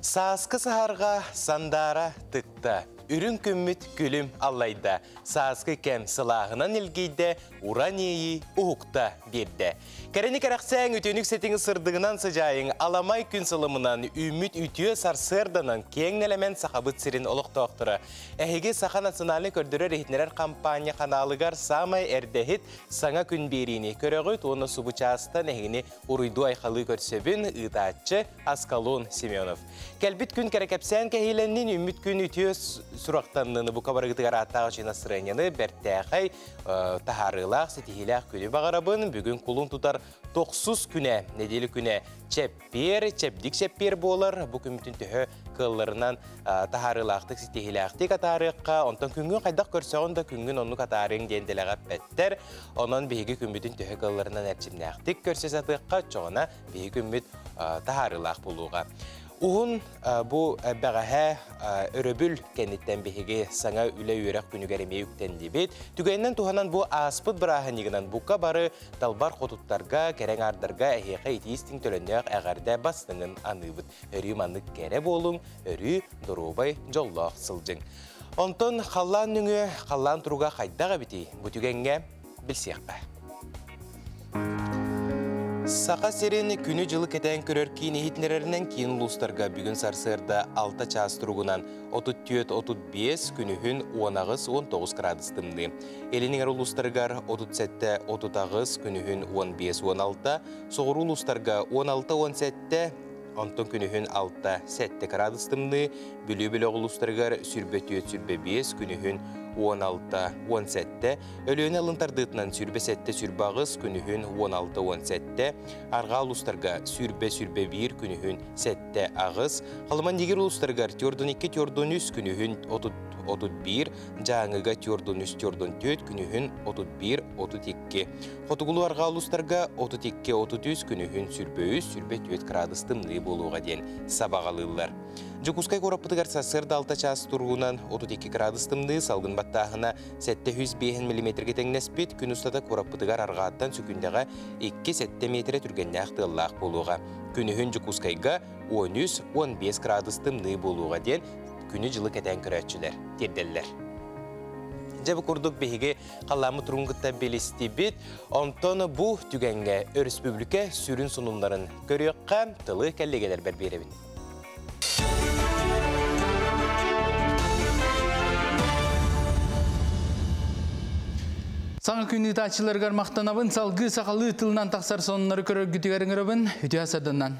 Сааскы саһарҕа сандаара тыкта, үрүҥ күммүт күлүм аллайда, сааскы кэм сылааһынан илгийдэ, уран иэйии уһукта биэрдэ. Кэрэни кэрэхсээҥ, үтүөнүк сэтиҥ сырдыгынан сыдьаайыҥ, аламай күн сылымынан, үүммүт үтүө сарсыарданан киэҥ нэлэмэн Сахабыт сирин олохтоохторо. Эһиги Саха национальнай көрдөрөр-иһитиннэрэр хампаанньа ханаалыгар саамай эрдэһит саҥа күн биэриини көрөҕүт уонна субу чаастан эһигини уруйдуу-айхалыы көрсөбүн, ыытааччы Аскалон Семенов. Кэлбит күн кэрэкэпсээн кэһиилэннин, үүммүт күн үтүө сурахтанныны бука барыгытыгар ааттаах үчүгэй настырыанньаны бэртээхэй таһаарыылаах, ситиһиилээх күнү баҕарабын. Бүгүн кулун тутар тохсус күнэ, нэдиэлэ күнэ чэппиэр, чэбдик чэппиэр буолар. Бу күммүтүн төһө кыалларынан таһаарыылаахтык, ситиһиилээхтик атаарыахха. Онтон күҥҥүн хайдах көрсөҕүн да күҥҥүн оннук атаарыаҥ диэн дэлэҕэ эппэттэр. Онон биһиги күммүтүн төһө кыалларынан эрчимнээхтик көрсө сатыахха, оччоҕуна биһиги күммүт таһаарыылаах буолуоҕа. Уһун бу бэҕэһээ өрөбүл кэнниттэн биһиги саҥа үлэ-үөрэх күнүгэр эмиэ үктэннибит. Түгэнинэн туһанан бу ааспыт бырааһынньыгынан бука бары далбар хотуттарга, кэрэ аҥаардарга эһиэхэ итии-истиҥ төлөннөөх эҕэрдэ бастыҥын аныыбыт. Өрүү маннык кэрэ буолуҥ, өрүү доруобай, дьоллоох сылдьыҥ. Онтон халлаан нөҥүө халлаан туруга хайдах эбитий? Бу түгэҥҥэ билсиэххэ. Саха сирин күнү-дьылы кэтээн көрөр киин иһитиннэрэринэн киин улуустарга бүгүн сарсыарда 6 чаас туругунан 34-35, күнүһүн 18-19 градус тымныы. Илин эҥэр улуустарыгар 37-38, күнүһүн 15-16, соҕуруу улуустарга 16-17, онтон күнүһүн 6-7 градус тымныы, Бүлүү бөлөх улуустарыгар 24-25, күнүһүн 16-17, Өлүөнэ алын тардыытынан 27-28, күнүһүн 16-17, арҕаа улуустарга 20-21, күнүһүн 7-8, Халыман-Дигир улуустарыгар 42-43, күнүһүн 31, Дьааҥыга 43-44, күнүһүн 31-32. Хотугулуу-арҕаа улуустарга 32-33, күнүһүн 23-24 градус тымныы буолуоҕа диэн сабаҕалыыллар. Дьокуускай куораппытыгар сарсыарда 6 чаас туругунан 32 градус тымныы, салгын баттааһына 705 миллиметргэ тэҥнэспит, күн устата куораппытыгар арҕааттан сүкүндэҕэ 2-7 миэтэрэ түргэннээх тыаллаах буолуоҕа. Күнүһүн Дьокуускайга 13-15 градус тымныы буолуоҕа диэн күнү-дьылы кэтээн көрөөччүлэр тиэрдэллэр. Дьэ бу курдук биһиги халлааммыт туругун кытта билистибит. Онтон бу түгэҥҥэ өрөспүүбүлүкэ сүрүн сонуннарын көрүөххэ, тылы кэллиэгэлэрбэр биэрэбин. Саҥа күн ыытааччыларыгар махтанабын, салгыы сахалыы тылынан тахсар сонуннары көрөргүтүгэр ыҥырабын. Үтүө сарданнан.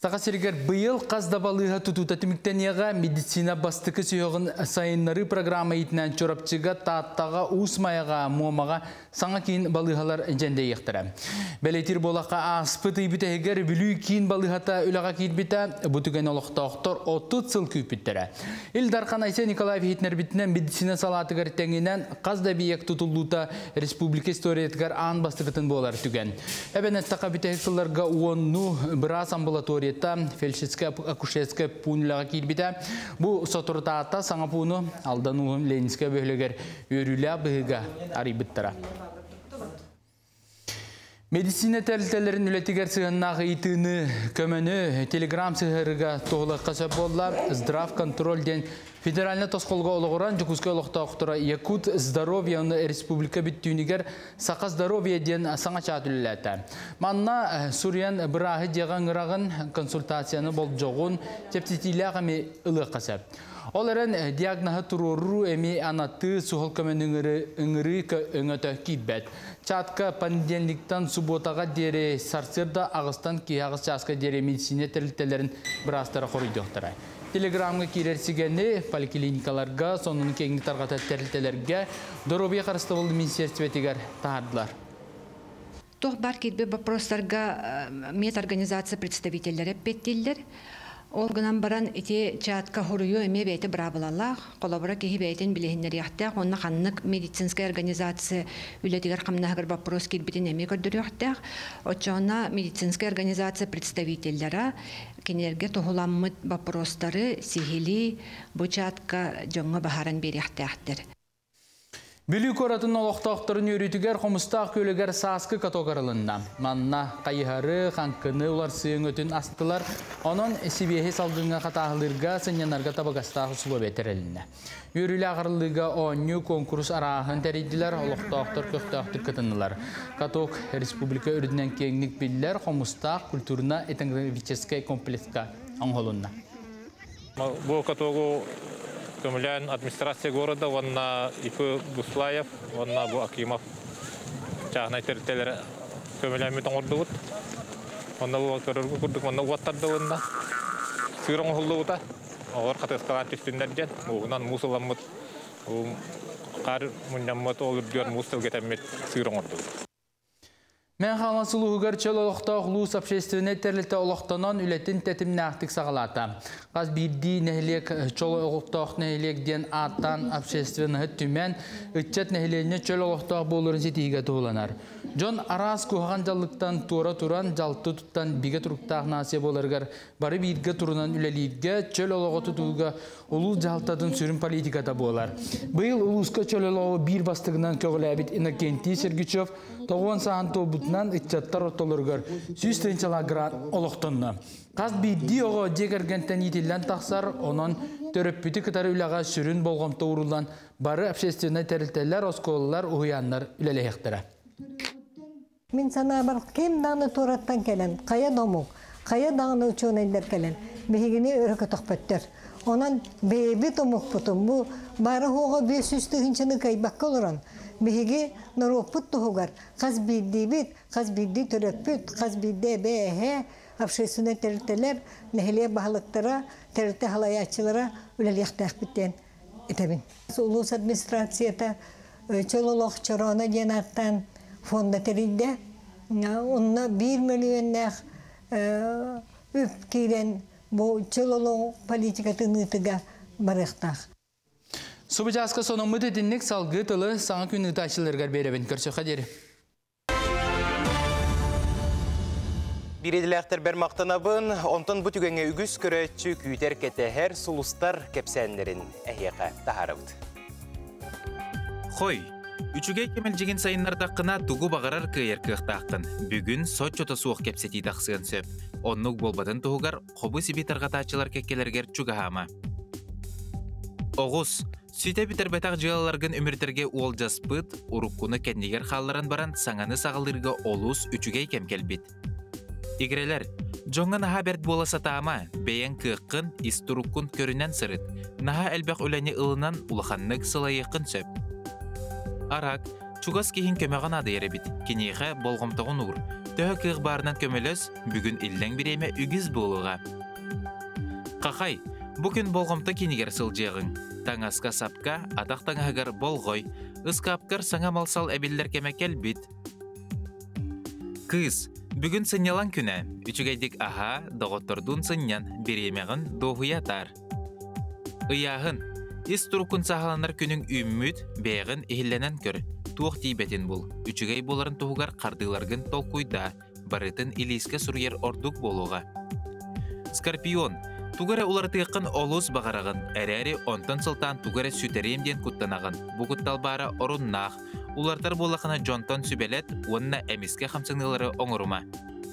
Саха сиригэр быйыл хас да балыыһа тутуута түмүктэниэҕэ медицина бастакы сүһүөҕүн сайыннарыы программа иитинэн Чурапчыга, Тааттаҕа, Уус Майаҕа, Муомаҕа саҥа киин балыыһалар дьэндэйиэхтэрэ. Бэлиэтиир буолахха ааспыт ый бүтэһигэр Бүлүү киин балыыһата үлэҕэ киирбитэ, бу түгэн олохтоохтор 30 сыл күүппүттэрэ. Ил Дархан Айсен Николаев иһитиннэрбитинэн медицина салаатыгар тэҥинэн хас да эбийиэк тутуллуута республика историятыгар аан бастакытын буолар түгэн. Эбэн эттэххэ бүтэһик сылларга уонну быраас амбулаторията фельдшерскэй акушерскай пуун үлэҕэ киирбитэ. Бу соторутаата саҥа пууну Алдан улууһун Ленинскэй бөһүөлэгэр үөрүүлээх быһыыга арыйбыттара. Медицина тэрилтэлэрин үлэтигэр сыһыаннаах ыйытыыны, көмөнү телеграм сыһыарыга туһулахха сөп буолла. Здравконтроль диэн федеральнай тосхолго олоҕуран Дьокуускай олохтоохторо Якут здоровье республика бүттүүнүгэр Саха здоровье диэн саҥа чаат үлэлээтэ. Манна суруйан бырааһы дьиэҕэ ыҥыраҕын, консультацияны болдьоҕун, чэпчэтиилээх эми ылыахха сөп. Ол эрэн диагноһы туруоруу эми анатыы суһал көмөнү ыҥырыы өҥөтө киирбэт. Чатка понедельниктан субботаҕа диэри сарсыарда аҕыстан киһи аҕыс чааска диэри медицина тэрилтэлэрин быраастара хоруйдуохтара. Телеграмҥа киирэр сигэни поликлиникаларга, сонуну киэҥник тарҕатар тэрилтэлэргэ доруобуйа харыстабылын министиэристибэтигэр таһаардылар. Туох баар киирбит вопростарга медорганизация представителлэрэ эппиэттииллэр. Ол гынан баран ити чатка хоруйу эмиэ бэйэтэ быраабылалаах. Холобура киһи бэйэтин билиһиннэриэхтээх уонна ханнык медицинскэй организация үлэтигэр хамнаһыгар вопрос киирбитин эмиэ көрдөрүөхтээх. Оччоҕуна медицинскэй организация представителлара кинилэргэ туһуламмыт вопростары сиһилии бу чатка дьоҥҥо баһаран биэриэхтээхтэр. Бүлүү куоратын олохтоохторун үөрүүтүгэр Хомустаах күөлүгэр сааскы каток арылынна. Манна хайыһары, хаҥкыны уларсыы өҥөтүн астылар. Онон сибиэһэй салгыҥҥа хатааһылыырга, сынньанарга табыгастаах усулуобуйа тэрилиннэ. Үөрүүлээх арыллыыга оонньуу куонкурус арааһын тэрийдилэр, олохтоохтор көхтөөхтүк кытыннылар. Каток республика үрдүнэн киэҥник биллэр Хомустаах культурно-этнографическай комплекска оҥоһулунна. Бу катогу көмөлөөн администрация города уонна ИП Буслаев уонна бу Акимов чааһынай тэрилтэлэрэ көмөлөөммүт оҥордубут. Онно бу көрөргө курдук манна уот тардылынна. Сыыр оҥоһуллубута. Оҕолор хатыасталаан түстүннэр диэн мууһунан муус ыламмыт, хаар мунньаммыт, ол үрдүгэр муус тэлгэтэммит сыыр оҥордубут. Мэҥэ Хаҥалас улууһугар чөл олохтоох улуус общественнай тэрилтэ олохтонон үлэтин тэтимнээхтик саҕалаата. Хас биирдии нэһилиэк чөл олохтоох нэһилиэк диэн ааттаан общественноһы түмэн, ыччат нэһилиэнньэ чөл олохтоох буоларын ситиһиигэ туһуланар. Дьон араас куһаҕан дьаллыктан туора туран, дьалты туттан бигэ туруктаах нация буоларыгар бары бииргэ турунан үлэлииргэ, чөл олоҕу тутууга улуус дьаһалтатын сүрүн политиката буолар. Быйыл улууска чөл олоҕу биир бастыгынан көҕүлээбит Иннокентий Сергучев тоҕуон сааһын туолбутунан ыччаттар ортолоругар 100 тыһыынчалаах грант олохтонно. Хас биирдии оҕо дьиэ кэргэнтэн иитиллэн тахсар, онон төрөппүтү кытары үлэҕэ сүрүн болҕомто ууруллан бары общественнай тэрилтэлэр, оскуолалар, уһуйааннар үлэлэһиэхтэрэ. Мин санаабар ким даҕаны туораттан кэлэн, хайа да омук, хайа даҕаны учуонайдар кэлэн, биһигини өрө көтөхпөттөр. Онон бэйэбит омукпутун бу бары хуоҕа 500 тыһыынчаны кыайбакка олорон, биһиги норуоппут туһугар хас биирдиибит, хас биирдии төрөппүт, хас биирдии эбээ, общественнай тэрилтэлэр, нэһилиэк баһылыктара, тэрилтэ салайааччылара үлэлиэхтээхпит диэн этэбин. Улуус администрацията чөл олох чорооно диэн ааттаан фонда тэрийдэ. Онно 1 мөлүйүөннээх үп киирэн бу чөл олох политикатын ыытыыга барыахтаах. Субучааска сонуммут итинник салгыы тылы саҥа күн ыытааччыларыгар биэрэбин көрсүөххэ диэри. Биир идэлээхтэрбэр махтанабын, онтон бу түгэҥҥэ үгүс көрөөччү күүтэр кэтэһэр сулустар кэпсээннэрин эһиэхэ таһаарабыт. Хой, үчүгэй кэмэлдьигин сайыннардаххына тугу баҕарар кыайар кыахтааххын. Бүгүн соччото суох кэпсэтии тахсыан сөп. Оннук буолбатын туһугар хобу-сиби тарҕатааччылар кэккэлэригэр чугаһаама. Оҕус, ситэ бүтэрбэтэх дьыалаларгын үмүрүтэргэ уолдьаспыт, уруккуну кэннигэр хаалларан баран саҥаны саҕалыырга олус үчүгэй кэм кэлбит. Игирэлэр, дьоҥҥо наһаа бэрт буола сатаама, бэйэҥ кыаххын, ис туруккун көрүнэн сырыт. Наһаа элбэх үлэни ылынан улаханнык сылайыаххын сөп. Арак, чугас киһиҥ көмөҕө наадыйар эбит. Киниэхэ болҕомтоҕун уур. Төһө кыах баарынан көмөлөс, бүгүн иллэҥ бириэмэ үгүс буолуоҕа. Хахай, бу күн болҕомто киинигэр сылдьыаҕыҥ. Таҥаска-сапка, атах таҥаһыгар болҕой. Ыскаапкар саҥа мал-сал эбиллэр кэмэ кэлбит. Кыыс, бүгүн сынньалаҥ күнэ. Үчүгэйдик аһаа, доҕоттордуун сынньан, бириэмэҕин дуоһуйа атаар. Ыйааһын. Ис туруккун сааһыланар күнүҥ үүммүт, бэйэҕин иһиллэнэн көр. Туох тиийбэтин бул. Үчүгэй буоларын туһугар хардыыларгын толкуйдаа. Барытын илиискэ суруйар ордук буолуоҕа. Скорпион. Тугу эрэ уларытыаххын олус баҕараҕын, эрээри онтон сылтаан тугу эрэ сүтэриэм диэн куттанаҕын. Бу куттал баара оруннаах. Уларытар буоллаххына дьонтон сүбэлэт уонна эмискэ хамсаныылары оҥорума.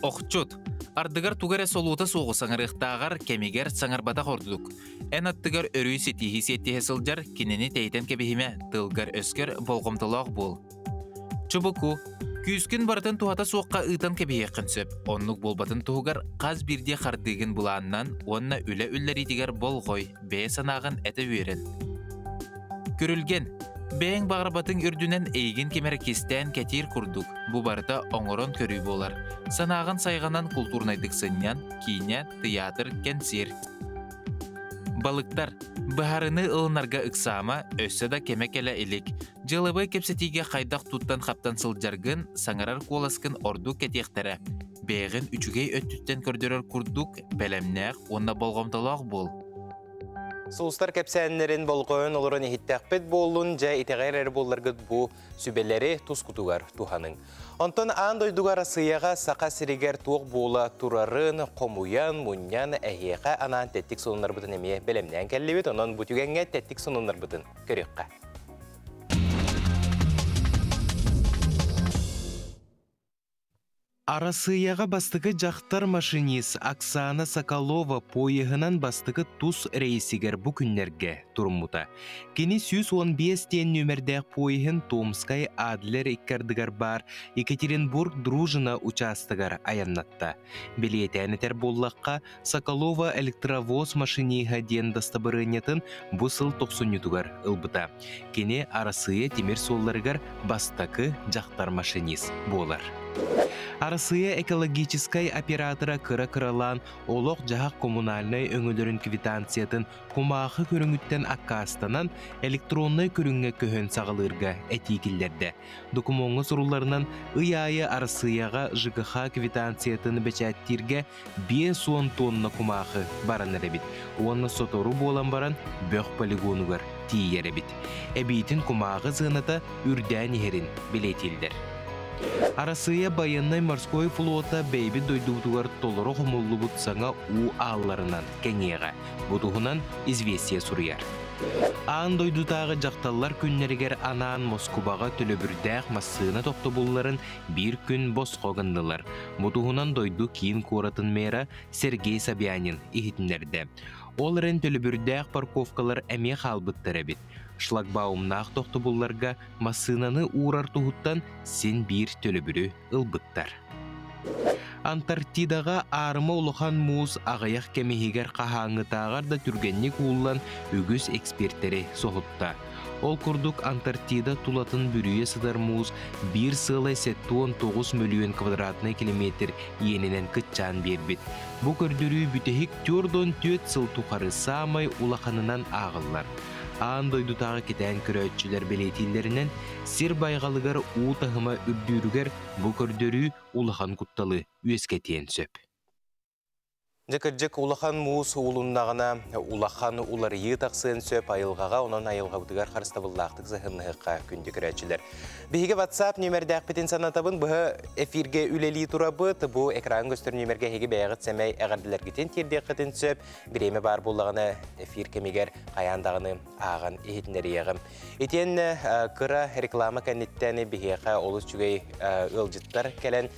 Охчут. Ардыгар тугу эрэ солуута суоҕу саҥарыахтааҕар кэмигэр саҥарбатах ордук. Эн аттыгар өрүү ситиһии сиэттиһэ сылдьар, кинини тэйитэн кэбиһимэ, тылгар-өскөр болҕомтолоох буол. Чубуку, күүскүн барытын туһата суохха ыытан кэбиһиэххин сөп. Оннук буолбатын туһугар хас биирдии хардыыгын былааннан уонна үлэ үллэриитигэр болҕой, бэйэ санааҕын этэ үөрэн. Күрүлгэн, бэйэҥ баҕарбатыҥ үрдүнэн эйигин ким эрэ кистээн кэтиир курдук, бу барыта оҥорон көрүү буолар. Санааҕын сайҕанан култуурунайдык сынньан, киинэ, тыйаатыр, кэнсиэр. Балыктар, быһаарыныы ылынарга ыксаама, өссө да кэмэ кэлэ илик. Дьыалабыай кэпсэтиигэ хайдах туттан-хаптан сылдьаргын, саҥарар куоласкын ордук кэтиэхтэрэ. Бэйэҕин үчүгэй өттүттэн көрдөрөр курдук бэлэмнээх уонна болҕомтолоох буол. Сулустар кэпсээннэрин болҕойон олорон иһиттэхпит буоллун, дьэ итэҕэйэр эрэ буолларгыт бу сүбэлэри тускутугар туһаныҥ. Онтон аан дойдуга Россияҕа Саха сиригэр туох буола турарын хомуйан, мунньан, эһиэхэ анаан тэттик сонуннарбытын эмиэ бэлэмнээн кэллибит. Онон бу түгэҥҥэ тэттик сонуннарбытын көрүөххэ. Арассыыйаҕа бастакы дьахтар машинист Оксана Соколова поеһынан бастакы тус рейсигэр бу күннэргэ туруммута. Кини 115 диэн нүөмэрдээх поеһын Томскай Адлер икки ардыгар баар Екатеринбург Дружина учаастагар айаннатта. Бэлиэтээн этэр буоллахха, Соколова электровоз машиниһа диэн дастабырыанньатын бу сыл тохсунньутугар ылбыта. Кини Арассыыйа тимир суолларыгар бастакы дьахтар машинист буолар. Арассыыйа экологическай оператора кыра-кыралаан олох-дьаһах коммунальнай өҥөлөрүн квитанциятын кумаахы көрүҥүттэн аккаастанан электроннай көрүҥҥэ көһөн саҕалыырга этии киллэрдэ. Докумуоҥҥа сурулларынан, ый аайы Арассыыйаҕа ЖКХ квитанциятын бэчээттииргэ 50 тонна кумаахы баранар эбит уонна сотору буолан баран бөх полигонугар тиийэр эбит. Эбиитин кумааҕы сыаната үрдээн иһэрин бэлиэтииллэр. Арассыыйа байыаннай-морской флота бэйбит дойдубутугар толору хомуллубут саҥа уу аалларынан кэҥиэҕэ. Бу туһунан «Известия» суруйар. Аан дойдутааҕы дьахталлар күннэригэр анаан Москубаҕа төлөбүрдээх массыына тохтобулларын биир күн босхо гыннылар. Бу туһунан дойду киин куоратын мэра Сергей Собянин иһитиннэрдэ. Ол эрэн төлөбүрдээх парковкалар эмиэ хаалбыттар эбит. Шлагбаумнаах тохтобулларга массыынаны уурар туһуттан син биир төлөбүрү ылбыттар. Антарктидаҕа аарыма улахан муус аҕыйах кэм иһигэр хаһааҥҥытааҕар да түргэнник ууллан үгүс экспертэри соһутта. Ол курдук Антарктида тулатын бүрүйэ сытар муус биир сыалай 79 мөлүйүөн квадратнай километр иэнинэн кыччаан биэрбит. Бу көрдөрүү бүтэһик 44 сыл тухары саамай улаханынан ааҕыллар. Аан дойдутааҕы кэтээн көрөөччүлэр бэлиэтииллэринэн, сир байҕалыгар уу таһыма үрдүүрүгэр бу көрдөрүү улахан кутталы үөскэтиэн сөп. Дьэ кырдьык улахан муус уулуннаҕына улахан уларыйыы тахсыан сөп айылҕаҕа, онон айылҕабытыгар харыстабыллаахтык сыһынныһыахха күндү көрөөччүлэр. Биһиги WhatsApp нүөмэрдээхпитин санатабын, быһа эфиргэ үлэлии турабыт. Бу экран көстөр нүөмэргэ эһиги бэйэҕит сэмэй эҕэрдэлэргитин тиэрдиэххитин сөп. Бириэмэ баар буоллаҕына эфир кэмигэр хайаан даҕаны ааҕан иһитиннэриэҕим. Итиэннэ кыра реклама кэнниттэн биһиэхэ олус үчүгэй ыалдьыттар кэлэн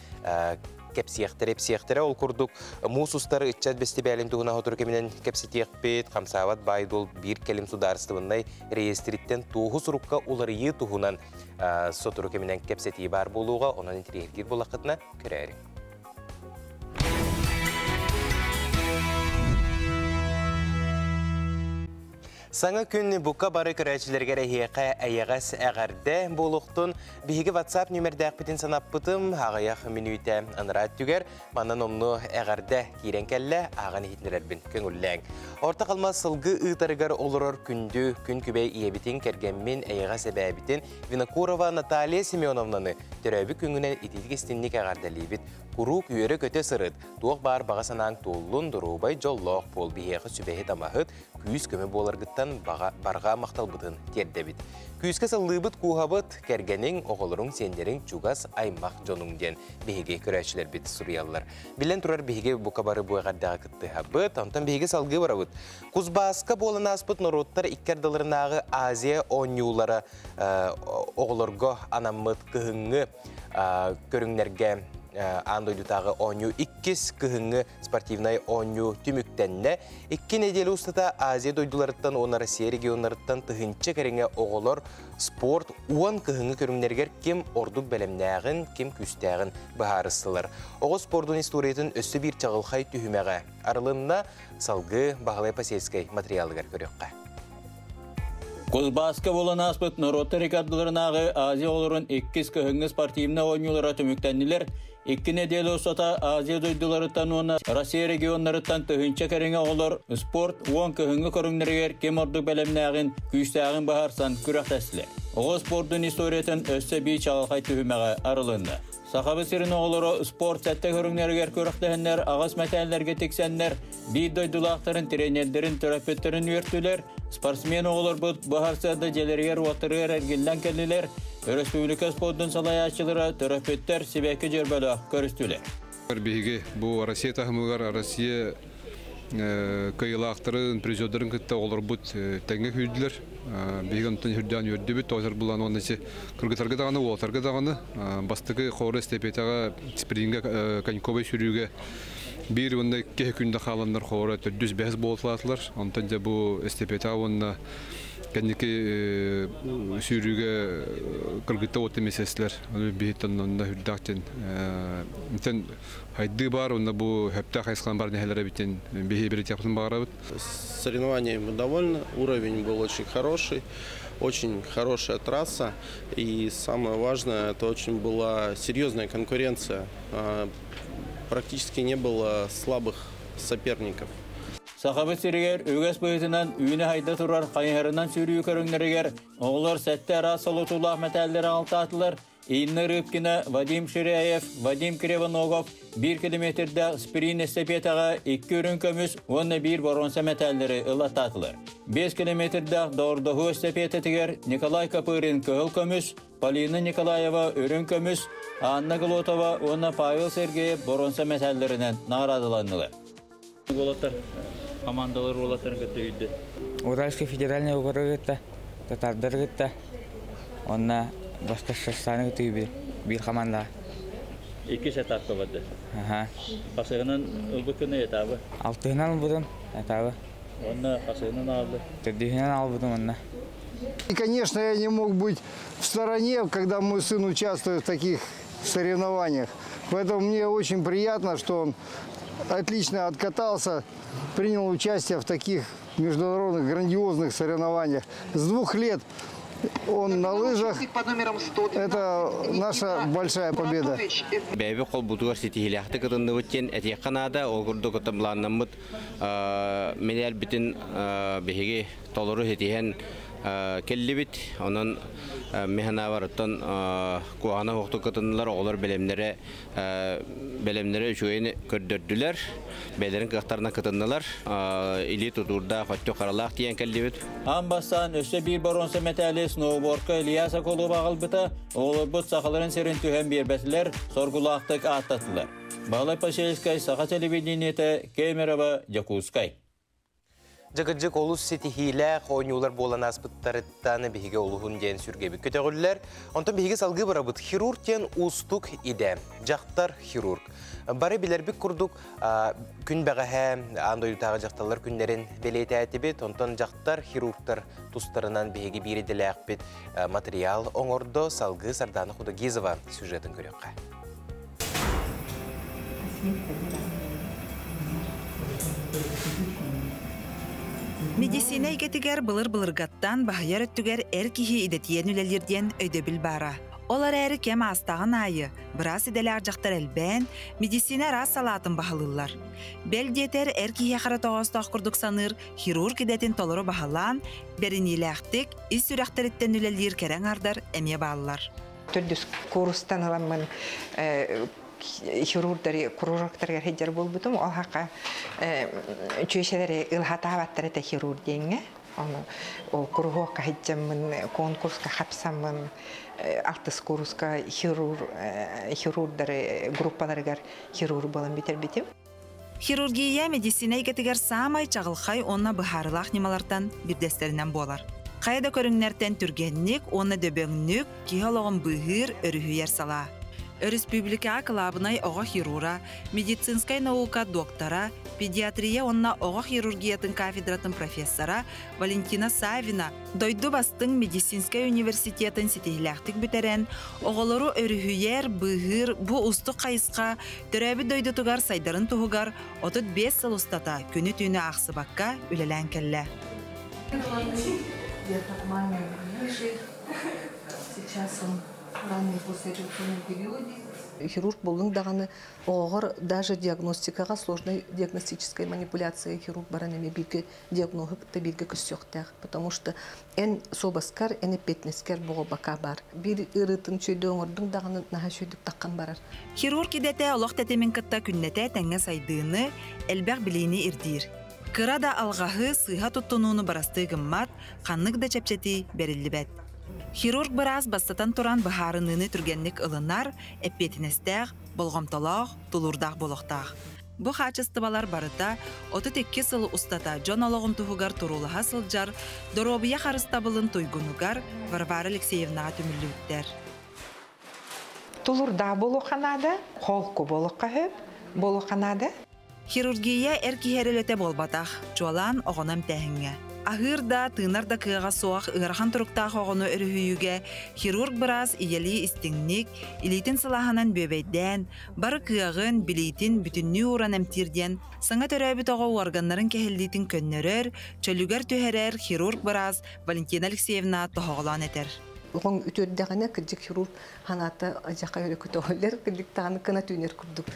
кэпсиэхтэрэ ипсиэхтэрэ. Ол курдук муус устар ыччат бэстибээлин туһунан сотору кэминэн кэпсэтиэхпит. Хамсаабат баай-дуол биир кэлим судаарыстыбаннай реестриттэн туоһу сурукка уларыйыы туһунан сотору кэминэн кэпсэтии баар буолуоҕа. Онон интириэһиргиир буоллаххытына көрөөрүҥ. Саҥа күн бука бары көрөөччүлэргэр эһиэхэ эйэҕэс эҕэрдэ буолуохтун. Биһиги WhatsApp нүмердээхпитин санаппытым, аҕыйах мүнүүтэ анараа өттүгэр манан омну эҕэрдэ киирэн кэллэ, ааҕан иһитиннэрэрбин көҥүллээҥ. Орто Халыма сылгы ыытарыгар олорор күндү күн күбэй ийэбитин, кэргэммин, эйэҕэс эбээбитин Винокурова Наталья Семеновнаны төрөөбүт күҥҥүнэн итиитик-истинник эҕэрдэлиибит. Куруук үөрэ-көтө сырыт, туох баар баҕа санааҥ туоллун, доруобай, дьоллоох буол, биһиэхэ сүбэһит-амаһыт, күүс-көмө буоларгыттан баҕа барҕа махталбытын тиэрдэбит. Күүскэ сыллыыбыт, кууһабыт, кэргэниҥ, оҕолоруҥ, сиэннэриҥ, чугас аймах дьонуҥ диэн биһиги көрөөччүлэрбит суруйаллар. Биллэн турар, биһиги бука бары бу эҕэрдэҕэ кыттыһабыт. Онтон биһиги салгыы барабыт. Кузбасска буолан ааспыт норуоттар икки ардыларынааҕы Азия оонньуулара оҕолорго анаммыт кыһыҥҥы көрүҥнэргэ аан дойдутааҕы оонньуу иккис кыһыҥҥы спортивнай оонньуу түмүктэннэ. Икки нэдиэлэ устата Азия дойдуларыттан уонна Россия регионнарыттан тыһыынча кэриҥэ оҕолор спорт уон кыһыҥҥы көрүҥнэригэр ким ордук бэлэмнээҕин, ким күүстээҕин быһаарыстылар. Оҕо спордун историятын өссө биир чаҕылхай түһүмэҕэ арылынна. Салгыы Баһылай Посельскай материалыгар көрүөххэ. Кузбасска буолан ааспыт норуоттар иккардыларынааҕы Азия оҕолорун иккис кыһыҥҥы спортивнай оонньуулара түмүктэннилэр. Икки нэдиэлэ устата Азия дойдуларыттан уонна Россия регионнарыттан тыһыынча кэриҥэ оҕолор спорт уон кыһыҥҥы көрүҥнэригэр ким ордук бэлэмнээҕин, күүстээҕин быһаарсан күрэхтэстилэр. Оҕо спордун историятын өссө биир чаҕылхай түһүмэҕэ арылынна. Сахабыт сирин оҕолоро спорт сэттэ көрүҥнэригэр күрэхтэһэннэр, аҕыс мэтээллэргэ тиксэннэр, биир дойдулаахтарын, тренердэрин, төрөппүттэрин үөртүлэр. Спортсмен оҕолорбут бу сарсыарда дьиэлэригэр-уоттарыгар эргиллэн кэллилэр. Өрөспүүбүлүкэ спордун салайааччылара, төрөппүттэр сибэкки дьөрбөлөөх көрүстүлэр. Биһиги бу Россия таһымыгар Россия Кыйылаахтарын, призердарын кытта олорбут тэҥҥэ күүрдүлэр. Биһиги онтон үрдээн үөрдүбүт, тоҕо булан уонна кыргытарга даҕаны, уолатарга даҕаны бастакы хоры эстафетаҕа спрингэ коньковай сүрүүгэ биир уонна киһи күндэ хааланнар хоора төрдүс бэһис буолталаатылар. Онтон дьэ бу эстафетаҕа уонна кэнники сүүрүүгэ кыргытта уотта месяцлэр биһиттэн онно үрдээх тен хайды бар онно бу хөптө хайысхан бар нехелere битин биһи биритиэхпитин баарабыт. Соревнованиями мы довольны, уровень был очень хороший, очень хорошая трасса и самое важное, это очень была серьезная конкуренция. Практически не было слабых соперников. Сахабыт сиригэр үгэс быһыытынан үүнэ хайда турар хайыһарынан сүүрүү көрүҥнэригэр оҕолор сэттэ араас солотуулаах мэтээллэри алтаатылар. Инна Рыбкина, Вадим Ширяев, Вадим Кривоногов 1 километрда спринт эстафетаҕа 2 үрүҥ көмүс уонна 1 боруонса мэтээллэри ылаттаатылар. 5 километрда доордоһуу эстафетатыгар Николай Копырин кыһыл көмүс, Полина Николаева үрүҥ көмүс, Анна Глотова уонна Павел Сергеев боруонса мэтээллэринэн наҕараадаланнылар. Уолаттар командалар уолаттарын кытта үйдү. Уральский федеральный округта, татардар онна Башкортостаны кытта биир команда. Иккис этапка барды. Аха. Хасыгынан ылбыккыны этабы. Алтыһынан ылбытым этабы. Онна хасыгынан алды. Төрдүһүнэн албытым онна. И, конечно, я не мог быть в стороне, когда мой сын участвует в таких соревнованиях. Поэтому мне очень приятно, что он отлично откатался, принял участие в таких международных грандиозных соревнованиях. С 2 лет он на лыжах. Это наша большая победа. Бэйби холбутугар ситиһилээхтик кытынныбыт диэн этиэххэ наада, ол курдук былааннаммыт медаль биһиги толору ситиһэн келлибит. Онон механаварыттан куһана хоқту кытыннылар, оҕолор белемнере белемнере үчүгэйин көрдөрдүлэр, бэлерин кыахтарына кытыннылар, или тутуурда хотту каралаах тиэн келлибит. Аан бастаан өссө биир боруонса мэтээли сноубордка Илья Соколов аҕалбыта, оҕолорбут сахаларын сирин түһэн биэрбэтилэр, соргулаахтык ааттатылар. Баһылай Посельскай, Саха телевидениете, Кемерово, Якутскай. Жыгыджык олус ситиһиилээх оонньуулар буолан ааспыттарыттан биһиги олуһун диэн сүргэбит көтөҕүллэр. Онтон биһиги салгыы барабыт хирург диэн уустук идэ. Дьахтар хирург. Бары билэрбит курдук күн бэҕэһээ аан дойдутааҕы дьахталлар күннэрин бэлиэтээтибит. Онтон дьахтар хирургтар тустарынан биһиги биир идэлээхпит материал оҥордо салгыы Сардана Худогизова сюжетын көрүөххэ. Медицина эйгэтигэр былыр-былыргаттан баһыйар өттүгэр эр киһи идэтийэн үлэлиир диэн өйдөбүл баара. Ол эрээри кэм аастаҕын аайы, быраас идэлээх дьахтар элбээн, медицина араас салаатын баһылыыллар. Бэл диэтэр эр киһиэхэ эрэ тоҕоостоох курдук саныыр хирург идэтин толору баһылаан, бэриниилээхтик, ис сүрэхтэриттэн үлэлиир кэрэ аҥаардар эмиэ бааллар. Төрдүс курстан ыламмын хирургдары кружоктарыгар сылдьар буолбутум. Ол хака чүөчэлэри ылхатаабаттар этэ хирург диэҥҥэ. Ону ол куруһуокка сылдьаммын, конкурска хапсаммын, алтыс курска хирург хирургдары группаларыгар хирург буолан бүтэрбитим. Хирургия медицина эйгэтигэр саамай чаҕылхай уонна быһаарыылаах ньымалартан биирдэстэринэн буолар. Хайа да көрүҥнэртэн түргэнник уонна дөбөҥнүк киһи олоҕун быыһыыр, өрүһүйэр салаа. Өрөспүүбүлүкэҕэ кылаабынай оҕо хирура, медицинскай наука доктора, педиатрия уонна оҕо хирургиятын кафедратын профессора Валентина Савина дойду бастыҥ медицинскэй университетын ситиһилээхтик бүтэрэн, оҕолору өрүһүйэр, быыһыыр бу уустук хайысха төрөөбүт дойдутугар сайдарын туһугар 35 сыл устата күнү-түүнү аахсыбакка үлэлээн кэллэ. Сейчас он ранний послеоперационном периоде. Хирург буоллуҥ даҕаны оҕоҕор даже диагностикаҕа сложной диагностической манипуляция хирург баран эмиэ бииргэ диагноһу кытта бииргэ көрсүөхтээх. Потому что эн суобаскар, эн эппиэтинэскэр буолбакка бар. Биир ыарыытын үчүгэйдик оҥордуҥ даҕаны наһаа үчүгэйдик таххан барар. Хирург идэтэ олох тэтимин кытта күннэтэ тэҥҥэ сайдыыны, элбэх билиини ирдиир. Кыра да алҕаһы, сыыһа туттунууну барастыы гыммат, ханнык да чэпчэтии бэриллибэт. Хирург быраас бастатан туран быһаарыныыны түргэнник ылынар, эппиэтинэстээх, болҕомтолоох, тулуурдаах буолуохтаах. Бу хаачыстыбалар барыта 32 сыл устата дьон олоҕун туһугар туруулаһа сылдьар доруобуйа харыстабылын туйгунугар Варвара Алексеевнаҕа түмүллүбүттэр. Тулурдаах буолуохха наада, холку буолуохха сөп, буолуохха наада. Хирургия эр киһи эрэ үлэтэ буолбатах, чуолаан оҕону эмтээһиҥҥэ. Аһыыр да, тыынар да кыаҕа суох ыарахан туруктаах оҕону өрүһүйүүгэ хирург быраас ийэлии истиҥник, илиитин сылааһынан бүөбэйдээн, бары кыаҕын, билиитин бүтүннүү ууран эмтиир диэн саҥа төрөөбүт оҕо уорганнарын кэһиллиитин көннөрөр, чөлүгэр түһэрэр хирург быраас Валентина Алексеевна тоһоҕолоон этэр. Оҕоҥ үтүөрдэҕинэ кырдьык хирург ханаата адьаха өрө көтөҕүллэр, кырдьык даҕаны кына түүнэр курдук.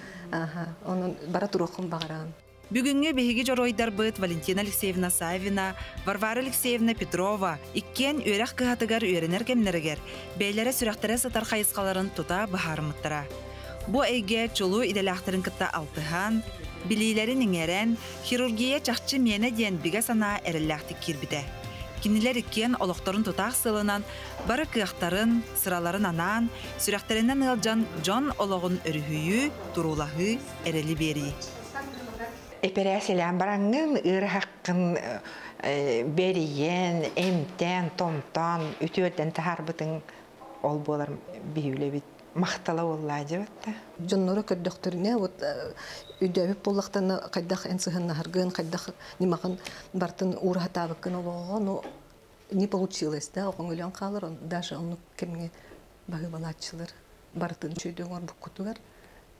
Онон бара туруоххун баҕараҕын. Бүгүҥҥү биһиги дьоруойдарбыт Валентина Алексеевна Саввина, Варвара Алексеевна Петрова иккиэн үөрэх кыһатыгар үөрэнэр кэмнэригэр бэйэлэрэ сүрэхтэрэ сытар хайысхаларын тута быһаарыммыттара. Бу эйгэ чулуу идэлээхтэрин кытта алтыһан, билиилэрин иҥэрэн, хирургия чахчы миэнэ диэн бигэ санаа эрэллээхтик киирбитэ. Кинилэр иккиэн олохторун тутаах сыалынан бары кыахтарын, сыраларын анаан, сүрэхтэринэн ыалдьан дьон олоҕун өрүһүйүү, туруулаһыы, эрэли биэрии. Эпэрээсилээн бараҥҥын ыарыһаххын бэрийэн, эмтээн, томтоон, үтүөрдэн таһаарбытыҥ ол буолар биһи үлэбит махтала буоллаа дьыбатта. Дьонноро көрдөхтөрүнэ вот өйдөөбүт буоллахтарына хайдах эн сыһыннаһаргын, хайдах ньымаҕын бартын уураһатаабыккын олоҕо, но не получилось да, оҕоҥ өлөн хаалар, даже оннук кэмҥэ баһыыбалааччылар барытын үчүгэйдик оҥорбуккутугар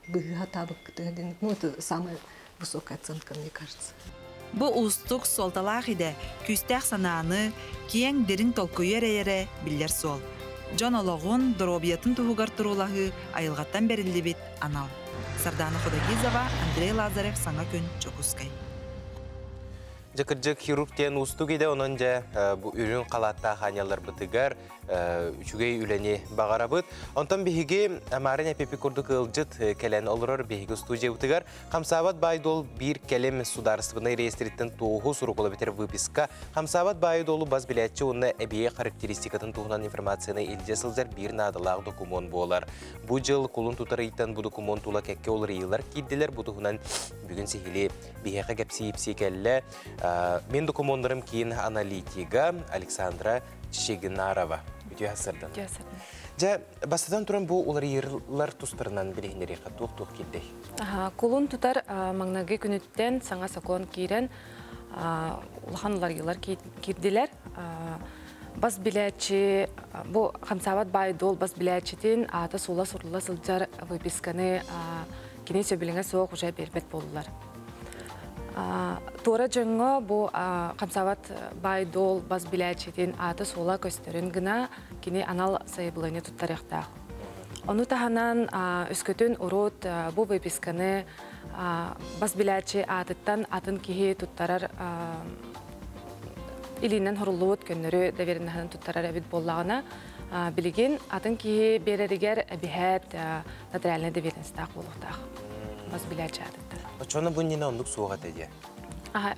быһыыһатаабыккытыгар диэн, ну это самая высокая оценка, мне кажется. Бу уустук суолталаах идэ күүстээх санааны, киэҥ дириҥ толкуйу эрэйэрэ биллэр суол. Дьон олоҕун, доруобуйатын туһугар туруулаһыы айылҕаттан бэриллибит анал. Сардаана Худогизова, Андрей Лазарев, Саҥа күн, Дьокуускай. Дьэ кырдьык хирург диэн уустук идэ, онон дьэ бу үрүҥ халааттаах аанньалларбытыгар үчүгэй үлэни баҕарабыт. Онтон биһиги Амарын Эпипи курдук ыалдьыт кэлэн олорор биһиги студиябытыгар хамсаабат баай-дуол биир кэлим судаарыстыбаннай реестриттэн туоһу сурукула битэр выписка хамсаабат баайы-дуолу бас билээччи уонна эбийиэк характеристикатын туһунан информацияны илдьэ сылдьар биир наадалаах докумуон буолар. Бу дьыл кулун тутар ыйтан бу докумуон тула кэккэ уларыйыылар киирдилэр. Бу туһунан бүгүн сиһилии биһиэхэ кэпсии-ипсии кэллэ. Мин докумуоннарым киин аналитига Александра Чигинарова. Үтүө сардан. Дьэ, бастатан туран бу уларыйыылар тустарынан билиһиннэриэххэ туох-туох киирдэй? Кулун тутар маҥнайгы күнүттэн саҥа сокуон киирэн улахан уларыйыылар киирдилэр. Бас билээччи бу хамсаабат баай-дуол бас билээччитин аата суола сурулла сылдьар выписканы кини сөбүлэҥэ суох уже биэрбэт буоллулар. Туора дьоҥҥо бу хамсаабат баай-дуол бас билээччитин аата-суола көстөрүн гына кини анал сайабылыанньа туттарыахтаах. Ону таһынан өскөтүн урут бу выписканы бас билээччи аатыттан атын киһи туттарар илиинэн хоруллубут көннөрү доверенноһынан туттарар эбит буоллаҕына, билигин атын киһи биэрэригэр эбиһээт нотариальнай доверенностаах буолуохтаах бас билээччи аатыттан. Оччону бу иннинэ оннук суох этэ диэ.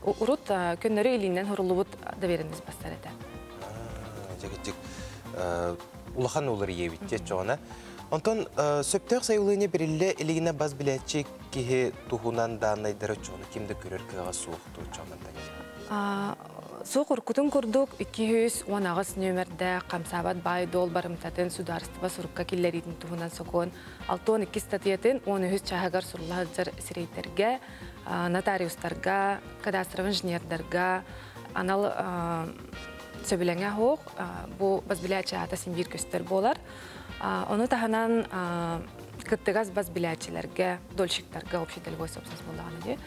Урут көннөрү илиинэн хоруллубут доверенность бастар этэ. Дьэ, улахан уларыйа эбит чоҕуна. Онтон сөптөөх сайылыыны бириллэ илигинэ бас билээччи киһи туһунан дааннайдары чоҕуна ким да көрөр кыаҕа суох ту чоҕунан Суох уруккутун курдук 218 нүөмэрдээх хамсаабат баай-дуол барымтатын судаарыстыба сурукка киллэриитин туһунан сокуон 62 ыстатыйатын 13 чааһыгар сурулла сылдьар сирэйдэргэ, нотариустарга, кадастровай инженердарга анал сөбүлэҥэ суох бу бас билээччи аата син биир көстөр буолар. Ону таһынан кыттыгас бас билээччилэргэ, дольщиктарга общий долевой собственность буоллаҕына дии,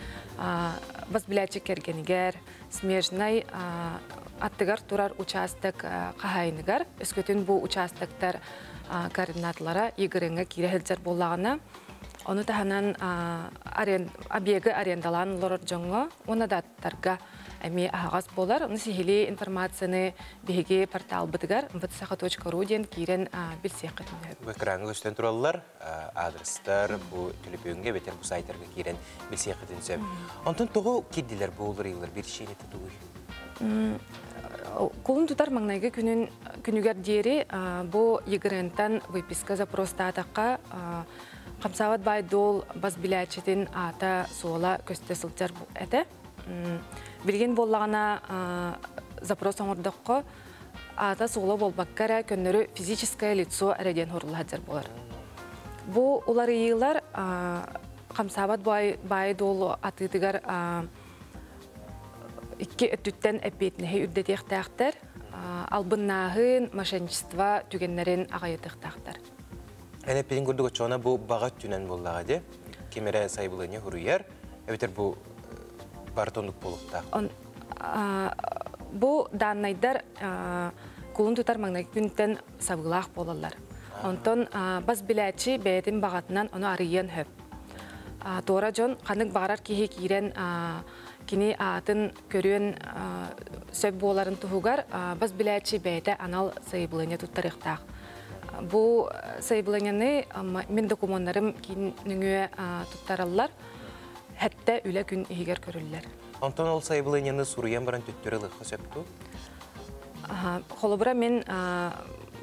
бас билээччи кэргэнигэр, смежнай аттыгар турар участок хаһаайыныгар, өскөтүн бу участоктар координаталара ЕГРН-ҥа киирэ сылдьар буоллаҕына, ону таһынан объегы арендалаан олорор дьоҥҥо уонна да аттарга эмиэ аһаҕас буолар. Ону сиһилии информацияны биһиги порталбытыгар mvtsakha.ru диэн киирэн билсиэххитин сөп. Бу экраҥҥа көстөн тураллар адрестар, бу төлөпүөҥҥэ эбэтэр бу сайтарга киирэн билсиэххитин сөп. Онтон тоҕо киирдилэр бу уларыйыылар биричиинэтэ тугуй? Кулун тутар маҥнайгы күнүн күнүгэр диэри бу ЕГРН-тан выписка запростаатахха. Хамсаабат баай-дуол бас билээччитин аата суола көстө сылдьар этэ. Билигин буоллаҕына запрос оҥордоххо аата суола буолбакка эрэ көннөрү физическое лицо эрэ диэн хорула сылдьар буолар. Бу уларыйыылар хамсаабат баай-дуол атыытыгар икки өттүттэн эппиэтинэһи үрдэтиэхтээхтэр, албыннааһын, мошенничество түгэннэрин аҕыйатыахтаахтар. Эн эппитин курдук оччоҕуна бу баҕа өттүнэн буоллаҕа дии. Ким эрэ сайбылыанньа суруйар, эбэтэр бу барыта оннук буолуохтаах. Бу дааннайдар кулун тутар маҥнайгы күнтэн сабыылаах буолаллар. Онтон бас билээччи бэйэтин баҕатынан ону арыйыан сөп. Туора дьон ханнык баҕарар киһи киирэн кини аатын көрүөн сөп буоларын туһугар бас билээччи бэйэтэ анал сайабылыанньа туттарыахтаах. Бу сайабылыанньаны мин докумуоннарым киин нөҥүө туттараллар. Хэттэ үлэ күн иһигэр көрүллэр. Онтон ол сайабылыанньаны суруйан баран төттөрү ылыахха сөп дуу? Холобура мен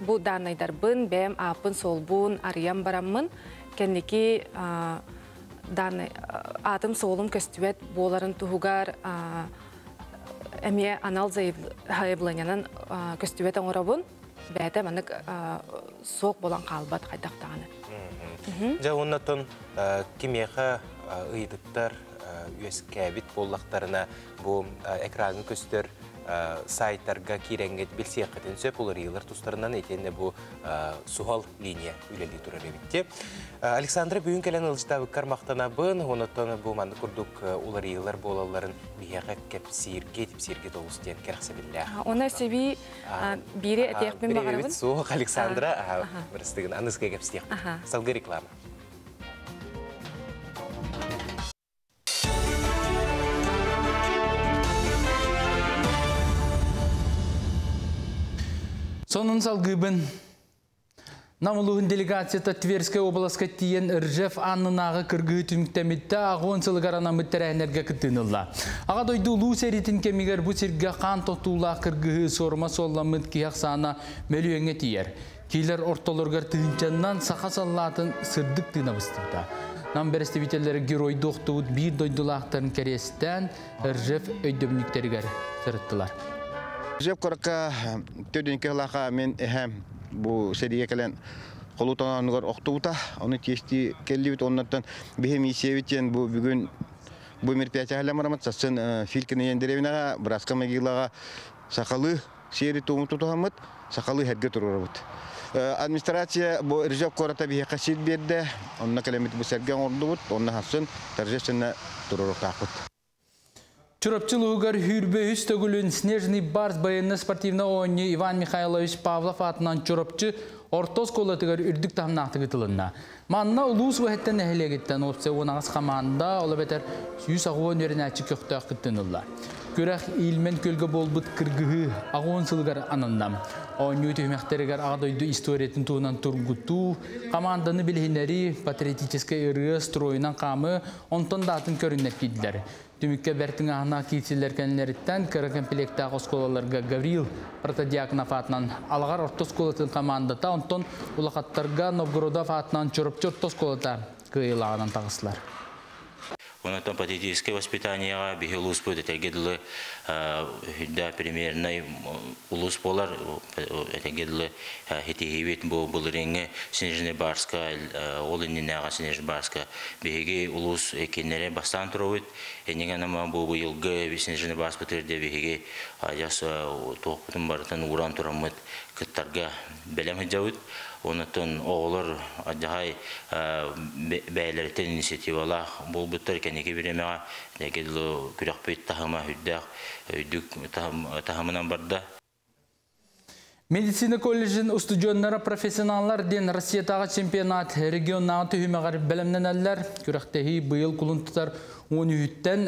бу дааннайдарбын, бэйэм ааппын-суолбун арыйан бараммын, кэнники аатым суолум көстүбэт буоларын туһугар эмиэ анал заявлениенан көстүбэт оҥоробун. Бэйэтэ маннык суох буолан хаалбат хайдах даҕаны. Дьэ оннотон кимиэхэ ыйытыктар үөскээбит буоллахтарына бу экраҥҥа көстөр сайтарга киирэҥҥит билсиэххитин сөп уларыйыылар тустарынан итиэннэ бу суһал линия үлэлии турар эбит. Александра бүгүн кэлэн ылдьытаабыккар махтанабын, онуттан бу маннык курдук уларыйыылар буолалларын биһиэхэ кэпсииргэ, типсииргэ толус диэн кэрэхсэбиллээх. Оны себи биири этиэхпин баҕарабын. Суох, Александра, бырастыгын аныска кэпсиэхпит. Салгыы реклама. Сонун салгыыбын. Нам улууһун делегацията Тверскэй уобаласка тиийэн Ржев аннынааҕы кыргыһыы түмүктэммитэ аҕыс сылыгар анаммыт тэрээһиннэргэ кыттыыны ылла. Аҕа дойду улуу сэриитин кэмигэр бу сиргэ хаан тохтуулаах кыргыһыы суорума суолламмыт киһи ахсаана мөлүйүөҥҥэ тиийэр. Киилэр ортолоругар тыһыынчаннан саха саллаатын сырдык тыына быстыбыта. Нам бэрэстэбиитэллэрэ геройдуу охтубут биир дойдулаахтарын кэриэстээн Ржев өйдөбүнньүктэригэр сырыттылар. Ржев куоракка төрдүнкэ сылаха мен эһэм бу сэриигэ кэлэн холутананугар охтубута. Ону тиэсти келлибит оннуттан биһи миссиябит диэн бу бүгүн бу мероприятие халамарамат сассын Филькин деревинаҕа Браска могилаҕа сахалыы сиэри туому тутуһаммыт, сахалыы хэргэ туруорабыт. Администрация бу Ржев куората биһиэхэ сир биэрдэ, онно кэлэммит бу сэргэ оҥордубут, онно хассын торжественно туруоруохтаахпыт. Чурапчы улууһугар сүүрбэ үс төгүлүн Снежный барс байыаннай-спортивнай оонньуу Иван Михайлович Павлов аатынан Чурапчы орто оскуолатыгар үрдүк таһымнаахтык ыытылынна. Манна улуус уһэттэн нэһилиэгиттэн уопсай 18 хамаанда, ол эбэтэр 180 үөрэнээччи көхтөөх кыттыыны ылла. Күрэх Ильмен күөлгэ буолбут кыргыһыы 80 сылыгар ананна. Оонньуу түһүмэхтэригэр аҕа дойду историятын туһунан тургутуу, хамаанданы билиһиннэрии, патриотическай ырыа, стройунан хаамыы, онтон да атын көрүҥнэр киирдилэр. Түмүккэ бэрт тыҥааһыннаах киирсиилэр кэннилэриттэн кыра комплектээх оскуолаларга Гаврил Протодьяконов аатынан Алаҕар орто оскуолатын хамаандата, онтон улахаттарга Новгородов аатынан Чурапчы орто оскуолата кыайыылааҕынан таҕыстылар. Онтон патриотическай воспитанияҕа биһи улууспут этэргэ дылы үрдэ примернай улуус буолар. Этэргэ дылы ситиһиибит бу былырыыҥҥы Снежный Барска, ол иннинээҕи Снежный Барска биһиги улуус кинилэри бастаан турабыт. Эннигэн ама бу быйылгы Снежный Барспытыгар де биһиги адьас туохпутун барытын ууран тураммыт кыттарга бэлэм сылдьабыт. Онтон оҕолор адьаһай бэйэлэриттэн инициативалаах буолбуттар кэнники бириэмэҕэ эгэ дылы күрэхпит таһыма үрдээх үрдүк таһымынан барда. Медицина колледжын устудьуоннара профессионаллар диэн Россиятааҕы чемпионат регионнааҕы түһүмэҕэр бэлэмнэнэллэр. Күрэхтэһии быйыл кулун тутар 13-тэн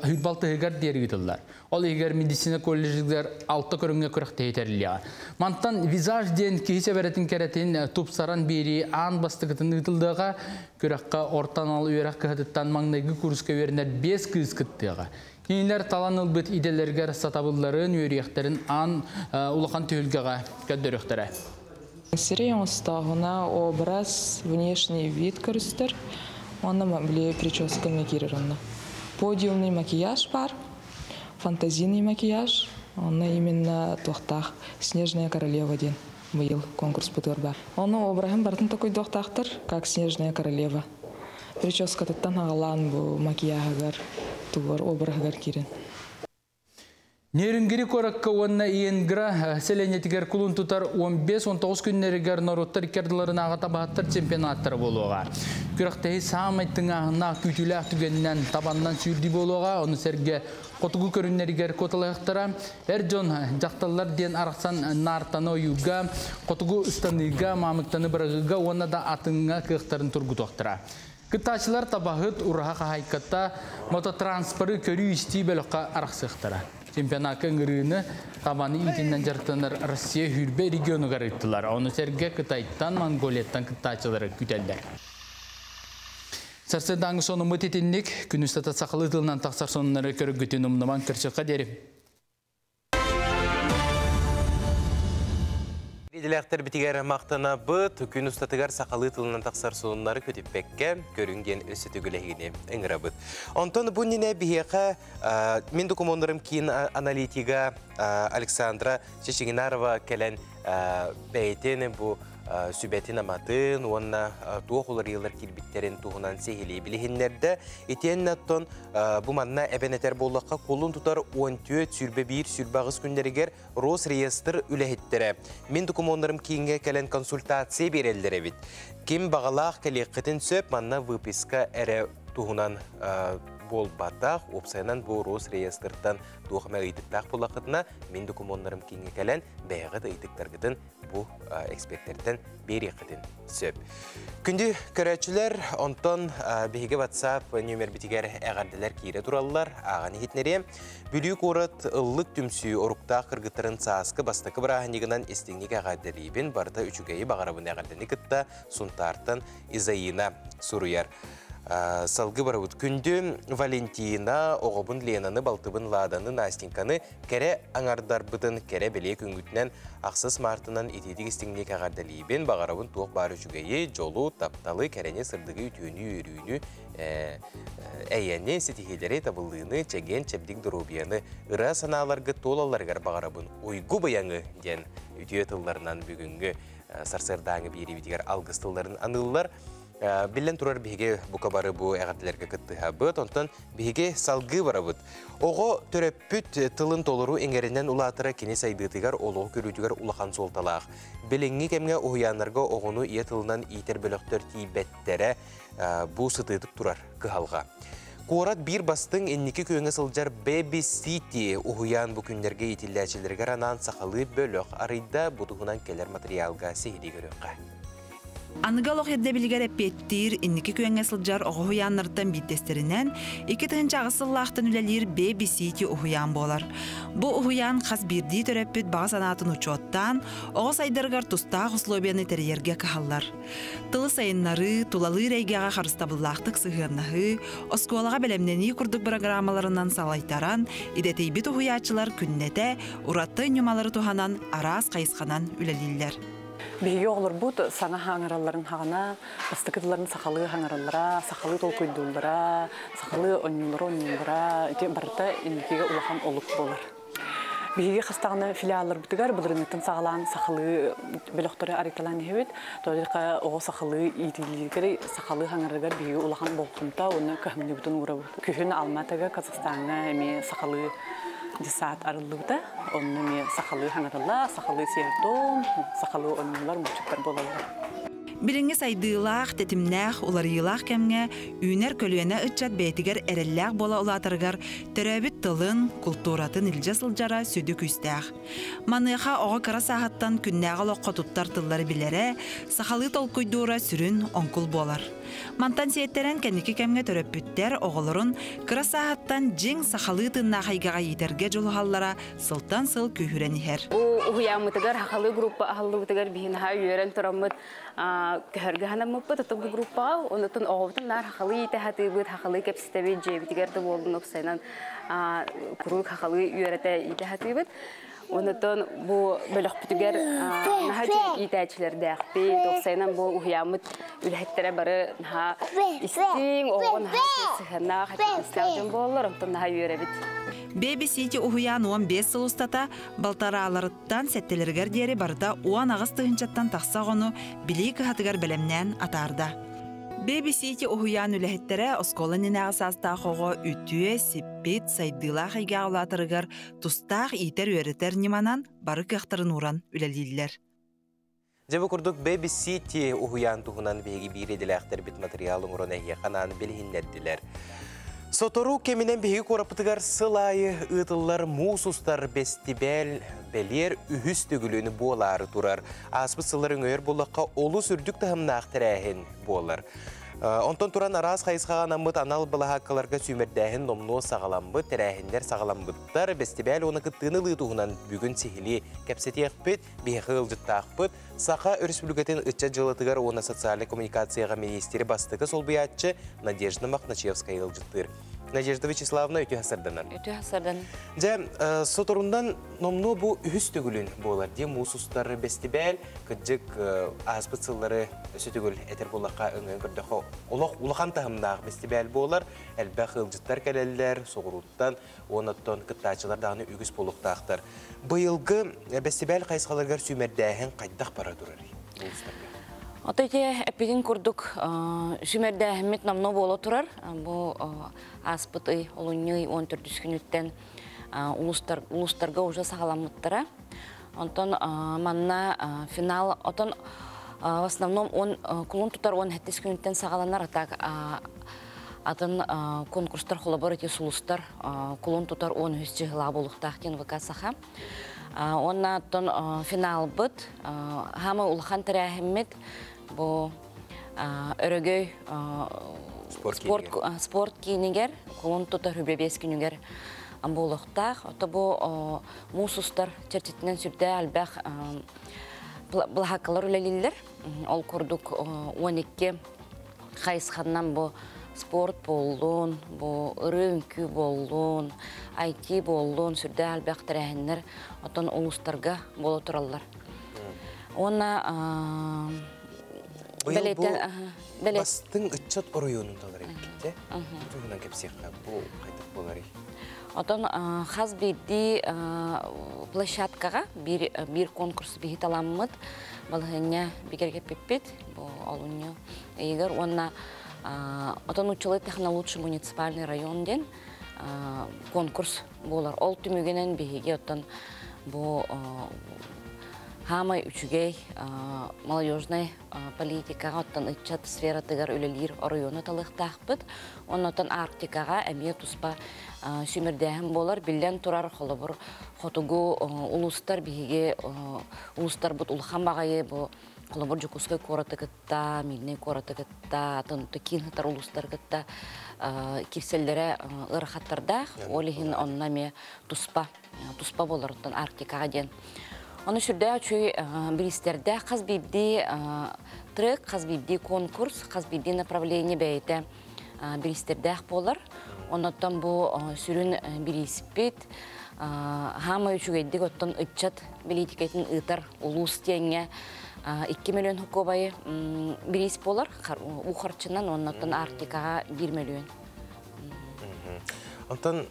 26-тыгар диэри ыытыллар. Ол иһигэр медицина колледжыгар 6 көрүҥҥэ күрэхтэһии тэриллиэҕэ. Мантан визаж диэн киһи сэбэрэтин кэрэтин тупсаран биэрии аан бастакытын ыытыллыаҕа. Күрэххэ орто анал үөрэх кыһатыттан маҥнайгы курска үөрэнэр 5 кыыс кыттыаҕа. Кинилэр талан ылбыт идэлэригэр сатабылларын, үөрүйэхтэрин аан улахан түһүлгэҕэ көрдөрүөхтэрэ. Сирей оҥостооһуна образ, внешний вид көрүстэр. Онно били прическа киирэр онно. Подиумный макияж бар, фантазийный макияж. Онно именно туохтаах Снежная королева диэн быйыл конкурс бутугар бар. Ону обраһын барытын токуйдуохтаахтар, как Снежная королева. Прическатыттан аҕалаан бу макияһыгар, тугар обраһыгар киирэн. Нерюнгри куоракка уонна Иенгра сэлиэнньэтигэр кулун тутар 15-19 күннэригэр норуоттар иккардыларынааҕы табаһыттар чемпионаттара буолуоҕа. Күрэхтэһии саамай тыҥааһыннаах күүтүүлээх түгэнинэн табаннан сүүрдүү буолуоҕа, ону сэргэ хотугу көрүҥнэригэр куоталаһыахтара. Эр дьон, дьахталлар диэн арахсан наартаны ойууга, хотугу ыстаныыга, маамыктаны быраҕыыга уонна да атыҥҥа кыахтарын тургутуохтара. Кыттааччылар табаһыт, ураһа хаһаайката, мототранспоры көрүү-истии бөлөххө арахсыахтара. Чемпионакка ыҥырыыны табаны иитинэн дьарыктанар Россия сүүрбэ регионугар ыыттылар. Ону сэргэ Кытайтан, Монголияттан кыттааччылары күүтэллэр. Сарсыардааҥҥы сонуммут итинник. Күн устата сахалыы тылынан тахсар сонуннары көрөргүтүн умнумаҥ, көрсүөххэ диэри. Идэлээхтэр битигэр махтанабыт, күн устатыгар сахалыы тылынан тахсар сонуннары көтүппэккэ көрүҥ диэн өссө төгүл ыҥырабыт. Онтон бу иннинэ биһиэхэ мин докумуоннарым киин аналитига Александра Чечигинарова кэлэн бэйэтин бу сүбэтин аматын уонна туох уларыйыылар киирбиттэрин туһунан сиһилии билиһиннэрдэ. Итиэннэ оттон бу манна эбэн этэр буоллахха, кулун тутар 14, 21, 28 күннэригэр Росреестр үлэһиттэрэ мин докумуоннарым кииҥҥэ кэлэн консультация биэрэллэр эбит. Ким баҕалаах кэлиэххитин сөп, манна выписка эрэ туһунан буолбатах. Уопсайынан бу Росреестртан туох эмэ ыйытыктаах буоллаххытына, мин докумуоннарым кииҥҥэ кэлэн бэйэҕит ыйытыктаргытын бу экспертэртэн биэриэххитин сөп. Күндү көрөөччүлэр, онтон биһиги WhatsApp нүөмэрбитигэр эҕэрдэлэр киирэ тураллар, ааҕан иһитиннэриэм. Бүлүү куорат Ыллык түмсүү оруктаах кыргыттарын сааскы бастакы бырааһынньыгынан истиҥник эҕэрдэлиибин, барыта үчүгэйи баҕарабын эҕэрдэни кытта Сунтаартан Изаина суруйар. Салгыы барабыт. Күндү Валентина, оҕобун Ленаны, балтыбын Ладаны, Настеньканы кэрэ аҥардарбытын кэрэ бэлиэ күҥҥүтүнэн ахсыс мартынан итиитик истиҥник эҕэрдэлиибин, баҕарабын туох баар үчүгэйи, дьолу, тапталы, кэрэни, сырдыгы, үтүөнү, үөрүүнү, эйэни, ситиһиилэри, табыллыыны, чэгиэн, чэбдик доруобуйаны, ыра санааларгыт туолалларыгар баҕарабын, уйгу быйаҥы диэн үтүө тылларынан бүгүҥҥү сарсыардааҥы биэриибитигэр алгыс тылларын аныыллар. Биллэн турар, биһиги бука бары бу эҕэрдэлэргэ кыттыһабыт, онтон биһиги салгыы барабыт. Оҕо төрөппүт тылын толору иҥэринэн улаатара кини сайдыытыгар, олоҕу көрүүтүгэр улахан суолталаах. Билиҥҥи кэмҥэ уһуйааннарга оҕону ийэ тылынан иитэр бөлөхтөр тиийбэттэрэ бу сытыытык турар кыһалҕа. Куорат биир бастыҥ инники күөҥҥэ сылдьар Baby City уһуйаан бу күннэргэ иитиллээччилэригэр анаан сахалыы бөлөх арыйда, бу туһунан кэлэр материалга сиһилии көрүөххэ. Аныгы олох ирдэбилигэр эппиэттиир инники күөҥҥэ сылдьар оҕо уһуйааннарыттан биирдэстэринэн 2008 сыллаахтан үлэлиир Baby City уһуйаан буолар. Бу уһуйаан хас биирдии төрөппүт баҕа санаатын учуоттаан, оҕо сайдарыгар тустаах условияны тэрийэргэ кыһаллар. Тылы сайыннарыы, тулалыыр эйгэҕэ харыстабыллаахтык сыһыаннаһыы, оскуолаҕа бэлэмнэнии курдук бырагыраамаларынан салайтаран, идэтийбит уһуйааччылар күннэтэ ураты ньымалары туһанан араас хайысханан үлэлииллэр. Биһиги оҕолорбут саҥа хаҥыралларын хаҕана, бастакы тылларын сахалыы хаҥыраллара, сахалыы толкуйдууллара, сахалыы онньуулара онньууллара, ити барыта инникигэ улахан олук буолар. Биһиги хастаҕына филиалларбытыгар былырыҥҥыттан саҕалаан сахалыы бөлөхтөрү арыйталаан иһэбит. Тоҕо оҕо сахалыы иитиллиигэр, сахалыы хаҥырарыгар биһиги улахан болҕомто уонна кыһамньыбытын уурабыт. Күһүн Алматыга, Казахстаҥҥа эмиэ сахалыы десант арыллыбыта. Онно эмиэ сахалыы хаҥыраллар, сахалыы сиэр-туом, сахалыы оонньуулар, муччуктар буолаллар. Билиҥҥи сайдыылаах, тэтимнээх, уларыйыылаах кэмҥэ үүнэр көлүөнэ ыччат бэйэтигэр эрэллээх буола улаатарыгар төрөөбүт тылын, култууратын илдьэ сылдьара сүдү күүстээх. Маныаха оҕо кыра сааһыттан күннээҕи олоххо туттар тыллары билэрэ, сахалыы толкуйдуура сүрүн оҥкул буолар. Мантан сиэттэрэн кэнники кэмҥэ төрөппүттэр оҕолорун кыра сааһыттан дьиҥ сахалыы тыыннаах эйгэҕэ иитэргэ дьулуһаллара сылтан сыл күүһүрэн иһэр. Уһуйааммытыгар сахалыы группа аһыллыбытыгар биһинаһа үөрэн тураммыт көһөргө ханаммыппыт оту бу группаҕа онутун оҕобутун наар сахалыы иитэ хатыыбыт, сахалыы кэпсэтэбит, дьиэбитигэр да буоллун уопсайынан куруук сахалыы үөрэтэ иитэ хатыыбыт. Онотон бу бөлөхпүтүгэр наһаа үчүгэй иитээччилэрдээхпит, уопсайынан бу уһуйааммыт үлэһиттэрэ бары наһаа истиҥ, оҕоҕо наһаа үчүгэй сыһыаннаах, эппиэтинэстээх дьон буолаллар, онтон наһаа үөрэбит. Baby City уһуйаан 15 сыл устата балтарааларыттан сэттэлэригэр диэри барыта 18 тыһыынчаттан тахса оҕону билии кыһатыгар бэлэмнээн атаарда. Baby City уһуйаан үлэһиттэрэ оскуола иннинээҕи саастаах оҕо үтүө, сиппит, сайдыылаах эйгэҕэ улаатарыгар тустаах иитэр-үөрэтэр ньыманан бары кыахтарын ууран үлэлииллэр. Дьэ бу курдук Baby City уһуйаан туһунан биһиги биир идэлээхтэрбит матырыйаал оҥорон эһиэхэ анаан билиһиннэрдилэр. Сотору кэминэн биһиги куораппытыгар сыл аайы ыытыллар муус устар бэстибээл бэлиэр үһүс төгүлүн буолаары турар. Ааспыт сыллар өҥөйөр буоллахха олус үрдүк таһымнаах тэрээһин буолар. Онтон туран араас хайысхаҕа анаммыт анал былаһааккаларга сүүмэрдээһин номнуо саҕаламмыт, тэрээһиннэр саҕаламмыттар. Бэстибээл уонна кыттыыны ылыы туһунан бүгүн сиһилии кэпсэтиэхпит. Биһиэхэ ыалдьыттаахпыт Саха Өрөспүүбүлүкэтин ыччат дьыалатыгар уонна социальнай коммуникацияҕа миниистири бастакы солбуйааччы Надежда Мохначевская ыалдьыттыыр. Надежда Вячеславовна үтүө сарданан. Үтүө сардан. Дьэ, соторундан номнуо бу үһүс төгүлүн буолар дии муус устар бэстибээл кырдьык ааспыт сыллары өссө төгүл этэр буоллахха өҥөйөн көрдөххө олох улахан таһымнаах бэстибээл буолар. Элбэх ыалдьыттар кэлэллэр, соҕурууттан уонна оттон кыттааччылар даҕаны үгүс буолуохтаахтар. Быйылгы бэстибээл хайысхаларыгар сүүмэрдээһин хайдах бара турарый улуустарга? Ото ити эппитин курдук сүүмэрдээһиммит номно буола турар. Бу ааспыт ый олунньу ый 14 күнүттэн улуустар, улуустарга уже саҕаламмыттара. Онтон манна финал отон в основном он кулун тутар 17 күнүттэн саҕаланар а так Атын конкурстар холобур ити сулустар кулун тутар 13 чыһылаа буолуохтаах диэн ВК Саха. Уонна оттон финалбыт хаама улахан тэрээһиммит бу Өрөгөй спорт спорт киинигэр кулун тутар хүбэбиэс күнүгэр буолуохтаах. Ото бу муус устар чэрчитинэн сүрдээх элбэх былаһааккалар үлэлииллэр. Ол курдук 12 хайысханнан бу спорт буоллун, бу ырыы-үҥкүү буоллун, IT буоллун, сүрдээх элбэх тэрээһиннэр оттон улуустарга буола тураллар. Уонна Быйыл бу бастыҥ ыччат оройуонун талар эбиккит, Туһунан кэпсиэххэ, бу хайдах буоларый? Отон хас биирдии площадкаҕа биир, биир конкурс биһи таламмыт, балаһыанньа бигэргэппиппит. Бу олунньу ыйыгар уонна отон уччулай техно лучший муниципальный район диэн конкурс буолар. Ол түмүгүнэн биһиги оттон бу хаамай үчүгэй молодежнай политикаҕа оттон ыччат сфератыгар үлэлиир оройуону талыахтаахпыт. Оннотон Арктикаҕа эмиэ туспа сүүмэрдээһин буолар. Биллэн турар, холобур, хотугу улуустар биһиги улуустарбыт улахан баҕайы бу холобур Дьокуускай куораты кытта, Мирнэй куораты кытта, атын киин сытар улуустары кытта киирсэллэрэ ыарахаттардаах. Ол иһин онно эмиэ туспа туспа буолар оттон Арктикаҕа диэн. Ону сүрдээх үчүгэй бириистэрдээх хас биирдии трек, хас биирдии конкурс, хас биирдии направление бэйэтэ бириистэрдээх буолар. Оннуттан бу сүрүн бирииспит хаамай үчүгэйдик оттон ыччат бэлиитикэтин ыытар улуус диэҥҥэ 2 миллион хокуобайы бириис буолар уу харчынан уонна Арктикаҕа 1 миллион. Онтон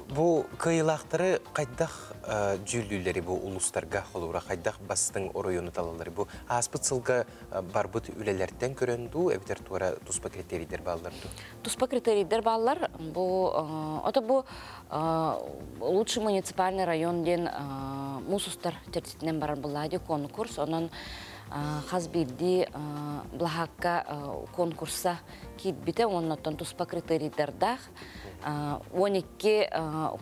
бу кыайыылаахтары хайдах дьүүллүүллэри бу улуустарга холобура хайдах бастыҥ оройуону талаллары бу ааспыт сылга барбыт үлэлэртэн көрөн дуу эбэтэр туора туспа критерийдэр бааллар дуу? Туспа критерийдэр бааллар. Бу ото бу лучший муниципальный район диэн муус устар чэрчитинэн барар былаади конкурс. Онон хас биирдии былаһаакка конкурса киирбитэ уонна туспа критерийдардаах 12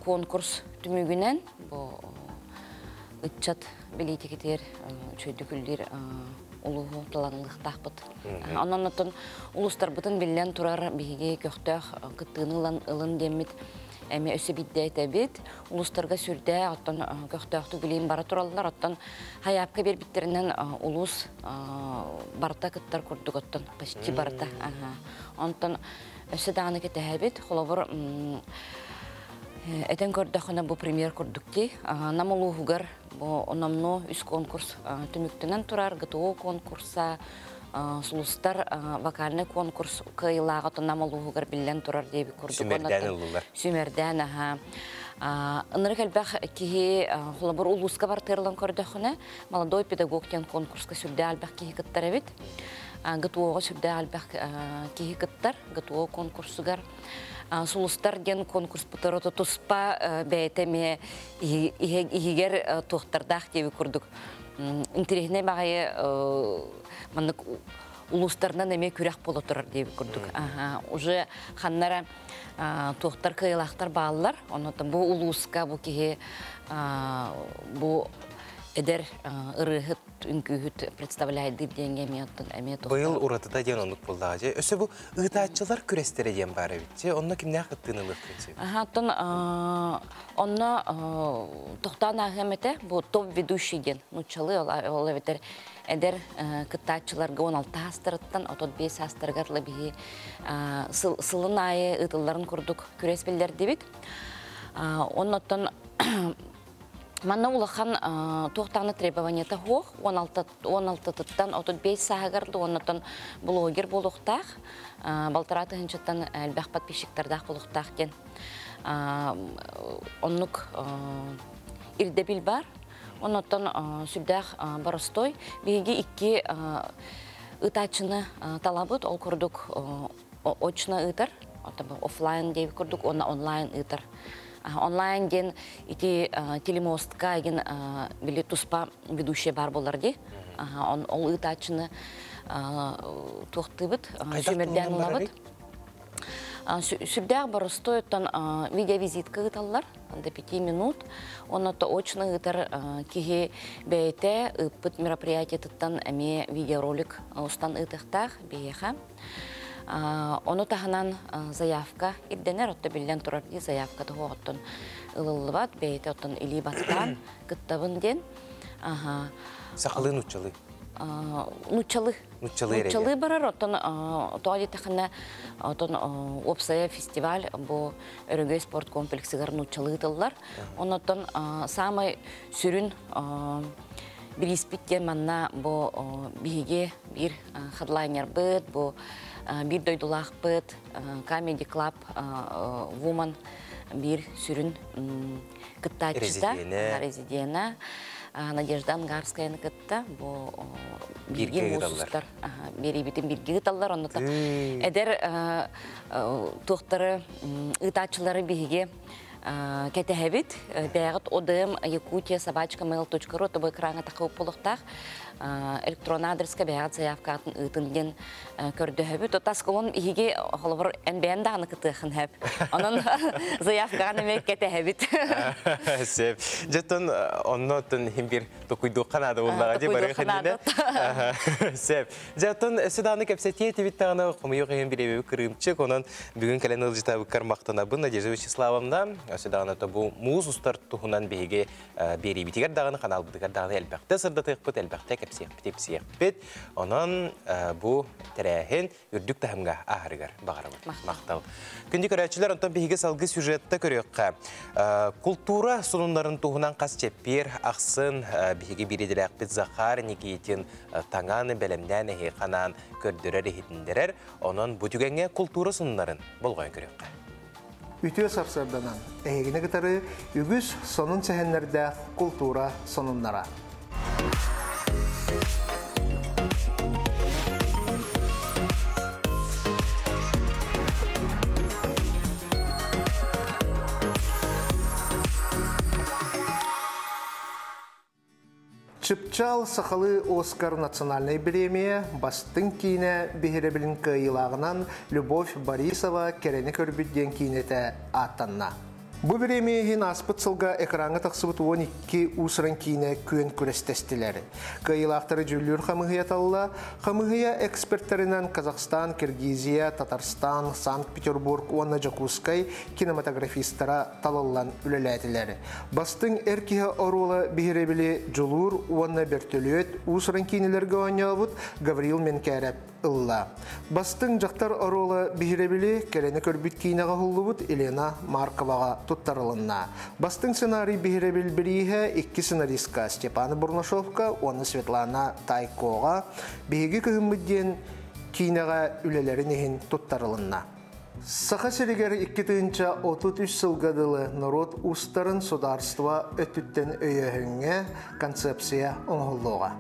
конкурс түмүгүнэн бу ыччат бэлиитикэтигэр үчүгэйдик үллүүр улууһу таланыахтаахпыт. Онон оттон улуустарбытын биллэн турар биһиги көхтөөх кыттыыны ылан ылын диэммит эмиэ өссө биирдэ этэбит. Улуустарга сүрдээх оттон көхтөөхтүк билиин бара тураллар. Оттон хайаапка биэрбиттэринэн улуус барыта кыттар курдук оттон почти барыта. Онтон өссө даҕаны кэтэһэбит. Холобур, Этэн көрдөххүнэ бу премьер курдук дии. Нам улууһугар бу номнуо үс конкурс түмүктэнэн турар ГТО конкурса, Сулустар вокальный конкурс кыайыылааҕа Нам улууһугар биллэн турар диэбит курдук. Сүүмэрдээн ыллылар. Сүүмэрдээн аха. Ынырык элбэх киһи холобур улууска бартыарлан көрдөххүнэ молодой педагог диэн конкурска сүрдээх элбэх киһи кыттар эбит. ГТО-ҕа сүрдээх элбэх киһи кыттар. ГТО конкурсугар Сулустар диэн конкурспутар ото туспа бэйэтэ эмиэ иһигэр туохтардаах диэбит курдук интэриэһинэй баҕайы маннык улуустарынан эмиэ күрэх буола турар диэбит курдук. Уже ханнара туохтар кыайылаахтар бааллар. Онон бу улууска бу киһи бу эдэр ырыаһыт үҥкүүһүт представляйдыыр диэҥҥэ эмиэ оттон эмиэ Быйыл уратыта диэн оннук буоллаҕа дьэ. Өссө бу ыытааччылар күрэстэрэ диэн баар эбит. Дьэ, онно кимнээх кыттыыны ылыахтарын сөбүй? Аха, оттон онно тохтоон ааһыам этэ. Бу топ-ведущий диэн нууччалыы ол эбэтэр эдэр кыттааччыларга 16 саастарыттан 35 саастарыгар ыла биһи сылын аайы ыытылларын курдук күрэс биллэрдибит. Оннуттан Манна улахан туох даҕаны требованиета суох, 16-тыттан 35 сааһыгар да уоннаттан блогер буолуохтаах, балтараа тыһыынчаттан элбэх подписчиктардаах буолуохтаах диэн оннук ирдэбил бар. Оннуттан сүрдээх боростой. Биһиги икки ыытааччыны талабыт, ол курдук очно ыытар, офлайн диэбит курдук уонна онлайн ыытар. Онлайн диэн ити телемостка деген били туспа ведущий бар болар ди. Ол ыытааччыны туохтыыбыт, сүүмэрдээн ылабыт. Сүрдээх боростуой оттон видеовизитка ыыталлар до 5 минут. Онно очно ыытар киһи бэйэтэ ыыппыт мероприятиетыттан эмиэ видеоролик устан ыытыахтаах биһиэхэ. Ону таһынан заявка ирдэнэр, отто биллэн турар дии заявка туһуоҕуттан ылыллыбат, бэйэтэ оттон илии баттаан кыттабын диэн. Сахалыы нууччалыы? Нууччалыы. Нууччалыы эрэ. Нууччалыы барар, оттон тоҕо диэтэххинэ, оттон уопсайа фестиваль бу Өрөгөй спорт комплексыгар нууччалыы тыллар. Оннуттан саамай сүрүн бирииспит диэн манна бу биһиги биир хедлайнербыт, бу биир дойдулаахпыт Comedy Club Woman биир сүрүн кыттааччыта, резиденэ Надежда Ангарскаяны кытта бу бииргэ муусустар биэриибитин бииргэ ыыталлар. Онно эдэр туохтары ыытааччылары биһиги кэтэһэбит. Бэйэҕит ОДМ Якутия собачка mail.ru тобой экраҥҥа таххыбыт буолуохтаах. Электронный адреска бэйэҕит заявкаатын ыытын диэн көрдөһөбүт. Тас колон иһиги холобур эн бэйэн даҕаны кытыахын хэп. Онон заявкаҕа эмиэ кэтэһэбит. Сөп. Дьэ, онно хим бир токуйдуохха наада буоллаҕа дии барыах иннинэ. Сөп. Дьэ, оттон өссө даҕаны кэпсэтиэ этибит даҕаны хомойуох иһин бириэмэбит кырыымчык. Онон бүгүн кэлэн ыалдьытаабыккар махтанабын Надежда Вячеславовна. Өссө даҕаны бу муус устар туһунан биһиги биэриибитигэр даҕаны, ханаалбытыгар даҕаны элбэхтэ сырдатыахпыт, элбэхтэ кэпсиэхпит, ипсиэхпит. Онон бу тэрээһин үрдүк таһымга ааһарыгар баҕарабыт. Махтал. Күндү көрөөччүлэр, онтон биһиги салгыы сюжетта көрүөххэ. Култуура сонуннарын туһунан хас чэппиэр ахсын биһиги бииридэлээхпит Захар Никитин таҥан бэлэмнээн эһиэхэ көрдөрөр иһитиннэрэр. Онон бу түгэҥҥэ култуура сонуннарын болҕойон көрүөххэ. Үтүө сарсыарданан эһигини кытары үгүс сонун сэһэннэрдээх култуура сонуннара. Чыпчаал сахалыы Оскар национальнай бириэмийэ бастыҥ киинэ биһирэбилин кыайыылааҕынан Любовь Борисова Кэрэни көрбүт диэн киинэтэ ааттанна. Бу бириэмийэ иһин ааспыт сылга экраҥҥа тахсыбыт 12 уус-уран киинэ күөн күрэстэстилэр. Кыайыылаахтары дьүүллүүр хамыыһыйа талла. Хамыыһыйа экспертэринэн Казахстан, Киргизия, Татарстан, Санкт-Петербург уонна Дьокуускай кинематографистара талыллан үлэлээтилэр. Бастыҥ эр киһи оруола биһирэбили Дьулуур уонна Бөртөлүөт уус-уран киинэлэргэ оонньообут Гаврил Менкээрэп ылла. Бастыҥ дьахтар оруола биһирэбили кэрэни көрбүт киинэҕэ уһуллубут Елена Марковаҕа. туттарылынна. Бастыҥ сценарий биһирэбил бирииһэ икки сценаристка Степан Бурнашовка уонна Светлана Тайкоҕа Биһиги кыһыммыт диэн киинэҕэ үлэлэрин иһин туттарылынна. Саха сиригэр 2033 сылга дылы норуот уустарын судаарыстыба өттүттэн өйөөһүҥҥэ концепция оҥоһуллуоҕа.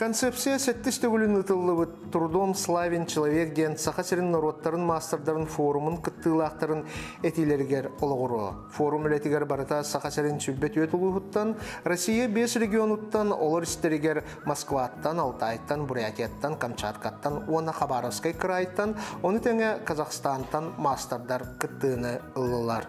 Концепция сэттис төгүлүн ыытыллыбыт Трудом славен человек диэн Саха сирин норуоттарын маастардарын форумун кыттыылаахтарын этиилэригэр олоҕуруо. Форум үлэтигэр барыта Саха сирин 24 улууһуттан, Россия биэс регионуттан, олор истэригэр Москваттан, Алтайтан, Бурятияттан, Камчаткаттан уонна Хабаровскай кыраайтан, ону тэҥэ Казахстантан маастардар кыттыыны ыллылар.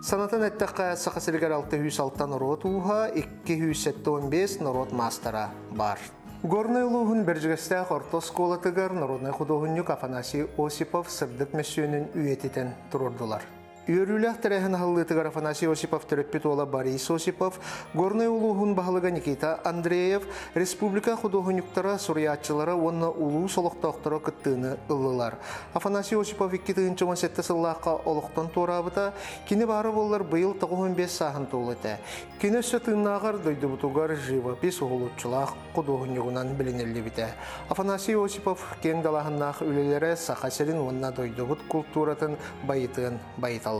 Санатан эттэххэ, Саха сиригэр 606 норуот ууһа, 275 норуот маастара бар. Горнай улууһун Бэрдьигэстээх орто оскуолатыгар народнай худуоһунньук Афанасий Осипов сырдык мөссүөнүн үйэтитэн туруордулар. Үөрүүлээх тэрээһин аһыллыытыгар Афанасий Осипов төрөппүт уола Борис Осипов, Горнай улууһун баһылыга Никита Андреев, республика худуоһунньуктара, суруйааччылара уонна улуус олохтоохторо кыттыыны ыллылар. Афанасий Осипов 2017 сыллаахха олохтон туораабыта, кини баара буоллар быйыл 95 сааһын туолла этэ. Кини өссө тыыннааҕар дойдубутугар живопись уһулуччулаах худуоһунньугунан билиниллибитэ. Афанасий Осипов киэҥ далааһыннаах үлэлэрэ Саха сирин уонна дойдубут култууратын байытыан байыталлар.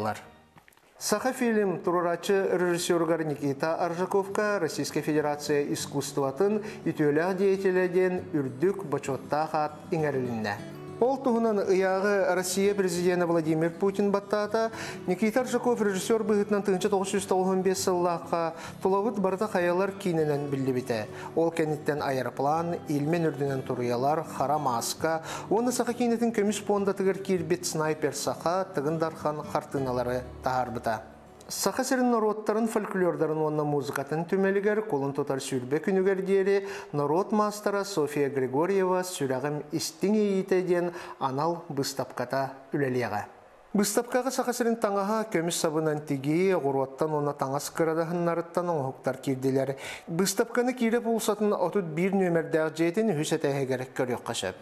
Саха фильм туруорааччы режиссеругар Никита Аржаковка Российскай Федерация искусствотын үтүөлээх деятелэ диэн үрдүк бочуоттаах аат иҥэрилиннэ. Ол туһунан ыйааҕы Россия президенэ Владимир Путин баттаата. Никита Аржаков режиссер быһыытынан 1995 сыллаахха тулабыт барыта хайалар киинэнэн биллибитэ. Ол кэнниттэн аэроплан, Ильмен үрдүнэн туруйалар, хара мааска уонна саха киинэтин көмүс пуондатыгар киирбит снайпер саха Тыгын Дархан хартыыналары таһаарбыта. Саха сирин норуоттарын фольклордарын уонна музыкатын түмэлигэр кулун тутар сүүрбэ күнүгэр диэри норуот маастара Софья Григорьева «Сүрэҕим истиҥ иэйиитэ» диэн анал быыстапката үлэлиэҕэ. Быыстапкаҕа Саха сирин таҥаһа көмүс сабынан тигии, оҕуруоттан уонна таҥас кырадаһыннарыттан оҥоһуктар киирдилэр. Быыстапканы Киирэ уулуссатын 31 нүөмэрдээх дьиэтин үһүс этээһигэр көрүөххэ сөп.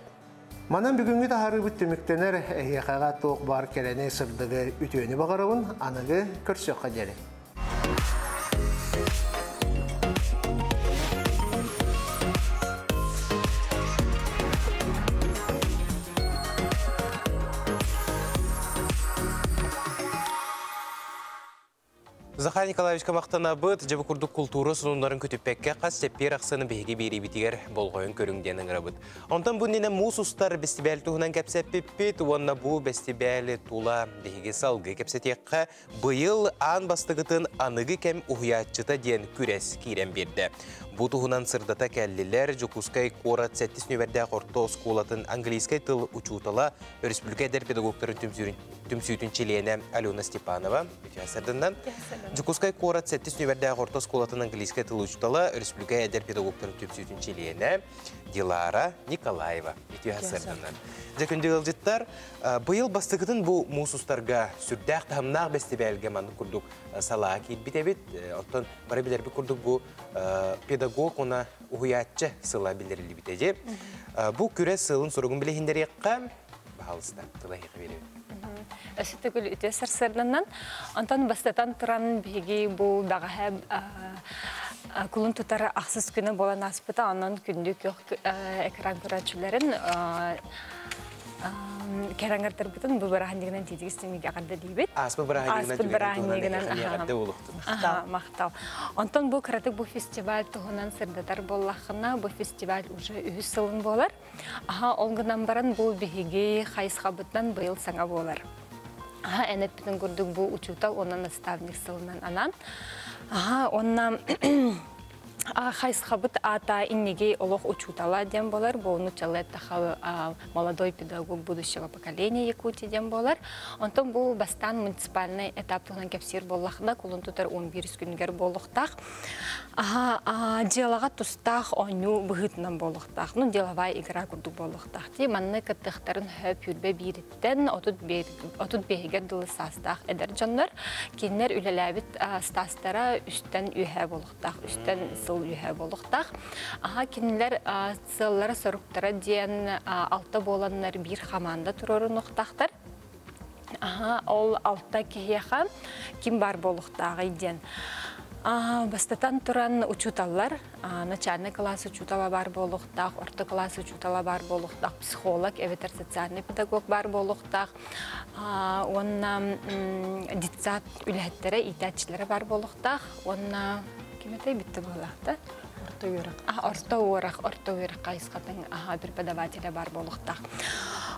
Манан бүгүҥҥү таһаарыыбыт түмүктэнэр, эһиэхэҕэ туох баар кэрэни, сырдыгы, үтүөнү баҕарабын, аныгы көрсүөххэ диэри. Захар Николаевичка махтанабыт, дьэ бу курдук култуура сонуннарын көтүппэккэ хас чэппиэр ахсыны биһиги биэриибитигэр болҕойон көрүҥ диэн ыҥырабыт. Онтон бу иннинэ муус устар бэстибээл туһунан кэпсэппиппит уонна бу бэстибээли тула биһиги салгыы кэпсэтиэххэ быйыл аан бастакытын аныгы кэм уһуйааччыта диэн күрэс киирэн биэрдэ. Бу туһунан сырдата кэллилэр Дьокуускай куорат сэттис нүөмэрдээх орто оскуолатын английскай тыл учуутала, өрөспүүбүлүкэ эдэр педагогтарын түмсүүтүн чилиэнэ Алена Степанова. Үтүө Дьокуускай куорат сэттис нүөмэрдээх орто оскуолатын английскай тыл учуутала, өрөспүүбүлүкэ эдэр педагогтарын түмсүүтүн чилиэнэ Дилара Николаева. Үтүө сарданнан. Дьэ күндү ыалдьыттар, быйыл бастакытын бу муус устарга сүрдээх таһымнаах бэстибээлгэ маннык курдук салаа киирбит эбит. Оттон бары билэрбит курдук бу педагог уонна уһуйааччы сыла биллэриллибитэ дии. Бу күрэс сылын суругун билиһиннэриэххэ, баһаалыста, тыла эһиэхэ биэрэбин. Өссө төгүл үтүө сарсыарданан, онтон бастатан туран биһиги бу бэҕэһээ кулун тутар ахсыс күнэ буолан ааспыта, онон күндү күөх экран көрөөччүлэрин кэрэҥэрдэрбитин бу бырааһынньыгынан тиитигис түмүгэ эҕэрдэ диибит. Ааспыт бырааһынньыгынан эҕэрдэ буолуохтун. Махтал. Онтон бу кыратык бу фестиваль туһунан сырдатар буоллаххына, бу фестиваль уже үһүс сылын буолар. Аха, ол гынан баран бу биһиги хайысхабытынан быйыл саҥа буолар. Аха, эн эппитин курдук бу учуутал уонна наставник сылынан анаан. Аха, уонна хайысхабыт аата инниги олох учуутала диэн буолар. Бу нууччалыы эттэххэ молодой педагог будущего поколения Якутии диэн буолар. Онтон бу бастаан муниципальнай этап туһунан кэпсиир буоллахына, кулун тутар 11 күнүгэр буолуохтаах. Аха, дьыалаҕа тустаах оонньуу быһыытынан буолуохтаах. Ну, деловая игра курдук буолуохтаах. Ти манна кыттыахтарын хөп үүрбэ биириттэн 35-гэр дылы саастаах эдэр дьоннор. Кинилэр үлэлээбит стастара үстэн үөһэ буолуохтаах, үстэн сыл үөһэ буолуохтаах. Аха, кинилэр сыаллара-соруктара диэн алта буоланнар биир хамаанда туруорунуохтаахтар. Аха, ол алта киһиэхэ ким бар буолуохтааҕый диэн. Бастатан туран учууталлар, начальный класс учуутала бар буолуохтаах, орто класс учуутала бар буолуохтаах, психолог эбэтэр социальный педагог бар буолуохтаах, уонна детсад үлэһиттэрэ, иитээччилэрэ бар буолуохтаах, уонна ким этэй бүтте буолаахта? Орто үөрэх. Орто үөрэх, орто үөрэх хайысхатын преподавателя бар буолуохтаах.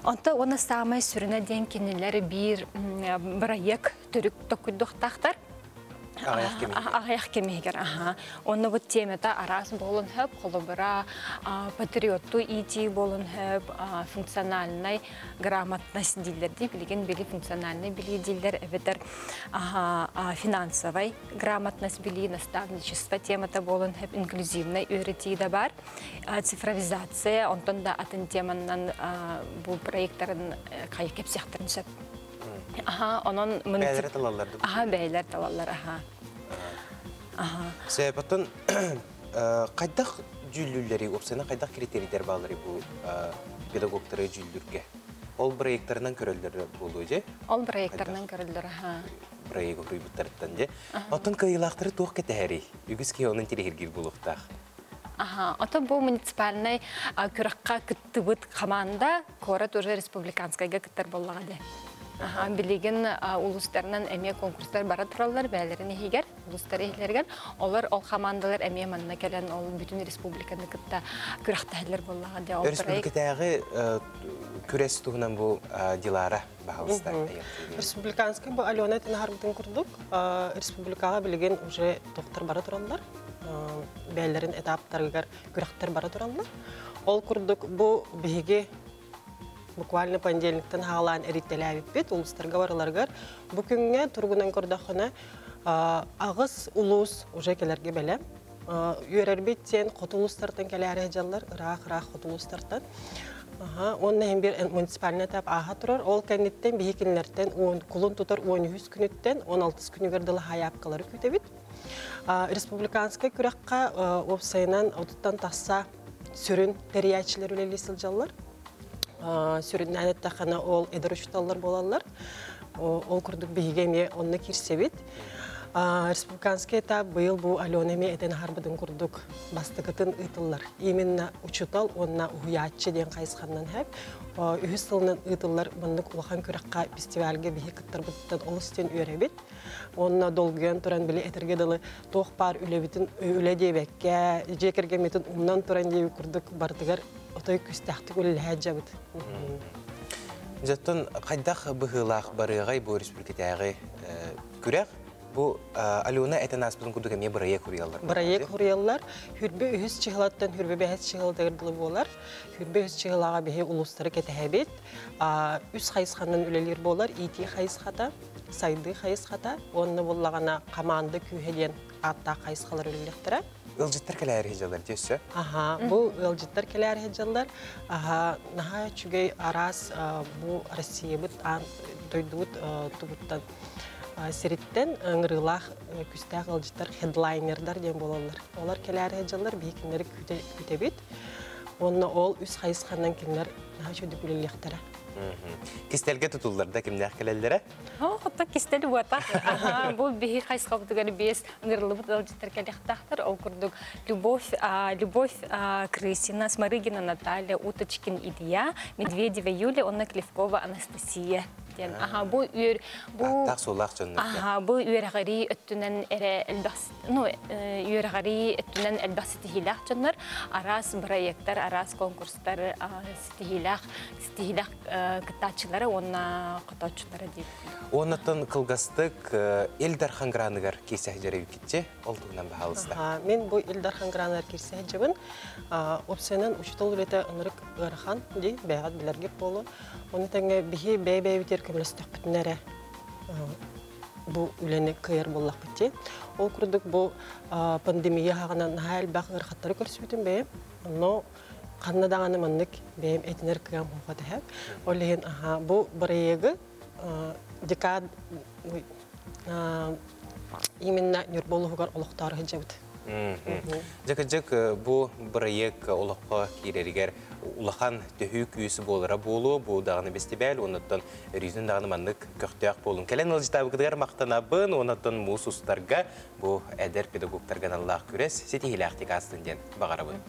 Онто уонна саамай сүрүнэ диэн кинилэр биир бырайыак төрүк токуйдуохтаахтар. Аҕыйах кэмигэр, аха. Онно бу темата араас буолун хөп, холобура патриоттуу иитии буолун хөп, функциональный грамотность дииллэр дии, билигин били функциональный билии дииллэр, эбэтэр финансовый грамотность билии, наставничество темата буолун хөп, инклюзивный үөрэтии да бар, цифровизация, онтон да атын теманан бу проекттарын кайы кэпсиэхтэрин сөп. Аха, онон Бэйэлэрэ талаллар. Аха, бэйэлэр талаллар, аха. Аха. Сөп, хайдах дьүүллүүллэри, уопсайынан хайдах критерийдер баалары бу педагогтары дьүүллүүргэ? Ол проекттарынан көрөллөр буолуо же? Ол проекттарынан көрөллөр, аха. Проект уруйбуттарыттан же. Оттон кыайыылаахтары туох кэтэһэрий? Үгүс киһи онон интэриэһиргиир буолуохтаах. Аха, ото бу муниципальный күрэххэ кыттыбыт команда куорат уже республиканскайга кыттар буоллаҕа дии. Аха, билигин улуустарынан эмиэ конкурстар бара тураллар бээлэрин иһигэр, улуустар иһилэригэр. Олор ол командалар эмиэ манна кэлэн ол бүтүн республиканы кытта күрэхтэһэллэр буоллаҕа дии. Ол проект Республикатааҕы күрэс туһунан бу Дилара баһалыста. Республиканский бу Алена Тинахарбытын курдук, республикаҕа билигин уже тохтор бара тураллар. Бээлэрин этаптарыгар күрэхтэр бара тураллар. Ол курдук бу биһиги буквально понедельниктан хаалаан эриттэлээбиппит улуустарга барыларыгар. Бу күҥҥэ туругунан көрдөххүнэ аҕыс улуус уже кэлэргэ бэлэм. Үөрэрбит диэн хоту улуустартан кэлээри дьаллар, ыраах-ыраах хоту улуустартан. Уонна иһин бир муниципальный этап ааха турар. Ол кэнниттэн биһи кинилэртэн кулун тутар 13 күнүттэн 16 күнүгэр дылы хайаапкалары күүтэбит. Республиканскай күрэххэ уопсайынан отуттан тахса сүрүн тэрийээччилэр үлэлии сылдьаллар. Сүрүннээн эттэххинэ ол эдэр учууталлар буолаллар. Ол курдук биһиги эмиэ онно киирсэбит. Республиканский этап быйыл бу Алена эмиэ этэн аһарбытын курдук бастакытын ыытыллар. Именно учуутал уонна уһуйааччы диэн хайысханнан хэп. Үһүс сылынан ыытыллар маннык улахан күрэххэ фестивальга биһи кыттарбытыттан олус диэн үөрэбит. Онно долгуйан туран били этэргэ дылы туох баар үлэбитин үлэ диэбэккэ, дьиэ кэргэммитин умнан туран диэби курдук бардыгар отой күстээхтик үлэлэһэ дьабыт. Жаттон хайдах быһыылаах барыаҕай бу республикатааҕы күрэх? Бу Алена этэн ааспытын курдук эмиэ бырайыак хуруйаллар. Бырайыак хуруйаллар. Хүрбэ үһүс чыһылаттан хүрбэ бэһис чыһылатыгар дылы буолар. Хүрбэ үһүс чыһылаҕа биһи улуустары кэтэһэбит. Үс хайысханан үлэлиир буолар. ИТ хайысхата, сайдыы хайысхата, уонна буллаҕына команда күүһэ диэн ааттаах хайысхалар үлэлиэхтэрэ. Ыалдьыттар кэлээри сылдьаллар диэссе. Аха, бу ыалдьыттар кэлээри сылдьаллар. Аха, наһаа үчүгэй араас бу Россиябыт аан дойдубут тугуттан сириттэн ыҥырыылаах күстээх ыалдьыттар хедлайнердар диэн буолаллар. Олар кэлээри сылдьаллар, биһи кинилэри күүтэбит. Уонна ол үс хайысханан кинилэр наһаа үчүгдүк үлэлиэхтэрэ. Кистэлгэ тутуллар да кимнээх кэлэллэрэ? Хотта кистел буата. Бу биһи хайысхабытыгар биэс ыҥырыллыбыт ыалдьыттар кэлиэхтээхтэр. Ол курдук Любовь, Любовь Крысина, Смарыгина Наталья, Уточкин Илья, Медведева Юлия, онно Клевкова Анастасия диэн. Аха, бу үөр бу Таах суулаах дьоннор. Аха, бу үөрэҕирии өттүнэн эрэ элбэх ну үөрэҕирии өттүнэн элбэх ситиһиилээх дьоннор, араас проекттар, араас конкурстар ситиһиилээх ситиһиилээх кыттааччылара уонна хотооччулара диир. Уоннаттан кылгастык Ил Дархан граныгар киирсэ сылдьар ол туһунан баһаалыста. Мин бу Ил Дархан граныгар киирсэ сылдьабын. Опциянан учуутал үлэтэ ынырык ыарахан дии, бэйэҕит билэргит буолуо. Ону тэҥэ биһи бэйэ-бэйэбитигэр көмөлөстөхпүтүнэ эрэ бу үлэни кыайар буоллахпыт дии. Ол курдук бу пандемия хаҕынан наһаа элбэх ыарахаттары көрсүбүтүм бэйэм. Онно ханна даҕаны маннык бэйэм этинэр кыам хуха тэһэп. Ол иһин бу бырайыагы декад именно Ньурба улууһугар олохтоору сылдьабыт. Дьэ, бу бырайыак олоххо киирэригэр улахан төһүү күүс буолара буолуо, бу даҕаны бэстибээл, оннуттан өрүүтүн даҕаны маннык көхтөөх буолун. Кэлэн ыалдьытаабыкытыгар махтанабын, оннуттан муус устарга бу эдэр педагогтарга аналлаах күрэс ситиһиилээхтик аастын диэн баҕарабын.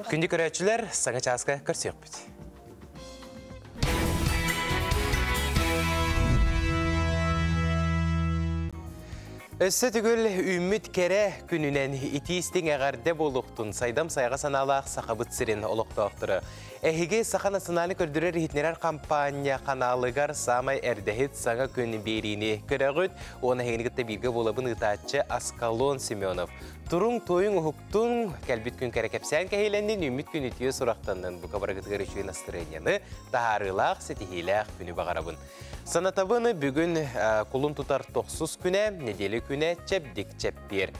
Күндү көрөөччүлэр, саҥа чааска көрсүөхпүт. Өссө түгүл үүммүт кэрэ күнүнэн итии-истиҥ эҕэрдэ буолуохтун сайдам сайҕа санаалаах Сахабыт сирин олохтоохторо. Эһиги Саха национальнай көрдөрөр-иһитиннэрэр хампаанньа ханаалыгар саамай эрдэһит саҥа күн биэриини көрөҕүт. Уонна эһигини кытта бииргэ буолабын ыытааччы Аскалон Семенов. Туруҥ, туойуҥ уһуктуҥ, кэлбит күн кэрэ кэпсээн кэһиилэннин, үүммүт күн үтүө сурахтаннын, бука барыгытыгар үчүгэй настырыанньаны, таһаарыылаах, ситиһиилээх күнү баҕарабын. Санатабын, бүгүн кулун тутар тохсус күнэ, неделя күнэ чэбдик чэппиэр.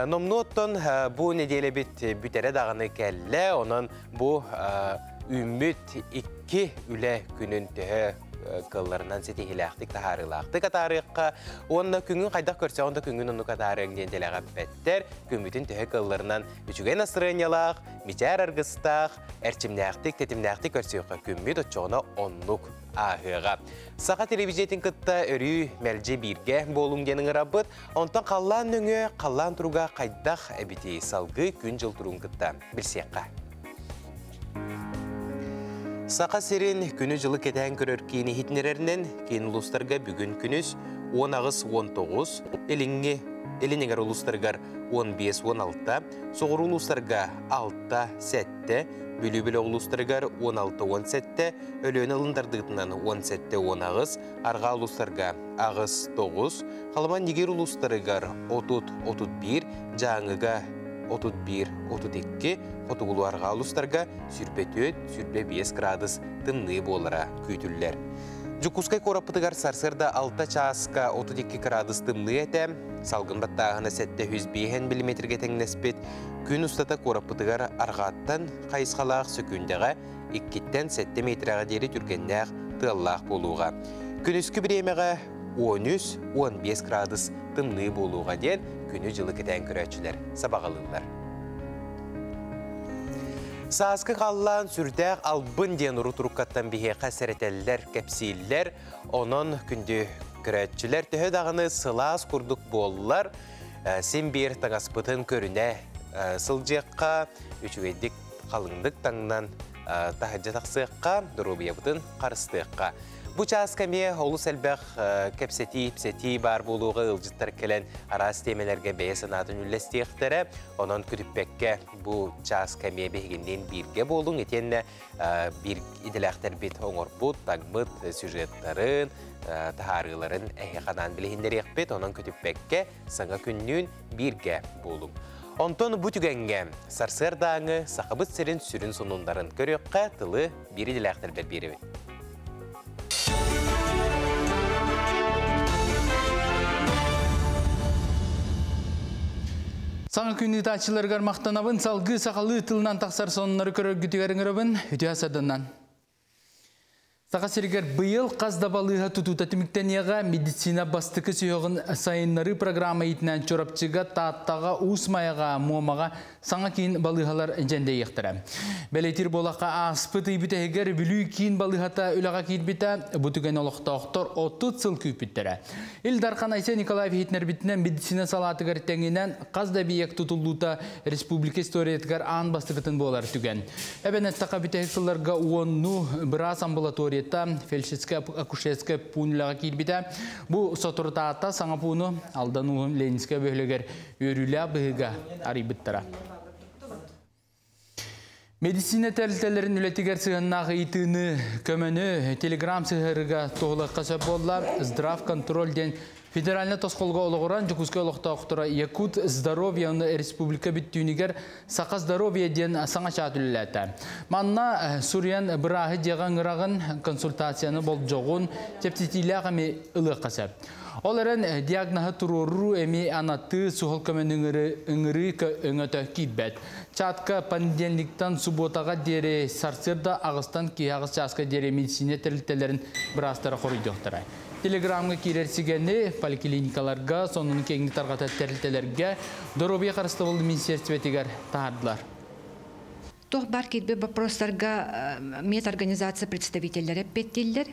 Номнуоттан бу неделябит бүтэрэ даҕаны кэллэ, онон бу үүммүт икки үлэ күнүн төһө кылларынан ситиһилээхтик таһаарыылаахтык атаарыахха уонна күҥүн хайдах көрсөҕүн да күҥүн оннук атаарыаҥ диэн дэлэҕэ эппэттэр. Күммүтүн төһө кылларынан үчүгэй настырыанньалаах, мичээр аргыстаах, эрчимнээхтик, тэтимнээхтик көрсүөххэ күммүт оччоҕуна оннук ааһыаҕа. Саха телевизиятын кытта өрүү мэлдьи бииргэ буолуҥ диэн ыҥырабыт. Онтон халлаан нөҥүө халлаан туруга хайдах эбитий салгыы күн-дьыл туругун кытта билсиэххэ. Саха сирин күнү-дьылы кэтээн көрөр киин иһитиннэрэринэн, киин улуустарга бүгүн күнүс 18-19, илиҥҥи илин эҥэр улуустарыгар 15-16, соҕуруу улуустарга 6-7, Бүлүү бөлөх улуустарыгар 16-17, Өлүөнэ ылын тардыытынан 17-18, арҕаа улуустарга 8-9, Халыман-Нигир улуустарыгар 30-31, Дьааҥыга 31-32, хотугулуу арҕаа улуустарга 24-25 градус тымныы буолара күүтүллэр. Дьокуускай куораппытыгар сарсыарда 6 чааска 32 градус тымныы этэ, салгын баттааһына 705 миллиметргэ тэҥнэспит. Күн устата куораппытыгар арҕааттан хайысхалаах сөкүүндэҕэ 2-ттэн 7 метрэҕэ диэри түргэннээх тыаллаах буолууга. Күнүскү бириэмэҕэ 13-15 градус тымныы буолууга диэн күнү-дьылы кэтээн көрөөччүлэр сабаҕалыыллар. Сааскы халлаан сүрдээх албын диэн урут-уруккаттан биһиэхэ сэрэтэллэр, кэпсииллэр. Онон күндү көрөөччүлэр төһө даҕаны сылаас курдук буоллар, син биир таҥаспытын көрүнэ сылдьыахха, үчүгэйдик халыҥнык таҥнан таһырдьа тахсыахха, доруобуйабытын харыстыахха. Бу чааска эмиэ олус элбэх кэпсэтии, ипсэтии баар буолуоҕа ыалдьыттар кэлэн араас тиэмэлэргэ бэйэ санаатын үллэстиэхтэрэ. Онон күтүппэккэ бу чааска эмиэ биһигинниин бииргэ буолуҥ. Итиэннэ биир идэлээхтэрбит оҥорбут, таҥмыт сюжеттарын, таһаарыыларын эһиэхэ анаан билиһиннэриэхпит. Онон күтүппэккэ саҥа күннүүн бииргэ буолуҥ. Онтон бу түгэҥҥэ сарсыардааҥы Сахабыт сирин сүрүн сонуннарын көрүөххэ тылы биир идэлээхтэрбэр биэрэбин. Саҥа күн ыытааччыларыгар махтанабын, салгыы сахалыы тылынан тахсар сонуннары көрөргүтүгэр ыҥырабын. Үтүө сарданнан. Саха сиригэр быйыл хас да балыыһа тутуута түмүктэниэҕэ медицина бастакы сүһүөҕүн сайыннарыы программа иитинэн Чурапчыга, Тааттаҕа, Уус Майаҕа, Муомаҕа саҥа киин балыыһалар дьэндэйиэхтэрэ. Бэлиэтиир буолахха ааспыт ый бүтэһигэр Бүлүү киин балыыһата үлэҕэ киирбитэ, бу түгэн олохтоохтор 30 сыл күүппүттэрэ. Ил Дархан Айсен Николаев иһитиннэрбитинэн медицина салаатыгар тэҥинэн хас да эбийиэк тутуллуута республика историятыгар аан бастакытын буолар түгэн. Эбэн эттэххэ бүтэһик сылларга уонну быраас амбулаторията фельдшерскэй акушерскай пуун үлэҕэ киирбитэ. Бу соторутаата саҥа пууну Алдан улууһун Ленинскэй бөһүөлэгэр үөрүүлээх быһыыга арыйбыттара. Медицина тэрилтэлэрин үлэтигэр сыһыаннаах ыйытыыны, көмөнү телеграм сыһыарыга туһулахха сөп буолла. Здравконтроль диэн федеральнай тосхолго олоҕуран Дьокуускай олохтоохторо Якут здоровье республика бүттүүнүгэр Саха здоровье диэн саҥа чаат үлэлээтэ. Манна суруйан бырааһы дьиэҕэ ыҥыраҕын, консультацияны болдьоҕун, чэпчэтиилээх эми ылыахха сөп. Ол эрэн диагноһы туруоруу эми анатыы суһал көмөнү ыҥырыы өҥөтө киирбэт. Чатка понедельниктан субботаға диэри сарсыарда аҕыстан киэһэ аҕыс чааска диэри медицина тэрилтэлэрин быраастара хоруйдуохтара. Телеграмҥа киирэр сигэни поликлиникаларга, сонуну киэҥник тарҕатар тэрилтэлэргэ, доруобуйа харыстабылын министиэристибэтигэр таһаардылар. Туох баар киирбит вопростарга медорганизация представителлэрэ эппиэттииллэр.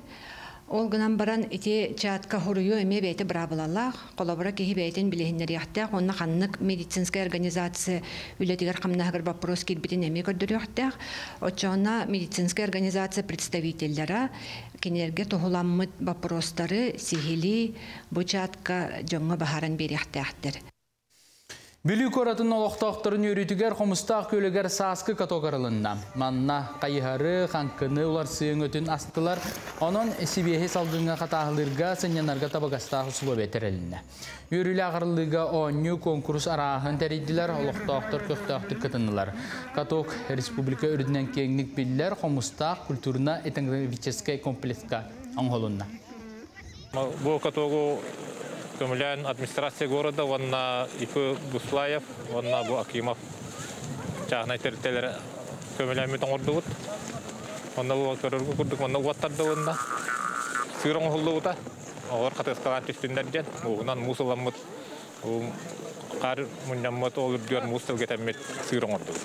Ол гынан баран ити чатка хоруйу эмиэ бэйэтэ быраабылалаах. Холобура киһи бэйэтин билиһиннэриэхтээх уонна ханнык медицинскэй организация үлэтигэр-хамнаһыгар вопрос киирбитин эмиэ көрдөрүөхтээх. Оччоҕуна медицинскэй организация представителлэрэ кинилэргэ туһуламмыт вопростары сиһилии бу чатка дьоҥҥо баһаран биэриэхтээхтэр. Бүлүү куоратын олохтоохторун үөрүүтүгэр Хомустаах күөлүгэр сааскы каток арылынна. Манна хайыһары, хаҥкыны уларсыы өҥөтүн астылар. Онон сибиэһи салгыҥҥа хатааһылыырга, сынньанарга табыгастаах усулуобуйа тэрилиннэ. Үөрүүлээх арыллыыга оонньуу куонкурус арааһын тэрийдилэр, олохтоохтор көхтөөхтүк кытыннылар. Каток республика үрдүнэн киэҥник биллэр Хомустаах культурно-этнографическай комплекска оҥоһулунна. Бу катогу көмөлөөн администрация города уонна ИП Буслаев уонна бу Акимов чааһынай тэрилтэлэрэ көмөлөөммүт оҥордубут. Онно бу көрөргө курдук манна уот тардылынна. Сыыр оҥоһуллубута. Оҕолор хатыаскалаан түстүннэр диэн мууһунан муус ыламмыт, хаар мунньаммыт, ол үрдүгэр муус тэлгэтэммит сыыр оҥордубут.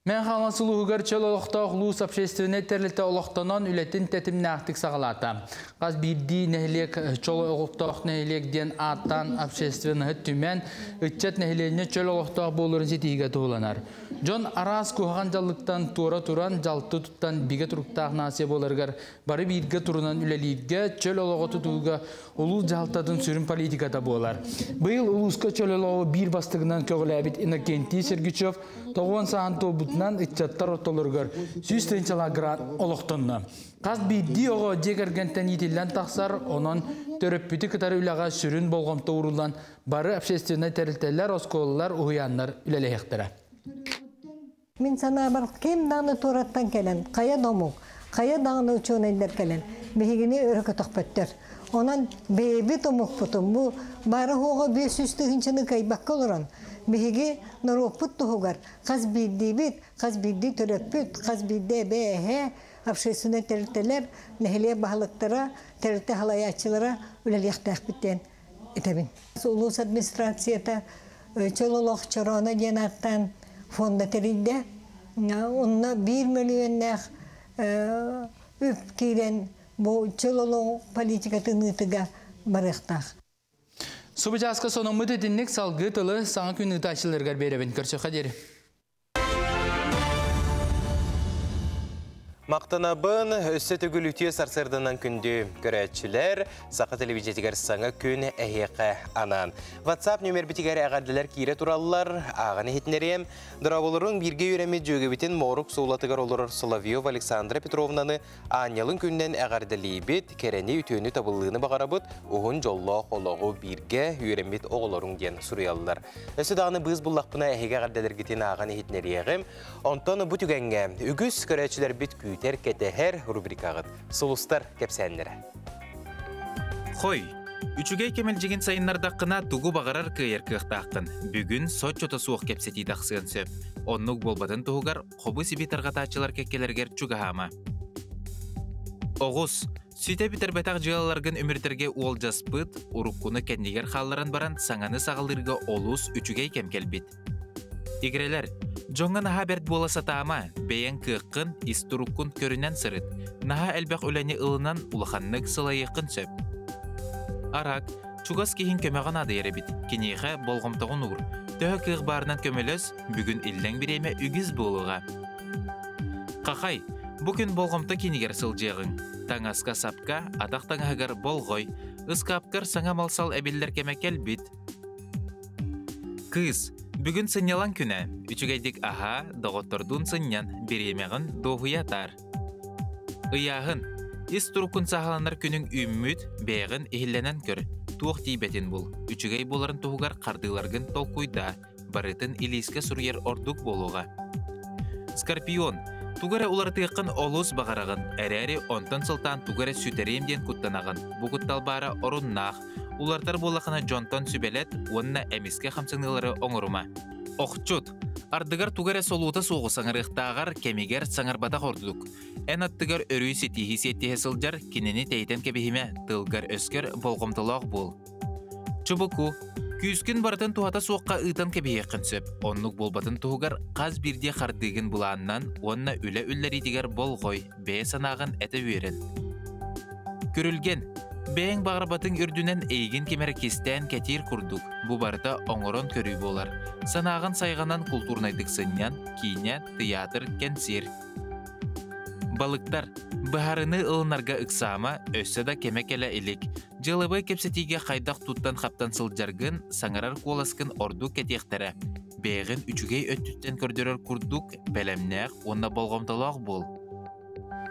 Мэҥэ Хаҥалас улууһугар чөл олохтоох улуус общественнай тэрилтэ олохтонон үлэтин тэтимнээхтик саҕалаата. Хас биирдии нэһилиэк чөл олохтоох нэһилиэк диэн ааттаан общественноһы түмэн, ыччат нэһилиэнньэ чөл олохтоох буоларын ситиһиигэ туһуланар. Дьон араас куһаҕан дьаллыктан туора туран, дьалты туттан бигэ туруктаах нация буоларыгар бары бииргэ турунан үлэлииргэ, чөл олоҕу тутууга улуус дьаһалтатын сүрүн политиката буолар. Быйыл улууска чөл олоҕу биир бастыгынан көҕүлээбит Иннокентий Сергучев тоҕуон сааһын туолбутунан ыччаттар ортолоругар 100 тыһыынчалаах грант олохтонно. Хас биирдии оҕо дьиэ кэргэнтэн иитиллэн тахсар, онон төрөппүтү кытары үлэҕэ сүрүн болҕомто ууруллан бары общественнай тэрилтэлэр, оскуолалар, уһуйааннар үлэлэһиэхтэрэ. Мин санаабар ким даҕаны туораттан кэлэн, хайа да омук, хайа даҕаны учуонайдар кэлэн, биһигини өрө көтөхпөттөр. Онон бэйэбит омукпутун бу баара суоҕа 500 тыһыынчаны кыайбакка олорон, биһиги норуоппут туһугар хас биирдиибит, хас биирдии төрөппүт, хас биирдии эбээ эһээ, общественнай тэрилтэлэр, нэһилиэк баһылыктара, тэрилтэ халайааччылара үлэлиэхтээхпит диэн этэбин. Улуус администрацията чөл олох чорооно диэн ааттаан фонда тэрийдэ. Онно 1 мөлүйүөннээх үп киирэн бу чөл олох политикатын ыытыыга барыахтаах. Субучааска сонуммут итинник салгыы тылы саҥа күн ыытааччыларыгар биэрэбин көрсүөххэ диэри. Махтанабын өссө төгүл үтүө сарсыарданан күндү көрөөччүлэр, Саха телевизиятыгар саҥа күн эһиэхэ анаан. WhatsApp нөмербитигэр эҕэрдэлэр киирэ тураллар, ааҕан иһитиннэриэм. Дорооболоруҥ бииргэ үөрэммит дьүөгэбитин Моорук Суулатыгар олорор Соловьев Александра Петровнаны аанньалын күнүнэн эҕэрдэлиибит, кэрэни үтүөнү табыллыыны баҕарабыт, уһун дьоллоох олоҕу бииргэ үөрэммит оҕолоруҥ диэн суруйаллар. Өссө даҕаны быыс буллахпына эһиги эҕэрдэлэргитин ааҕан иһитиннэриэҕим. Онтон бу түгэҥҥэ үгүс көрөөччүлэрбит күүтэр кэтэһэр рубрикаҕыт Сулустар кэпсээннэрэ. Хой, үчүгэй кэмэлдьигин сайыннардаххына тугу баҕарар кыайар кыахтааххын. Бүгүн соччото суох кэпсэтии тахсыан сөп. Оннук буолбатын туһугар хобу-сиби тарҕатааччылар кэккэлэригэр чугаһаама. Оҕус, ситэ бүтэрбэтэх дьыалаларгын үмүрүтэргэ уолдьаспыт, уруккуну кэннигэр хаалларан баран саҥаны саҕалыырга олус үчүгэй кэм кэлбит. Игирэлэр, дьоҥҥо наһаа бэрт буола сатаама, бэйэҥ кыаххын, ис туруккун көрүнэн сырыт. Наһаа элбэх үлэни ылынан улаханнык сылайыаххын сөп. Арак, чугас киһиҥ көмөҕө наадыйар эбит. Киниэхэ болҕомтоҕун уур. Төһө кыах баарынан көмөлөс, бүгүн иллэҥ бириэмэ үгүс буолуоҕа. Хахай, бу күн болҕомто киинигэр сылдьыаҕыҥ. Таҥаска-сапка, атах таҥаһыгар болҕой. Ыскаапкар саҥа мал-сал эбиллэр кэмэ кэлбит. Кыыс, бүгүн сынньалаҥ күнэ. Үчүгэйдик аһаа, доҕоттордуун сынньан, бириэмэҕин дуоһуйа атаар. Ыйааһын. Ис туруккун сааһыланар күнүҥ үүммүт, бэйэҕин иһиллэнэн көр. Туох тиийбэтин бул. Үчүгэй буоларын туһугар хардыыларгын толкуйдаа. Барытын илиискэ суруйар ордук буолуоҕа. Скорпион. Тугу эрэ уларытыаххын олус баҕараҕын, эрээри онтон сылтаан тугу эрэ сүтэриэм диэн куттанаҕын. Бу куттал баара оруннаах. Уларытар буоллаххына дьонтон сүбэлэт уонна эмискэ хамсаныылары оҥорума. Охчут. Ардыгар тугу эрэ солуута суоҕу саҥарыахтааҕар кэмигэр саҥарбатах ордук. Эн аттыгар өрүү ситиһии сиэттиһэ сылдьар, кинини тэйтэн кэбиһимэ, тылгар-өскөр болҕомтолоох буол. Чубуку, күүскүн барытын туһата суохха ыытан кэбиһиэххин сөп. Оннук буолбатын туһугар хас биирдии хардыыгын былааннан уонна үлэ үллэриитигэр болҕой, бэйэ санааҕын этэ үөрэн. Күрүлгэн, бэйэҥ баҕарбатыҥ үрдүнэн эйигин ким эрэ кистээн кэтиир курдук, бу барыта оҥорон көрүү буолар. Санааҕын сайҕанан култуурунайдык сынньан, киинэ, тыйаатыр, кэнсиэр. Балыктар, быһаарыныы ылынарга ыксаама, өссө да кэмэ кэлэ илик. Дьыалабыай кэпсэтиигэ хайдах туттан-хаптан сылдьаргын, саҥарар куоласкын ордук кэтиэхтэрэ. Бэйэҕин үчүгэй өттүттэн көрдөрөр курдук бэлэмнээх уонна болҕомтолоох буол.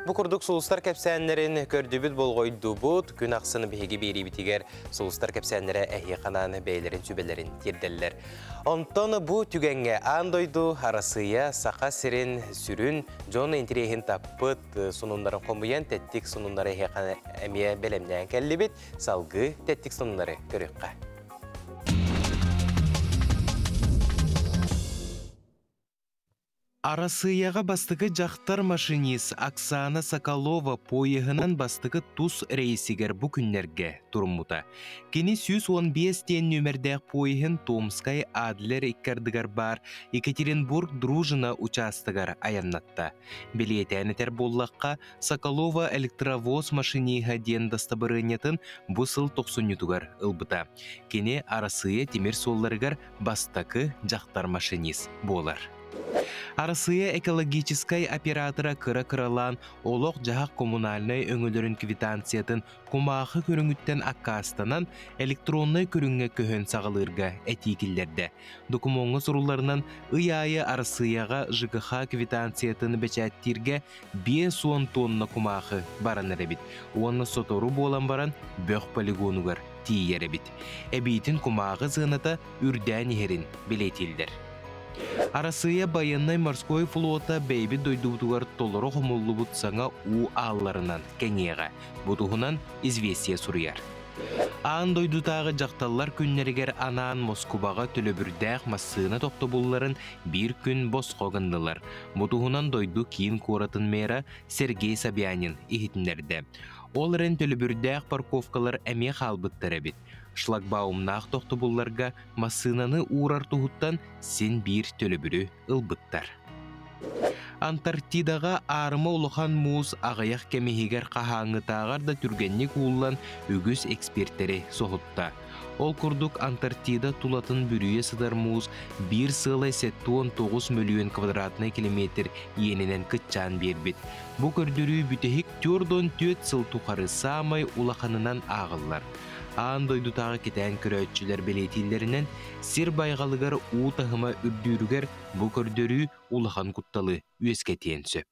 Бу курдук сулустар кэпсээннэрин көрдүбүт болҕойдубут. Күн ахсын биһиги биэриибитигэр сулустар кэпсээннэрэ эһиэхэ анаан бэйэлэрин сүбэлэрин тиэрдэллэр. Онтон бу түгэҥҥэ аан дойду, Арассыыйа, Саха сирин сүрүн дьон интириэһин таппыт сонуннарын хомуйан тэттик сонуннары эһиэхэ эмиэ бэлэмнээн кэллибит. Салгыы тэттик сонуннары көрүөххэ. Арассыыйаҕа бастакы дьахтар машинист Оксана Соколова поеһынан бастакы тус рейсигэр бу күннэргэ туруммута. Кини 115 диэн нүөмэрдээх поеһын Томскай Адлер икки ардыгар баар Екатеринбург Дружина учаастагар айаннатта. Бэлиэтээн этэр буоллахха, Соколова электровоз машиниһа диэн дастабырыанньатын бу сыл тохсунньутугар ылбыта. Кини Арассыыйа тимир суолларыгар бастакы дьахтар машинист буолар. Арассыыйа экологическай оператора кыра-кыралаан олох-дьаһах коммунальнай өҥөлөрүн квитанциятын кумаахы көрүҥүттэн аккаастанан электроннай көрүҥҥэ көһөн саҕалыырга этии киллэрдэ. Докумуоҥҥа сурулларынан, ый аайы Арассыыйаҕа ЖКХ квитанциятын бэчээттииргэ 50 тонна кумаахы баранар эбит уонна сотору буолан баран бөх полигонугар тиийэр эбит. Эбиитин кумааҕы сыаната үрдээн иһэрин бэлиэтииллэр. Арассыыйа байыаннай-морской флота бэйэбит дойдубутугар толору хомуллубут саҥа уу аалларынан кэҥиэҕэ. Бу туһунан «Известия» суруйар. Аан дойдутааҕы дьахталлар күннэригэр анаан Москубаҕа төлөбүрдээх массыына тохтобулларын биир күн босхо гыннылар. Бу туһунан дойду киин куоратын мэра Сергей Собянин иһитиннэрдэ. Ол эрэн төлөбүрдээх парковкалар эмиэ хаалбыттар эбит. Шлагбаумнаах тохтобулларга массыынаны уурар туһуттан син биир төлөбүрү ылбыттар. Антарктидаҕа аарыма улахан муус аҕыйах кэм иһигэр хаһааҥҥытааҕар да түргэнник ууллан үгүс экспертэри соһутта. Ол курдук Антарктида тулатын бүрүйэ сытар муус биир сыалай 79 мөлүйүөн квадратнай километр иэнинэн кыччаан биэрбит. Бу көрдөрүү бүтэһик 44 сыл тухары саамай улаханынан ааҕыллар. Аан дойдутааҕы кэтээн көрөөччүлэр бэлиэтииллэринэн, сир байҕалыгар уу таһыма үрдүүрүгэр бу көрдөрүү улахан кутталы үөскэтиэн сөп.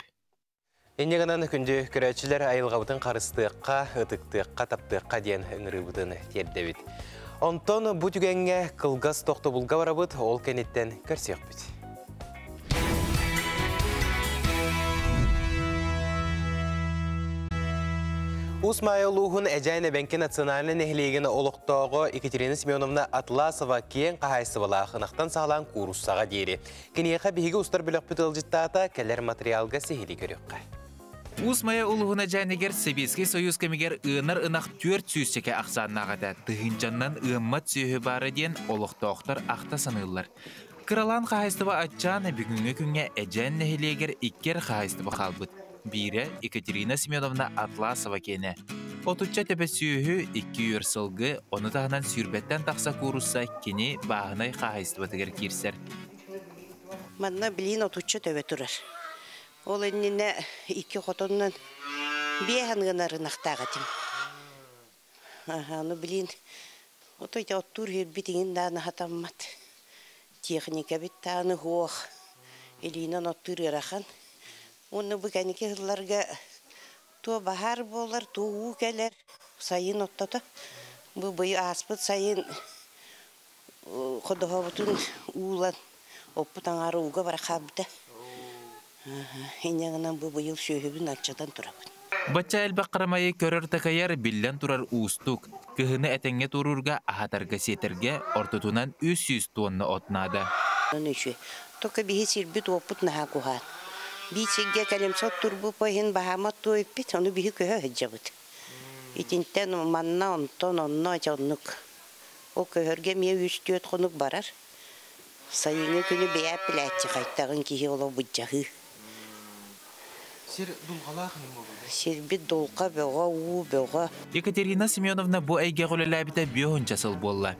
Инньэ гынан күндү көрөөччүлэр айылҕабытын харыстыахха, ытыктыахха, таптыахха диэн ыҥырыыбытын тиэрдэбит. Онтон бу түгэҥҥэ кылгас тохтобулга барабыт, ол кэнниттэн көрсүөхпүт. Уус Маайа улууһун Эдьээн Эбэҥки национальнай нэһилиэгин олохтооҕо Екатерина Семеновна Атласова киэҥ хаһаайыстыбалаах ынахтан саҕалаан кууруссаҕа диэри. Киниэхэ биһиги устар бөлөхпүт ыалдьыттаата, кэлэр материалга сиһилии көрүөххэ. Уус Майа улууһун Эдьээнигэр Сэбиэскэй Союз кэмигэр ыанар ынах 400 чэкэ ахсааннаах этэ. Тыһыынчаннан ыаммат сүөһү баара диэн олохтоохтор ахта саныыллар. Кыралаан хаһаайыстыба аччаан бүгүҥҥү күҥҥэ Эдьээн нэһилиэгэр икки эрэ хаһаайыстыба хаалбыт. Биирэ Екатерина Семеновна Атласова киэнэ. Отучча төбө сүөһү, икки үөр сылгы, ону таһынан сүүрбэттэн тахса куурусса кини бааһынай хаһаайыстыбатыгар киирсэр. Манна билин отучча төбө турар. Ол иннинэ икки хотонунан биэс аныгын ынахтаах этим. Аны билин отой оттуур сирбит иҥин дааны хатаммат. Техникабит дааны хуох. Илиинэн оттуур ыарахан. Уонна бу кэнники сылларга туо баһаар буолар, туо уу кэлэр. Сайын оттото. Бу быйыл ааспыт сайын ходоһобутун уулан оппут аҥаара ууга бара хаалбыта. Инньэ гынан бу быйыл сүөһүбүн аччатан турабын. Бачча элбэх харамайы көрөр-такайар биллэн турар уустук. Кыһыны этэҥҥэ туоруурга аһатарга-сиэтэргэ ортотунан 300 тонна от наада. Үчү Только биһи сирбит уоппут наһаа куһаан. Биир сиргэ кэлимсэ оттурбут иһин баһаама оттуо эппит, ону биһи көһө сылдьабыт. Итинтэн манна онтон онно дьоннук. Ол көһөргө эмиэ үс-түөрт хонук барар. Сайыҥҥы күнү бэйээп билээччи хайтаҕын киһи олох быдьаһыы. Сир дулҕалаах буолуо. Сирбит дулҕа бөҕө, уу бөҕө. Екатерина Семеновна бу эйгэҕэ үлэлээбитэ биэс сыл буолла.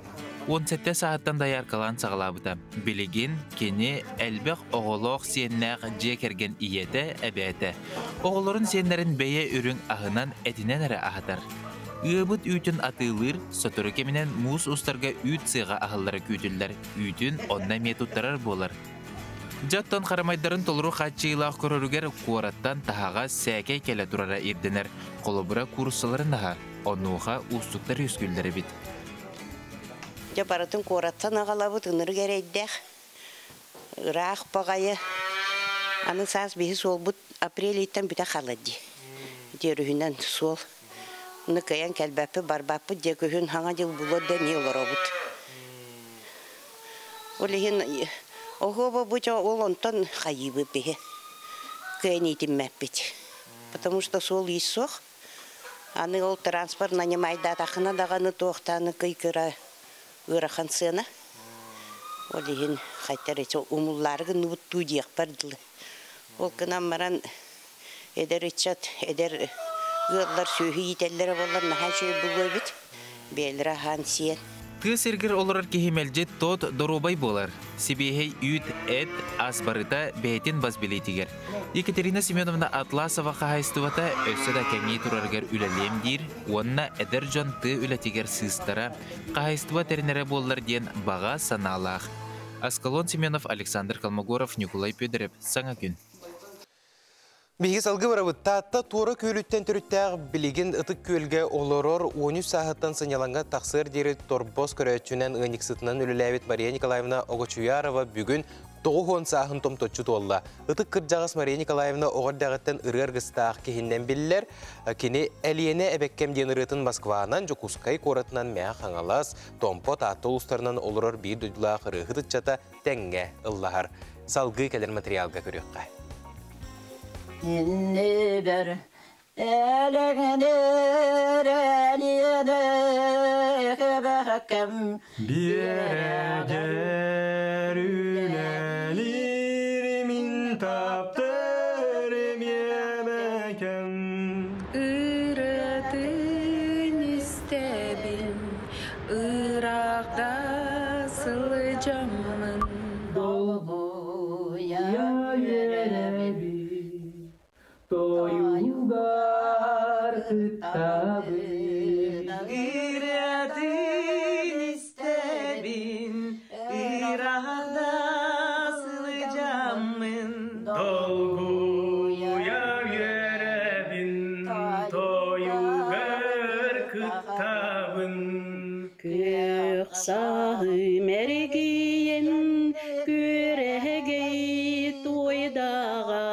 17 сааһыттан дояркалаан саҕалаабыта. Билигин кини элбэх оҕолоох сиэннээх дьиэ кэргэн ийэтэ, эбээтэ. Оҕолорун сиэннэрин бэйэ үрүҥ аһынан этинэн эрэ аһатар. Ыабыт үүтүн атыылыыр, сотору кэминэн муус устарга үүт сыаҕа аһыллара күүтүллэр. Үүтүн онно эмиэ туттарар буолар. Дьэ, оттон харамайдарын толору хааччыйыылаах көрөрүгэр куораттан таһаҕас сээкэй кэлэ турара ирдэнэр. Холобура кууруссаларын аһа, онуоха уустуктар үөскүүллэр эбит. Дьэ барытын куораттан аҕалабыт ынырык эрэйдээх. Ыраах баҕайы. Аны саас биһи суолбут апрель ыйтан бүтэ хаалар дии. Дьиэ суол. Аны кыайан кэлбэппит, барбаппыт дьэ күһүн хаҥа дьыл булуор да эмиэ олоробут. Ол иһин оһуоба бу ол онтон хайыыбыт биһи. Кыайан иитиммэппит. Потому что суол иис суох. Аны ол транспорт нанимайдаатахына даҕаны туохтааны кый-кыра ыарахан сыана. Ол иһин хайтар эти умуллаары гынныбыт дуу диэхпэр дылы. Ол гынан баран эдэр ыччат, эдэр ыаллар сүөһү иитэллэрэ буоллар наһаа үчүгэй буолуо эбит. Бэйэлэрэ аһаан сиэн. Тыа сиригэр олорор киһи мэлдьи тот доруобай буолар. Сибиэһэй үүт, эт, ас барыта бэйэтин бас билиитигэр. Екатерина Семеновна Атласова хаһаайыстыбата өссө да кэҥии турарыгар үлэлиэм диир уонна эдэр дьон тыа үлэтигэр сыыстара, хаһаайыстыба тэринэрэ буоллар диэн баҕа санаалаах. Аскалон Семенов, Александр Колмогоров, Ньукулай Пёдоров. Саҥа күн. Биһиги салгыы барабыт. Таатта Туора Күөлүттэн төрүттээх билигин Ытык Күөлгэ олорор 13 сааһыттан сынньалаҥҥа тахсыар диэри торбос көрөөччүнэн ыанньыксытынан үлэлээбит Мария Николаевна Огочуярова бүгүн 90 сааһын томточчу туолла. Ытык кырдьаҕас Мария Николаевна оҕо эрдэҕиттэн ырыа аргыстаах киһинэн биллэр. Кини Элиэнэ эбэккэм диэн ырыатын Москванан, Дьокуускай куоратынан Мэҥэ Хаҥалас, Томпо, Таатта улуустарынан олорор биир дойдулаах ырыаһыт ыччата тэҥҥэ ыллаһар. Салгыы кэлэр материалга көрүөххэ. Иннибэр элэҥнир элиэнэ эбэккэм Биэрэгэр үлэлиир мин таптыыр миэбэкэм Ырыатын истэбин, ыраахта сылдьаммын. Долгуйа үөрэбин, тойугар кыттабын. Ырыатын истэбин, ыраахта сылдьаммын. Долгуйа үөрэбин, тойугар кыттабын. Күөх саһым эргийэн, күөрэгэй туойдаҕа.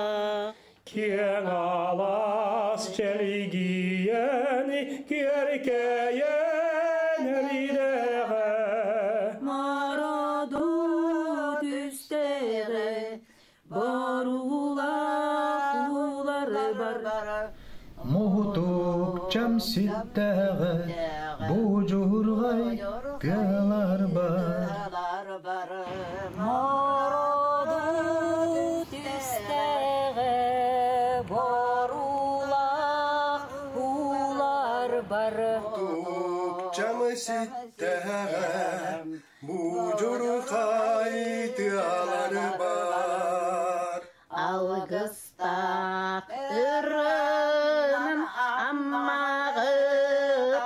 Киэҥ алаас чэлгийэн, киэркэйэн эридэҕэ. Мороду түстэҕэ, боруулаах уулар бар. Муһутук чам ситтэҕэ, будьурҕай тыалар бар. Мороду түстэҕэ, боруулаах уулар бар. Чам ситтэҕэ, будьурҕай тыалар бар. Алгыстаах ырыанан аммаҕы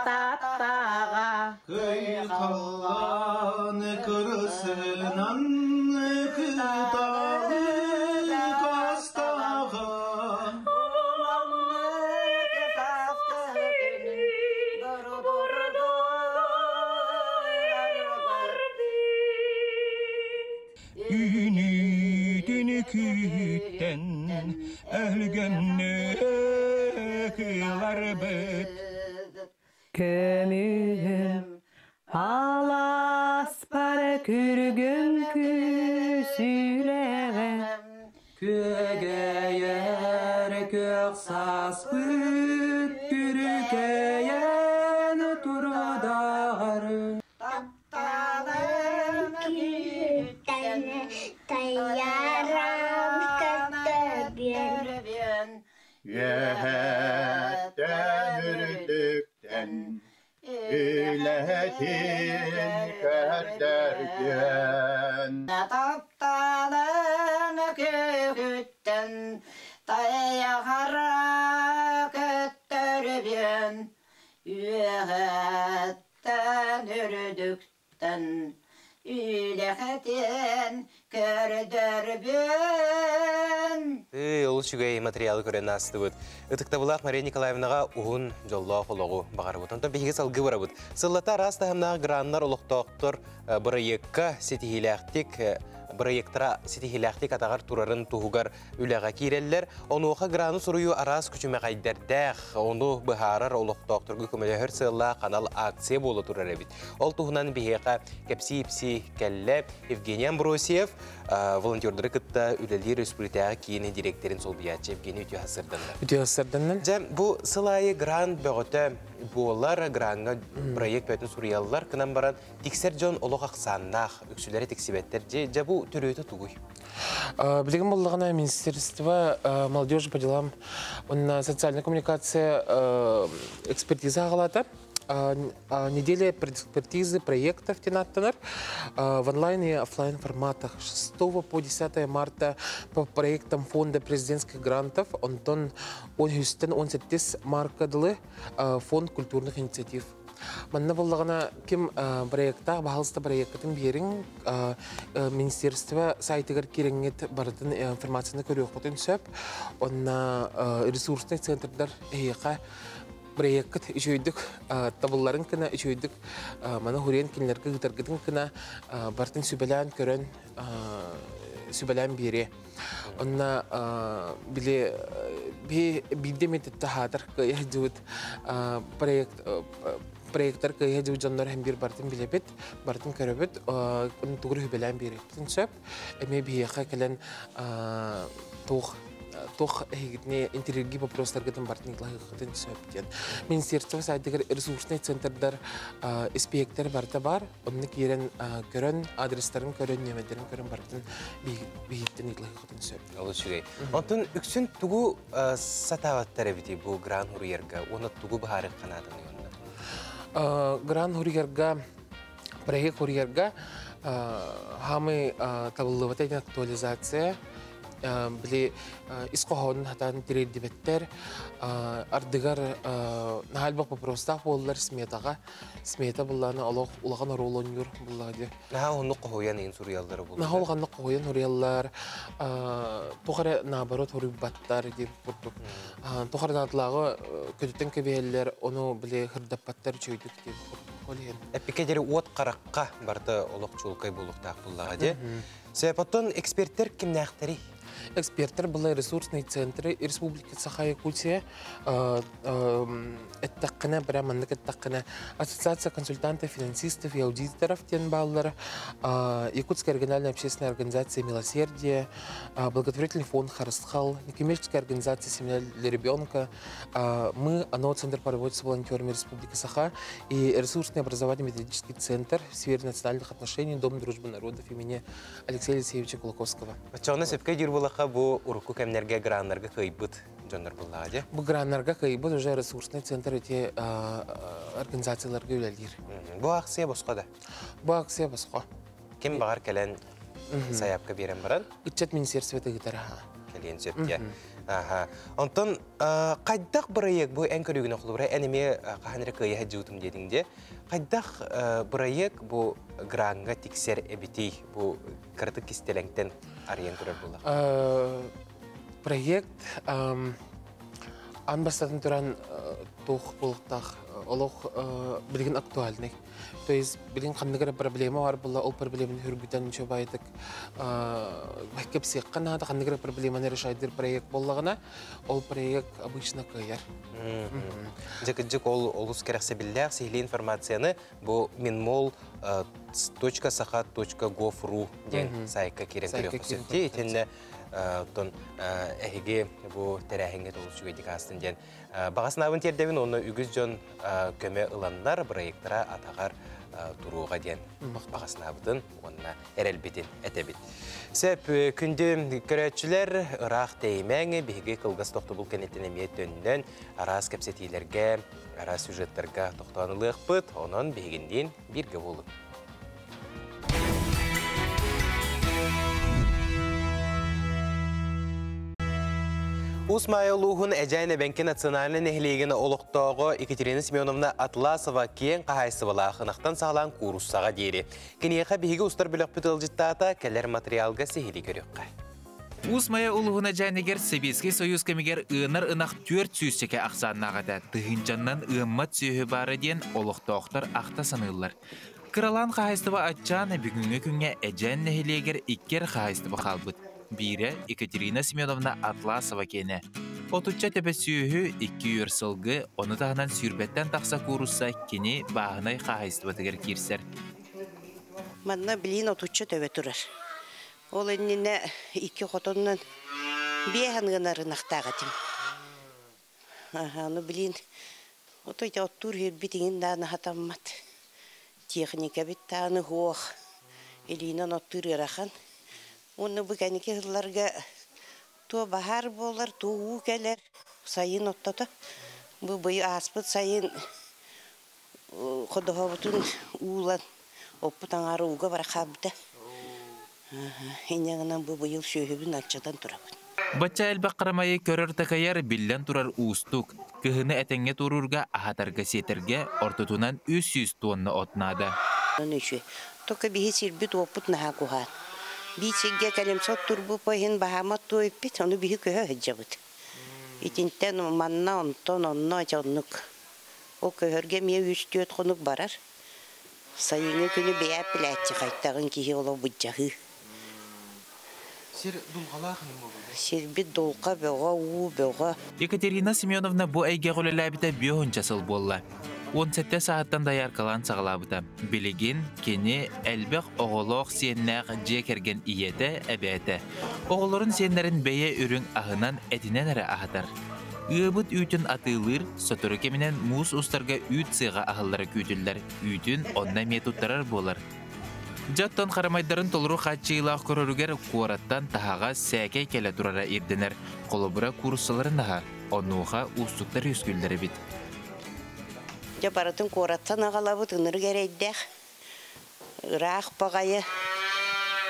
Тааттаҕа. Кый халлаан кырсынан кыталы кастаҕа. Үүнүүтүн күүттэн өлгөмнүк ыларбыт. Көмүһүм аласпар күргүм күсүлэҕэ. Күөгэйэр күөх сааспыт Бүрүкэйэн турдаҕар Тапталым күүһүттэн Таярам көттөбүөн Үөһэттэн үрдүктэн Үлэһитин көрдөргүөн Тапталым күүһүттэн Тайахара көттөрбүөн Үөһэттэн үрдүктэн Үлэхэтин көрдөрбүөн Ый, ол үчүгэй материалы көрөн аастыбыт. Ытыктабылаах Мария Николаевнаҕа уһун дьоллоох олоҕу баҕарабыт. Онтон биһиги салгыы барабыт. Сыллата араас таһымнаах граннар олохтоохтор бырайыакка ситиһиилээхтик бырайыактара ситиһиилээхтик атаҕар турарын туһугар үлэҕэ киирэллэр. Онуоха граны суруйуу араас күчүмэҕэйдэрдээх, ону быһаарар олохтоохторго көмөлөһөр сыаллаах анал акция буола турар эбит. Ол туһунан биһиэхэ кэпсии-ипсии кэллэ Евгений Амбросьев, волонтердары кытта үлэлиир республикатааҕы киин директорын солбуйааччы Евгений үтүө сырданна. Үтүө сырданна. Дьэ, бу сыл аайы грант бөҕөтө буолар, граҥҥа проект бөтүн суруйаллар, кынан баран тиксэр дьон олох ахсааннаах, үксүлэрэ тиксибэттэр. Дьэ, дьэ бу төрүөтэ тугуй? Билигин буллаҕына Министерство молодежи по делам уонна социальная коммуникация экспертиза аҕалаата. Неделя экспертизы проектов диэн ааттанар. В онлайн и офлайн форматах 6 по 10 марта по проектам фонда президентских грантов онтон 13 18 марка дылы фонд культурных инициатив. Манна буллаҕына ким проекта баһалыста проеккытын биэриҥ министерство сайтыгар киирэҥҥит барытын информацияны көрүөххүтүн сөп. Онна ресурсный центрдар эһиэхэ проеккыт үчүгэйдик табылларын кына үчүгэйдик маны хуриен кинилэргэ ыытаргытын кына бартын сүбэлээн көрөн сүбэлээн биэриэ. Онна били биирдэ эмит таһаатар кыайа сылдьыбыт проект проекттар кыайа сылдьыбыт дьоннор һэм биир бартын билэбит, бартын көрөбүт, тугур сүбэлээн биэриэхпитин сөп. Эмиэ биһиэхэ кэлэн туох туох эһигитини интирирги вопростаргытын бартын ыйыталаһыаххытын сөп диэн. Министерство сайтыгар ресурсный центрдар испиэктэр барыта бар. Онно киирэн көрөн, адрестарын көрөн, нүөмэрдэрин көрөн барытын биһиттэн ыйыталаһыаххытын сөп. Ол үчүгэй. Онтон үксүн тугу сатаабаттар эбити бу гран хуруйарга уонна тугу быһаарыах ханаатыный онно? Гран хуруйарга, проект хуруйарга хамы табыллыбата актуализация били ис хоһоонун хатаан тириэрдибэттэр ардыгар наһаа элбэх вопростаах буоллар сметаҕа смета буллаана олох улахан оруол оонньуур буллаҕа дии Наһаа уһуннук хоһуйан иин суруйаллара буллар. Наһаа улаханнык хоһуйан суруйаллар туох эрэ наоборот хоруйбаттар диэн курдук туох эрэ наадалааҕы көтүтэн кэбиһэллэр ону били хырдаппаттар үчүгэйдик диэн курдук ол иһин Эппикэ диэри уот харахха барыта олох чуолкай буолуохтаах буллаҕа дии. Сөп, эксперттер кимнээхтэрий? Эксперттер была ресурсные центры Республики Саха-Якутия, эттэххинэ, прям маннык эттэххинэ, Ассоциация консультантов, финансистов и аудиторов диэн бааллар, Якутская региональная общественная организация «Милосердие», благотворительный фонд «Харысхал», некоммерческая организация «Семья для ребенка», мы, ОНО, Центр по работе с волонтерами Республики Саха и ресурсный образовательный методический центр в сфере национальных отношений Дом дружбы народов имени Алексея Алексеевича Кулаковского. Оччоҕуна сөпкө диир буоллахха бу урукку кэмнэргэ граннарга кыайбыт дьоннор буллаҕа дии. Бу граннарга кыайбыт уже ресурсный центр эти организацияларга үлэлиир. Бу акция босхо да? Бу акция босхо. Ким баҕар кэлэн сайаапка биэрэн баран? Ыччат министерствота ыытар. Кэлиэн сөп диэ. Аха. Онтон хайдах бырайыак бу эн көрүүгүнэ холобура эн эмиэ хаһан эрэ кыайа сылдьыбытым диэтиҥ дии. Хайдах бырайыак бу граҥҥа тиксэр эбитий бу кыратык кистэлэҥтэн арыйан көрөр буоллах. Проект аан бастатан туран туох буолуохтаах олох билигин актуальный. То есть билигин ханнык эрэ проблема бар буолла, ол проблеманы үргүтэн үчүгэйдик кэпсиэххэ наада, ханнык эрэ проблеманы решайдыр проект буоллаҕына, ол проект обычно кыайар. Дьэ кырдьык ол олус кэрэхсэбиллээх сиһилии информацияны бу минмол .саха.gov.ru диэн сайтка киирэн Сайтка көрүөххэ сөп. Итиннэ Оттон эһиги бу тэрээһиҥҥэ толус үчүгэйдик аастын диэн баҕа санаабын тиэрдэбин уонна үгүс дьон көмө ыланнар бырайыактара атаҕар туруоҕа диэн баҕа санаабытын уонна эрэлбитин этэбит. Сөп, күндү көрөөччүлэр, ыраах тэйимэҥ, биһиги кылгас тохтобул кэнниттэн эмиэ төннөн араас кэпсэтиилэргэ, араас сюжеттарга тохтоон ылыахпыт, онон биһигинниин бииргэ буолун. Уус Маайа улууһун Эдьээн Эбэҥки национальнай нэһилиэгин олохтооҕо Екатерина Семеновна Атласова киэҥ хаһаайыстыбалаах ынахтан саҕалаан кууруссаҕа диэри. Киниэхэ биһиги устар бөлөхпүт ыалдьыттаата, кэлэр материалга сиһилии көрүөххэ. Уус Майа улууһун Эдьээнигэр Сэбиэскэй Союз кэмигэр ыанар ынах 400 чэкэ ахсааннаах этэ. Тыһыынчаннан ыаммат сүөһү баара диэн олохтоохтор ахта саныыллар. Кыралаан хаһаайыстыба аччаан, бүгүҥҥү күҥҥэ Эдьээн нэһилиэгэр икки эрэ хаһаайыстыба хаалбыт. Биирэ Екатерина Семеновна Атласова киэнэ. Отучча төбө сүөһү, икки үөр сылгы, ону таһынан сүүрбэттэн тахса куурусса кини бааһынай хаһаайыстыбатыгар киирсэр. Манна билиин отучча төбө турар. Ол иннинэ икки хотонунан биэс аныгын ынахтаах этим. Аны билин отой оттуур сирбит иҥин дааны хатаммат. Техникабит дааны суох. Илиинэн оттуур ыарахан. Уонна бу кэнники сылларга туо баһаар буолар, туо уу кэлэр. Сайын оттото. Бу быйыл ааспыт сайын ходоһобутун уулан оппут аҥаара ууга бара хаалбыта. Инньэ гынан бу быйыл сүөһүбүн аччатан турабын. Бачча элбэх харамайы көрөр-такайар биллэн турар уустук. Кыһыны этэҥҥэ туоруурга аһатарга-сиэтэргэ ортотунан 300 туонна от наада. Үчүгэй. Только биһи сирбит уоппут наһаа куһаан. Биир сиргэ кэлимсэ оттурбут иһин баһаама оттуо эппит, ону биһи көһө сылдьабыт. Итинтэн манна, онтон, онно дьэ оннук. Ол көһөргө эмиэ үс-түөрт хонук барар. Сайыҥҥы күнү бэйээп билээччи хайтаҕын киһи олох быдьаһыы. Сир дулҕалаах буолуо. Сирбит дулҕа бөҕө, уу бөҕө. Екатерина Семеновна бу эйгэҕэ үлэлээбитэ бүөһүнчэ сыл буолла. 17 сааһыттан дояркалаан саҕалаабыта. Билигин кини элбэх оҕолоох сиэннээх дьиэ кэргэн ийэтэ, эбээтэ. Оҕолорун сиэннэрин бэйэ үрүҥ аһынан этинэн эрэ аһатар. Ыабыт үүтүн атыылыыр, сотору кэминэн муус устарга үүт сыаҕа аһыллара күүтүллэр, үүтүн онно эмиэ туттарар буолар. Дьэ оттон харамайдарын толору хааччыйыылаах көрөрүгэр куораттан таһаҕас, сээкэй кэлэ турара ирдэнэр. Холобура, кууруссаларын аһа, онуоха уустуктар үөскүүллэр эбит. Дьэ барытын куораттан аҕалабыт, ынырык эрэйдээх, ыраах баҕайы.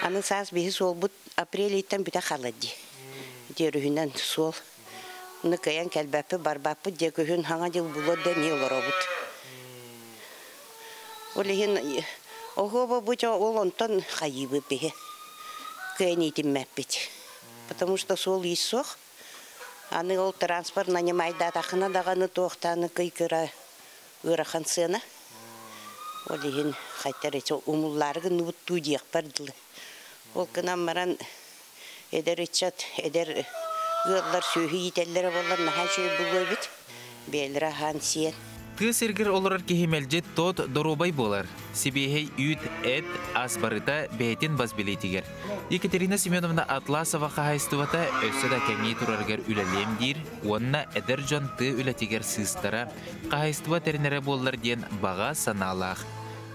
Аны саас биһи суолбут апрель ыйтан бүтэ хаалар дии. Ити өрүһүнэн суол. Ону кыайан кэлбэппит, барбаппыт дьэ күһүн саҥа дьыл булуор да эмиэ олоробут. Ол иһин оһуоба бу дьэ ол онтон хайыыбыт биһи. Кыайан иитиммэппит. Потому что суол-иис суох. Аны ол транспорт нанимайдаатаххына даҕаны туохтааны кый-кыра ыарахан сыана. Ол иһин хайтар эти умуллаары гынныбыт дуу диэхпэр дылы. Ол гынан баран эдэр ыччат, эдэр ыаллар сүөһү иитэллэрэ буоллар наһаа үчүгэй буолуо эбит. Бэйэлэрэ аһаан сиэн. Тыа сиргэр олорор киһи мэлдьи тот доруобай буолар. Сибиэһэй үүт, эт, ас барыта бэйэтин бас билиитигэр. Екатерина Семеновна Атласова хаһаайыстыбата өссө да кэҥии турарыгар үлэлиэм диир уонна эдэр дьон тыа үлэтигэр сыыстара, хаһаайыстыба тэринэрэ буоллар диэн баҕа санаалаах.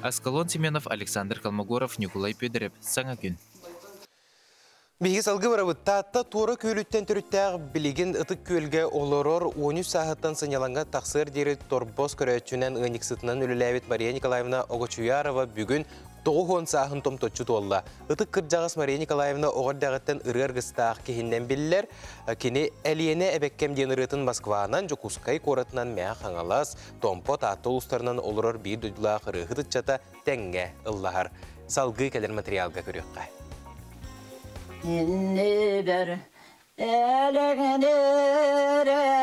Аскалон Семенов, Александр Колмогоров, Ньукулай Пёдоров. Саҥа күн. Биһиги салгыы барабыт. Таатта Туора Күөлүттэн төрүттээх билигин Ытык Күөлгэ олорор 13 сааһыттан сынньалаҥҥа тахсыар диэри торбос көрөөччүнэн ыанньыксытынан үлэлээбит Мария Николаевна Огочуярова бүгүн 90 сааһын томточчу туолла. Ытык кырдьаҕас Мария Николаевна оҕо эрдэҕиттэн ырыа аргыстаах киһиннэн биллэр. Кини Элиэнэ эбэккэм диэн ырыатын Москванан, Дьокуускай куоратынан Мэҥэ Хаҥалас, Томпо, Таатта улуустарынан олорор биир дойдулаах ырыаһыт ыччата тэҥҥэ ыллаһар. Салгыы кэлэр материалга көрүөххэ. Иннибэр элэҥнир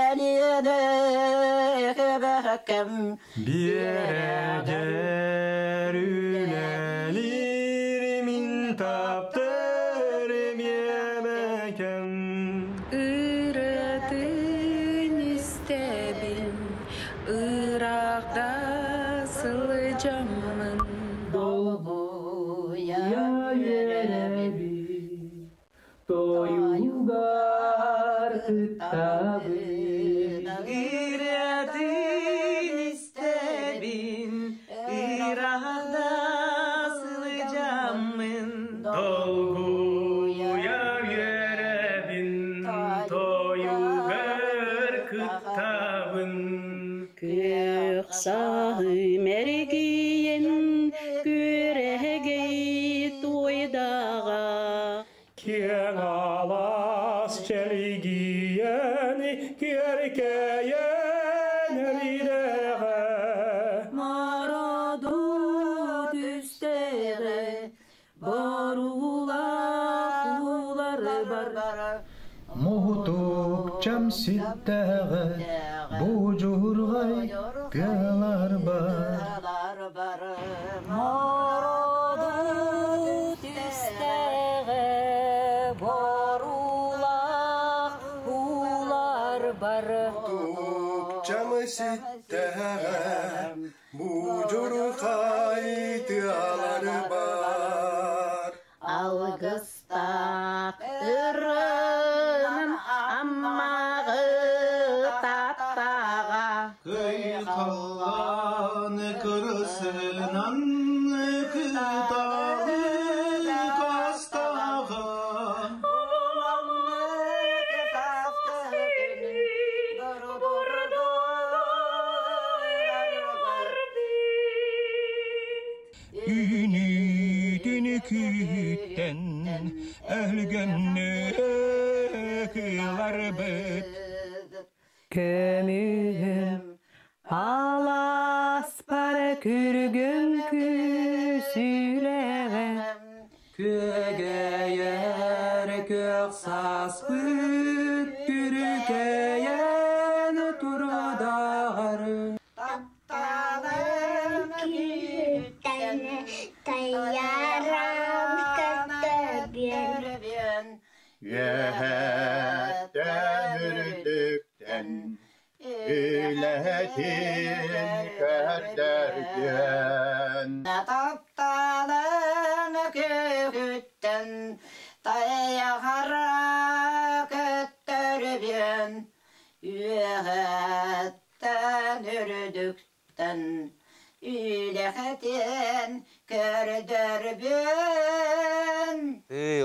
элиэнэ эбэкэм Биэрэгэр үлэлиир мин таптыр миэбэкэм Ырытын истэбин, ыраахта сылдьаммын. Долгуйа үөрэбин, тойук. кыттабын Ырыатын истэбин Ыраахта сылдьаммын Долгуйа үөрэбин Тойугар кыттабын Күөх саһым эргийэн күөрэгэй туойдаҕа Киэҥ алаас чэлгийэн киэркэйэн эридэҕэ Мороду түстэҕэ боруулаах уулары бар Муһутук чам ситтэҕэ будьурҕай тыалар бар Мороду түстэҕэ боруулаах уулар бар Тукчамы ситтэҕэ будьурҕай тыалар бар Алгыстаах ырыам аммаҕы таптаҕа Кый халлаан кырсынан кыталы кастаҕа Үүнүүтүн күүттэн өлгөннүк ыларбыт Көмүһүм аласпар күргүм күсүлэҕэ Күөгэйэр күөх сааспыт түрүкэйэн турудаҕар Тапталым күүттэн таярам көттөбүөн Үөһэттэн үрдүктэн үлэтин көрдөргөн Тапталым күүттэн тайахара көттөрбүөн Үөһэттэн үрдүктэн үлэхэтин көрдөрбүн.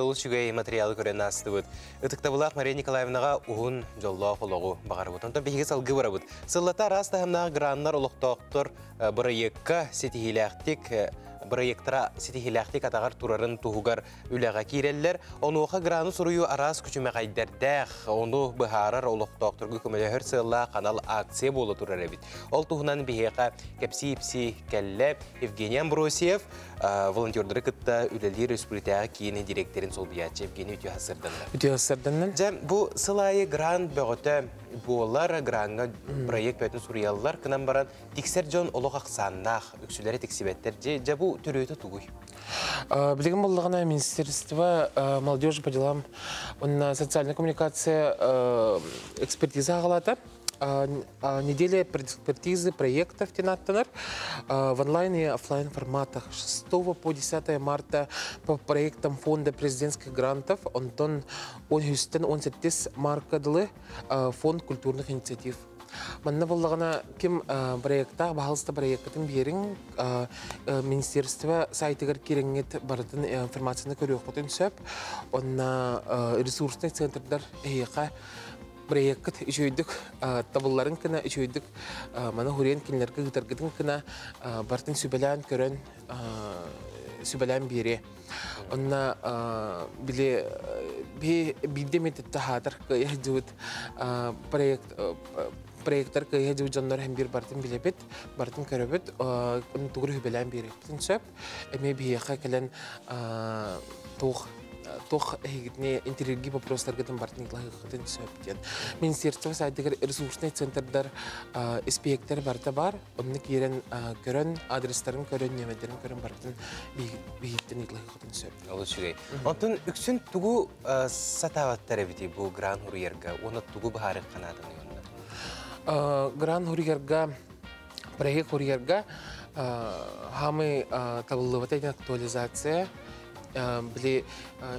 Олус үчүгэй материалы көрөн аастыбыт. Ытыктабылаах Мария Николаевнаҕа уһун дьоллоох олоҕу баҕарабыт. Онтон биһиги салгыы барабыт. Сыллата араас таһымнаах граннар олохтоохтор бырайыакка ситиһиилээхтик бырайыактара ситиһиилээхтик атаҕар турарын туһугар үлэҕэ киирэллэр. Онуоха граны суруйуу араас күчүмэҕэйдэрдээх, ону быһаарар олохтоохторго көмөлөһөр сыаллаах анал акция буола турар эбит. Ол туһунан биһиэхэ кэпсии-ипсии кэллэ Евгений Амбросьев, волонтердары кытта үлэлиир республикатааҕы киин дириэктэрин солбуйааччы Евгений үтүө сырданна. Үтүө сырданна. Дьэ, бу сыл аайы грант бөҕөтө буолар, граҥҥа проект бөтүн суруйаллар, кынан баран тиксэр дьон олох ахсааннаах, үксүлэрэ тиксибэттэр. Дьэ, дьэ бу төрүөтэ тугуй? Билигин буоллаҕына Министерство молодежи по делам уонна социальная коммуникация экспертиза аҕалаата. Неделя экспертизы проектов диэн ааттанар. В онлайн и офлайн форматах 6 по 10 марта по проектам фонда президентских грантов онтон 13 17 марка дылы фонд культурных инициатив. Манна буоллаҕына ким проектаах баһалыста проеккытын биэриҥ министерство сайтыгар киирэҥҥит барытын информацияны көрүөххүтүн сөп. Онна ресурсный центрдар эһиэхэ проеккыт үчүгэйдик табылларын кына үчүгэйдик маны хуриен кинилэргэ ыытаргытын кына барытын сүбэлээн көрөн сүбэлээн биэриэ. Онна били биирдэ эмит таһаатар кыайа сылдьыбыт проект проекттар кыайа сылдьыбыт дьоннор һэм биир барытын билэбит, барытын көрөбүт, тугу үбэлээн биэриэхпитин сөп. Эмиэ биһиэхэ кэлэн туох туох эһигитини интриги вопростаргытын бартын ытлаһыаххытын сөп диэн. Министерство сайтыгар ресурсный центрдар испиэктэр барыта бар. Онно киирэн көрөн, адрестарын көрөн, нөмердерин көрөн барытын биһиттэн ытлаһыаххытын сөп. Олус үчүгэй. Онтон үксүн тугу сатаабаттар эбити бу Гран Хуруярга уонна тугу быһаарыахха нааданы онно? Гран Хуруярга проект Хуруярга хамы табыллыбата актуализация. Били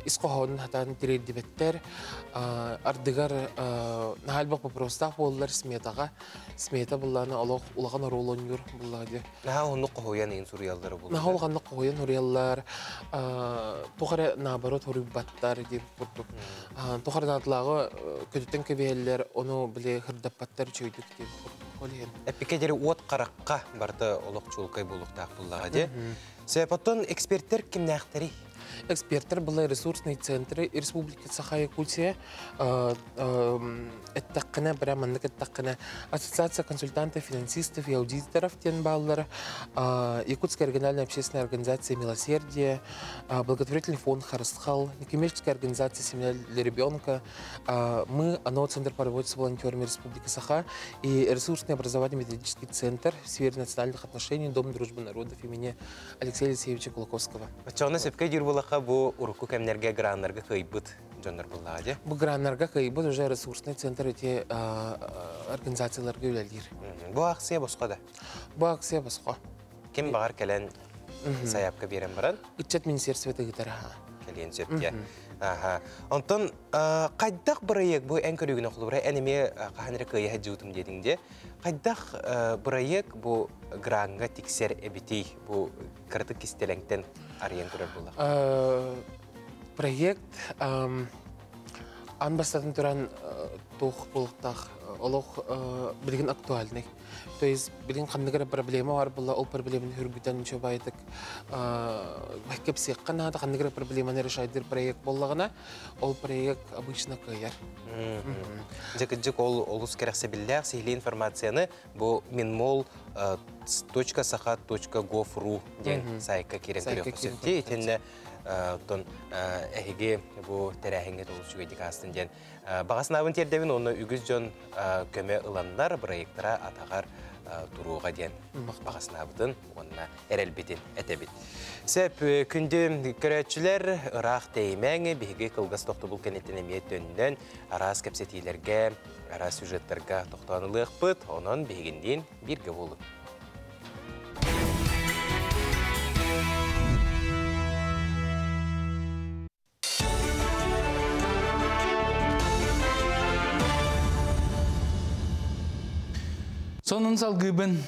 ис хоһоонун хатаан тириэрдибэттэр. Ардыгар наһаа элбэх вопростаах буоллар сметаҕа. Смета буллаана олох улахан оруол оонньуур буллаҕа дии. Наһаа уһуннук хоһуйан иһин суруйаллара буолуо. Наһаа улаханнык хоһуйан суруйаллар. Туох эрэ наоборот хоруйбаттар диэн курдук. Туох эрэ наадалааҕы көтүтэн кэбиһэллэр, ону били хырдаппаттар үчүгэйдик диэн курдук. Ол иһин. Эппиккэ диэри уот харахха барыта олох чуолкай буолуохтаах буллаҕа дии. Сөп, оттон эксперттэр кимнээхтэрий? Эксперттэр была ресурсные центры Республики Саха-Якутия. Эттэххинэ, прям маннык эттэххинэ, Ассоциация консультантов, финансистов и аудиторов диэн бааллар, Якутская региональная общественная организация «Милосердие», благотворительный фонд «Харысхал», некоммерческая организация «Семья для ребенка», мы, ОНО, Центр по работе с волонтерами Республики Саха и ресурсный образовательный методический центр в сфере национальных отношений Дом дружбы народов имени Алексея Алексеевича Кулаковского. Оччоҕуна сөпкө диир буоллахха, бу урукку кэмнэргэ граннарга кыайбыт дьоннор буоллаҕа дии. Бу граннарга кыайбыт уже ресурсный центр эти организацияларга үлэлиир. Бу акция босхо да? Бу акция босхо. Ким баҕар кэлэн сайаапка биэрэн баран? Ыччат министерствота ыытар. Кэлиэн сөп диye. Аха. Онтон хайдах бырайыак бу эн көрүүгүнэн холобура эн эмиэ хаһан эрэ кыайа сылдьыбытым диэтиҥ дии. Хайдах бырайыак бу граҥҥа тиксэр эбитий? Бу кыратык кистэлэҥтэн арыйан көрөр буоллах. Проект аан бастатан туран туох буолуохтаах олох билигин актуальный. То есть билигин ханнык эрэ проблема бар буолла, ол проблеманы үргүтэн үчүгэйдик кэпсиэххэ наада, ханнык эрэ проблеманы решайдыр проект буоллаҕына, ол проект обычно кыайар. Дьэ кырдьык ол олус кэрэхсэбиллээх сиһилии информацияны бу minmol.saha.gov.ru диэн сайтка киирэн көрүөххэ сөп дии. Итиннэ оттон эһиги бу тэрээһиҥҥэ олус үчүгэйдик аастын диэн баҕа санаабын тиэрдэбин уонна үгүс дьон көмө ыланнар бырайыактара атаҕар туруоҕа диэн баҕа санаабытын уонна эрэлбитин этэбит. Сөп, күндү көрөөччүлэр, ыраах тэйимэҥ, биһиги кылгас тохтобул кэнниттэн эмиэ төннөн араас кэпсэтиилэргэ, араас сюжеттарга тохтоон ылыахпыт, онон биһигинниин бииргэ буолуҥ. Сонун салгыыбын.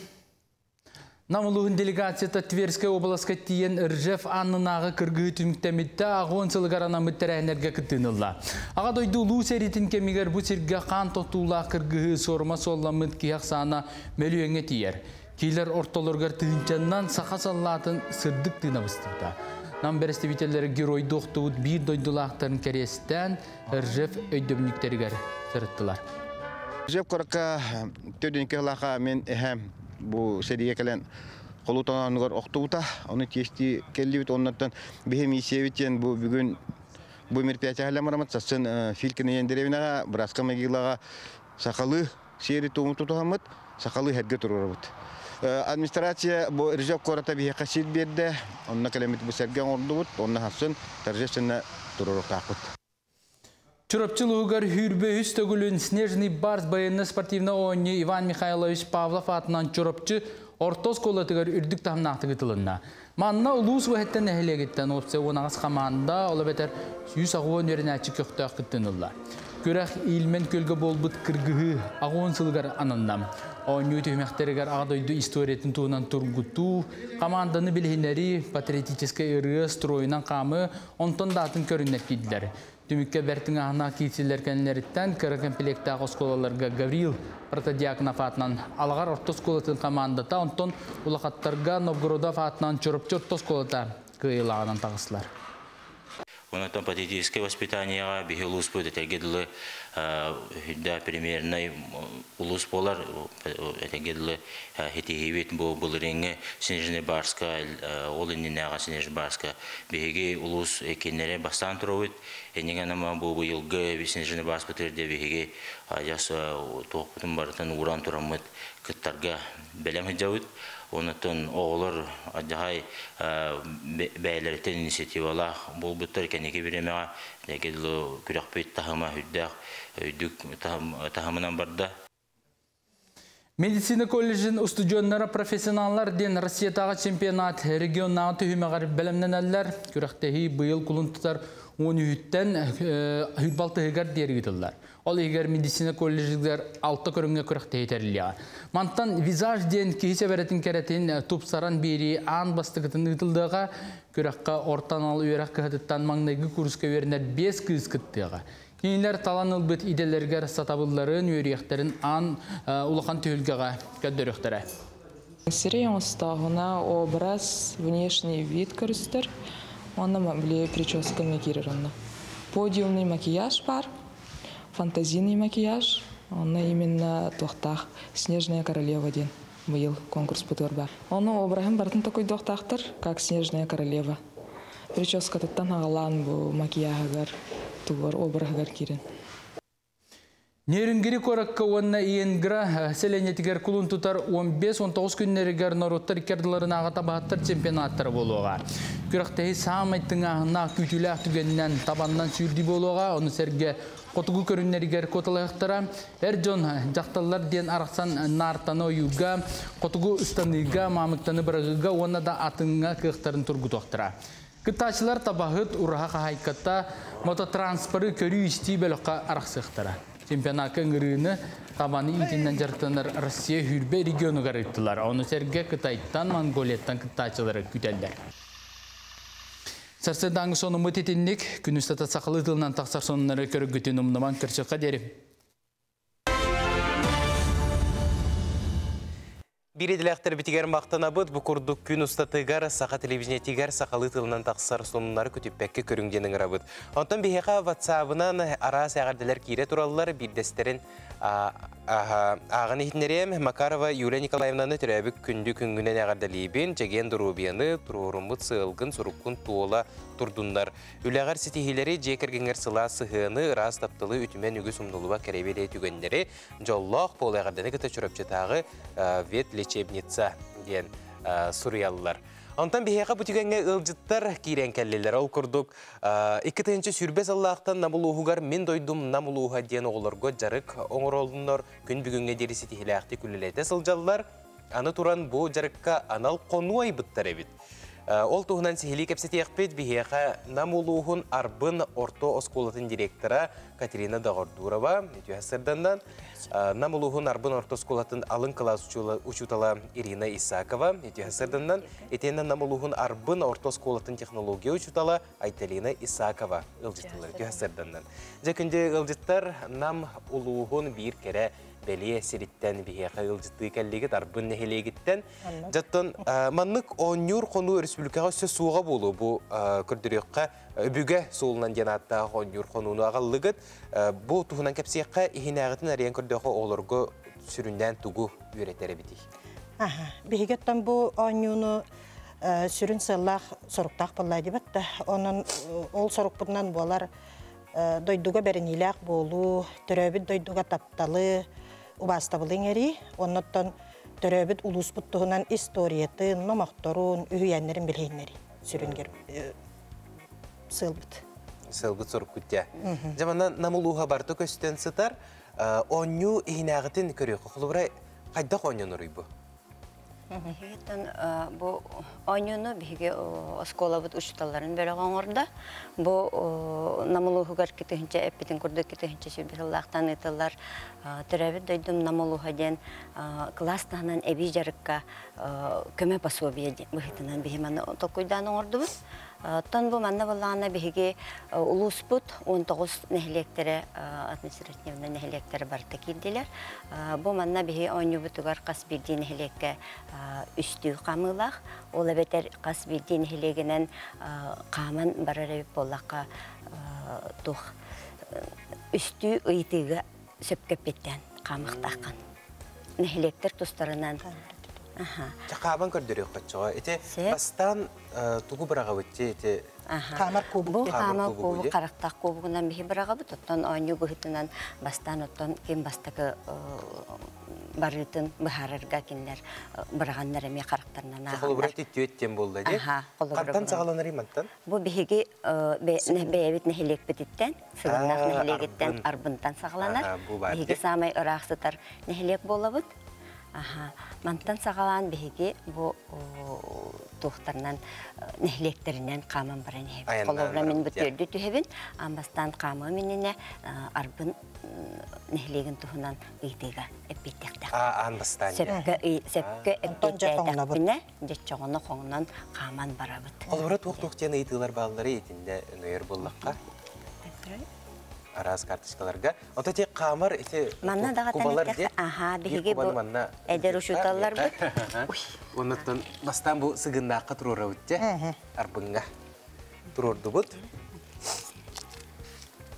Нам улууһун делегацията Тверскэй уобаласка тиийэн Ржев аннынааҕы кыргыһыы түмүктэммитэ аҕыс сылыгар анаммыт тэрээһиннэргэ кыттыыны ылла. Аҕа дойду улуу сэриитин кэмигэр бу сиргэ хаан тохтуулаах кыргыһыы суорума суолламмыт киһи ахсаана мөлүйүөҥҥэ тиийэр. Киилэр ортолоругар тыһыынчаннан саха саллаатын сырдык тыына быстыбыта. Нам бэрэстэбиитэллэрэ геройдуу охтубут биир дойдулаахтарын кэриэстээн Ржев өйдөбүнньүктэригэр сырыттылар. Ржев куоракка төрдүнкэ сылаха мен эһэм бу сэриигэ кэлэн холутананугар охтубута. Ону тиэсти келлибит оннуттан биһи миссиябит диэн бу бүгүн бу мероприятие марамат сассын Филькин деревинаҕа Братская могилаҕа сахалыы сиэри туому тутуһаммыт, сахалыы эргэ туруорабыт. Администрация бу Ржев куората биһиэхэ сир биэрдэ, онно кэлэммит бу сэргэ оҥордубут, онно хассын торжественно туруоруохтаахпыт. Чурапчы улууһугар сүүрбэ үһүс төгүлүн Снежный барс байыаннай-спортивнай оонньуу Иван Михайлович Павлов аатынан Чурапчы орто оскуолатыгар үрдүк таһымнаахтык ыытылынна. Манна улуус уһэттэн нэһилиэгиттэн уопсай 18 хамаанда, ол эбэтэр 180 үөрэнээччи көхтөөх кыттыыны ылла. Күрэх Ильмен күөлгэ буолбут кыргыһыы 80 сылыгар ананна. Оонньуу түһүмэхтэригэр аҕа дойду историятын туһунан тургутуу, хамаанданы билиһиннэрии, патриотическай ырыа, стройунан хаамыы, онтон да атын көрүҥнэр киирдилэр. Түмүккэ бэрт тыҥааһыннаах киирсиилэр кэннилэриттэн кыра комплектээх оскуолаларга Гаврил Протодьяконов аатынан Алаҕар орто оскуолатын хамаандата, онтон улахаттарга Новгородов аатынан Чурапчы орто оскуолата кыайыылааҕынан таҕыстылар. Онтон патриотическай воспитаниеҕа биһи улууспут этэргэ дылы үрдэ примернай улуус буолар. Этэргэ дылы ситиһиибит бу былырыыҥҥы Снежный Барска, ол иннинээҕи Снежный Барска биһиги улуус кинилэри бастаан турабыт. Иннигэ ама бу быйылгы Снежный Барспытыгар дэ биһиги адьас туохпутун барытын ууран тураммыт кыттарга бэлэм сылдьабыт. Онтон оҕолор адьаһай бэйэлэриттэн инициативалаах буолбуттар кэнники бириэмэҕэ эгэ дылы күрэхпит таһыма үрдээх үрдүк таһымынан барда. Медицина колледжин устудьуоннара профессионаллар диэн Россиятааҕы чемпионат регионнааҕы түһүмэҕэр бэлэмнэнэллэр. Күрэхтэһии быйыл кулун тутар 13-тэн 26-тыгар диэри ыытыллар. Ол иһигэр медицина колледжыгар 6 көрүҥҥэ күрэхтэһии тэриллиэҕэ. Мантан визаж диэн киһи сэбэрэтин кэрэтин тупсаран биэрии аан бастакытын ыытыллыаҕа. Күрэххэ орто анал үөрэх кыһатыттан маҥнайгы курска үөрэнэр 5 кыыс кыттыаҕа. Кинилэр талан ылбыт идэлэригэр сатабылларын, үөрүйэхтэрин аан улахан түһүлгэҕэ көрдөрүөхтэрэ. Сирэй оҥостооһуна образ, внешний вид көрүстэр. Онно били прическа киирэр онно. Подиумный макияж бар, фантазийный макияж. Онно именно туохтаах Снежная королева диэн быйыл конкурс бар. Ону обраһын барытын токуйдуохтаахтар, как Снежная королева. Прическатыттан аҕалаан бу макияһыгар, тугар обраһыгар киирэн. Нерюнгри куоракка уонна Иенгра сэлиэнньэтигэр кулун тутар 15-19 күннэригэр норуоттар икки ардыларынааҕы табаһыттар чемпионаттара буолуоҕа. Күрэхтэһии саамай тыҥааһыннаах күүтүүлээх түгэнинэн табаннан сүүрдүү буолуоҕа, ону сэргэ хотугу көрүҥнэригэр куоталаһыахтара. Эр дьон, дьахталлар диэн арахсан наартаны ойууга, хотугу ыстаныыга, маамыктаны быраҕыыга уонна да атыҥҥа кыахтарын тургутуохтара. Кыттааччылар табаһыт, ураһа хаһаайката, мототранспоры көрүү-истии бөлөххө арахсыахтара. Чемпионакка ыҥырыыны табаны иитиинэн дьарыктанар Россия 20 регионугар ыыттылар. Ону сэргэ Кытайтан, Монголияттан кыттааччылары күүтэллэр. Сарсыардааҥҥы сонуммут итинник, күн устата сахалыы тылынан тахсар сонуннары көрөргүтүн умнумаҥ, көрсүөххэ диэри. Биир идэлээхтэрбитигэр махтанабыт, бу курдук күн устатыгар саха телевидениетигэр сахалыы тылынан тахсар сонуннары көтүппэккэ көрүҥ диэн ыҥырабыт. Онтон биһиэхэ WhatsApp-ынан араас эҕэрдэлэр киирэ тураллар, биирдэстэрин ааҕан иһитиннэриэм. Макарова Юлия Николаевнаны төрөөбүт күндү күҥҥүнэн эҕэрдэлиибин, чэгиэн доруобуйаны, туруоруммут сыалгын, суруккун туола турдуннар. Үлэҕэр ситиһиилэри, дьиэ кэргэҥҥэр сылаас сыһыаны, ыраас тапталы, үтүмэн үгүс умнуллубат кэрэ түгэннэри, дьоллоох буол, эҕэрдэни кытта Чурапчытааҕы ветлечебница диэн суруйаллар. Онтон биһиэхэ бу түгэҥҥэ ыалдьыттар киирэн кэллилэр. Ол курдук, 2020 сыллаахтан Нам улууһугар Мин дойдум Нам улууһа диэн оҕолорго дьарык оҥороллор, күн бүгүҥҥэ диэри ситиһиилээхтик үлэлэтэ сылдьаллар. Аны туран бу дьарыкка анал хонуу айбыттар эбит. Ол туһунан сиһилии кэпсэтиэхпит биһиэхэ Нам улууһун Арбын орто оскуолатын директора Катерина Доҕордурова, үтүө сарсыарданнан, Нам улууһун Арбын орто оскуолатын алын кылаас учуутала Ирина Исакова, үтүө сарсыарданнан, итиэннэ Нам улууһун Арбын орто оскуолатын технология учуутала Айталина Исакова ыалдьыттыыллар, үтүө сарсыарданнан. Дьэ күндү ыалдьыттар, Нам улууһун биир кэрэ бэлиэ сириттэн биһиэхэ ыалдьыттыы кэллигит, Арбын нэһилиэгиттэн. Дьаттан маннык оонньуур хонуу республикаҕа өссө суоҕа буолуо, бу көрдөрүөххэ өбүгэ суолунан диэн ааттаах оонньуур хонууну аҕаллыгыт. Бу туһунан кэпсиэххэ, иһинээҕитин арыйан көрдөөхө оҕолорго сүрүннээн тугу үөрэтэр эбитий? Биһиги оттон бу оонньууну сүрүн сыаллаах соруктаах буолла дибэт да. Онон ол сорукпутунан буолар дойдуга бэриниилээх буолуу, төрөөбүт дойдуга тапталы, убаастабылы иҥэрии, оннуттан төрөөбүт улууспут туһунан историятын, номохторун, үһүйээннэрин билиһиннэрии сүрүн сыалбыт. Сыалбыт соруккут дьэ. Дьэ манна Нам улууһа барыта көстөн сытар. Оонньуу иһинээҕитин көрүөххэ. Холобура, хайдах оонньонор бу? Биһигиттэн бу оонньууну биһиги оскуолабыт учууталларын бөлөҕө оҥордо. Бу Нам улууһугар 2000 эппитин курдук 2000 сыллаахтан ыытыллар төрөөбүт дойдум Нам улууһа диэн кылаас таһынан эбии дьарыкка көмө пособие быһыытынан биһи маны толкуйдаан оҥордубут. Оттон бу манна буоллаҕына биһиги улууспут 19 нэһилиэктэрэ административнай нэһилиэктэрэ барыта киирдилэр. Бу манна биһи оонньуубутугар хас биирдии нэһилиэккэ үстүү хаамыылаах. Ол эбэтэр хас биирдии нэһилиэгинэн хааман барар эбит буоллахха туох үстүү ыйытыыга сөпкө эппиэттээн хаамыахтааххын. Нэһилиэктэр тустарынан. Хааман көрдөрүөххэ. Ити бастаан тугу быраҕабыт ити? Хаамар кубук. Бу хаамар кубук, харахтаах кубугунан биһи быраҕабыт, оттон оонньуу быһыытынан бастаан оттон ким бастакы барыытын быһаарарга кинилэр быраҕаннар эмиэ харахтарынан ааҕаллар. Холобура түөт диэн буолла дии. Хантан саҕаланар мантан? Бу биһиги бэйэбит нэһилиэкпититтэн, Сыгыннаах нэһилиэгиттэн Арбынтан саҕаланар. Биһиги саамай ыраах сытар нэһилиэк буолабыт. Аха. Мантан саҕалаан биһиги бу туохтарынан нэһилиэктэринэн хааман баран иһэбит. Холобура мин бу түөрдү түһэбин, аан бастаан хаамыам иннинэ Арбын нэһилиэгин туһунан ыйытыыга эппиэттиэхтээх. Аан бастаан. Сөпкө сөпкө эппиэттээтэхпинэ, дьоччоҕуна хоҥнон хааман барабыт. Холобура туох-туох диэн ыйытыылар бааллары итиннэ өнөйөр буоллахха? Араас карточкаларга. Ото ти хаамар ити Манна даҕатан эттэххэ, аха, биһиги бу эдэр учууталларбыт. Оннуттан бастаан бу сыгыннаахха туруорабыт те арбыҥҥа туруордубут.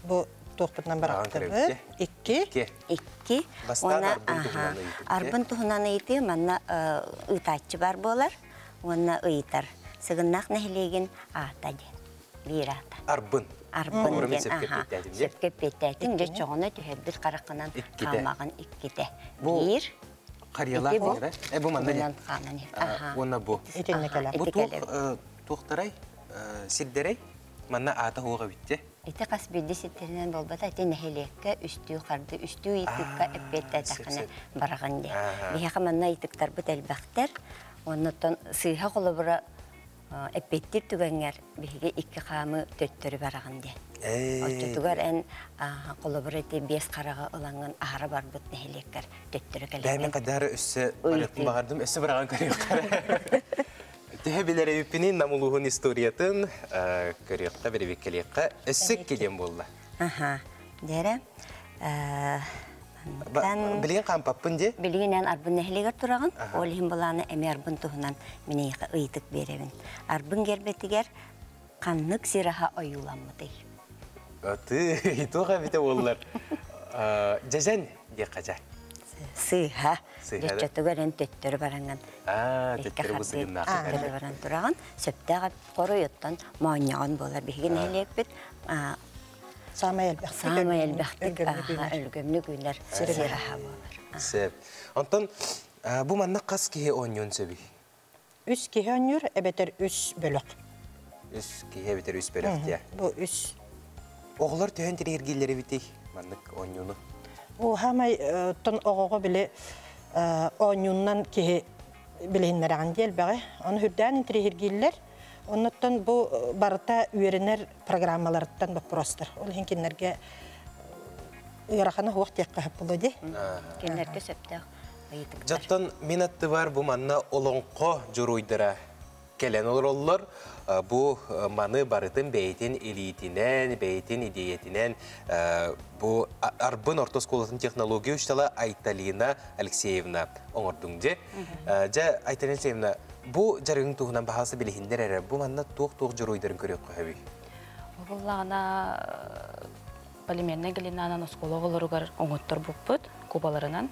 Бу туохпутунан барахтыбыт. Икки. Икки. Уонна арбын туһунан ыйытыы манна ыытааччы бар буолар уонна ыйытар. Сыгыннаах нэһилиэгин аата диэн. Биир аата. Арбын. Арбын диэн аха. Сөпкө эппиэттээтиҥ. Дьэ чоҕуна түһэрбит хараххынан хаамаҕын иккитэ. Биир. Харьялаах диэн э бу манна диэн. Уонна бу. Итиннэ кэлэн. Бу туохтарай сирдэрэй манна аата хуоҕа битте. Ити хас биирдии сирдэринэн буолбата, ити нэһилиэккэ үстүү харды, үстүү ыйытыкка эппиэттээтэххинэ бараҕын диэн. Биһиэхэ манна ыйытыктарбыт элбэхтэр. Оннуттан сыыһа холобура эппиэттиир түгэҥҥэр биһиги икки хаамы төттөрү бараҕын диэн. Оччотугар эн холобура ити биэс хараҕы ылаҥҥын аһара барбыт нэһилиэккэр төттөрү кэлэҥҥин. Бэйэм хайдары өссө барыахпын баҕардым, өссө быраҕан көрүөххэ. Төһө билэр эбиппинин Нам улууһун историятын көрүөххэ, бэрэбиэккэлиэххэ өссө икки диэн буолла. Аха. Дьэрэ. Билигин хаампаппын дии. Билигин эн Арбын нэһилиэгэр тураҕын. Ол иһин былааны эмиэ Арбын туһунан мин эйиэхэ ыйытык биэрэбин. Арбын гербэтигэр ханнык сир аһа ойууламмытый? Аты, туох эбитэ буоллар. Дьэдьэн диэххэ дьэ. Сыыһа. Дьоччотугар эн төттөрү бараҥҥын. Төттөрү бу сыгыннаах. Төттөрү баран тураҕын. Сөптөөх хоруйуттан моонньоҕон буолар. Биһиги нэһилиэкпит Саамай элбэхтик. Саамай элбэхтик өлгөмнүк үүнэр сир аһа буолар. Сөп. Онтон бу манна хас киһи оонньуон сөбүй? Үс киһи оонньуур эбэтэр үс бөлөх. Үс киһи эбэтэр үс бөлөх диye. Бу үс. Оҕолор төһөн тириэргииллэр эбитий маннык оонньууну? Бу хаамай тон оҕоҕо били оонньууннан киһи билиһиннэрэҕин диэ элбэҕи. Ону үрдээн интириэһиргииллэр. Оннуттан бу барыта үөрэнэр программаларыттан боппуруостар. Ол иһин кинилэргэ ыарахана суох диэххэ сөп буолуо дии. Кинилэргэ сөптөөх ыйытыктар. Дьоттон мин аттыбар бу манна олоҥхо дьоруойдара кэлэн олороллор. Бу маны барытын бэйэтин илиитинэн, бэйэтин идиэйэтинэн бу Арбын орто оскуолатын технология учуутала Айталина Алексеевна оҥордуҥ дьэ. Дьэ, Айталина Алексеевна, бу дьарыгыҥ туһунан баһаалыста билиһиннэр эрэ, бу манна туох-туох дьоруойдарын көрүөххэ сөбүй? Бу буллаҕына полимернай глинанан оскуола оҕолоругар оҥотторбуппут кубаларынан,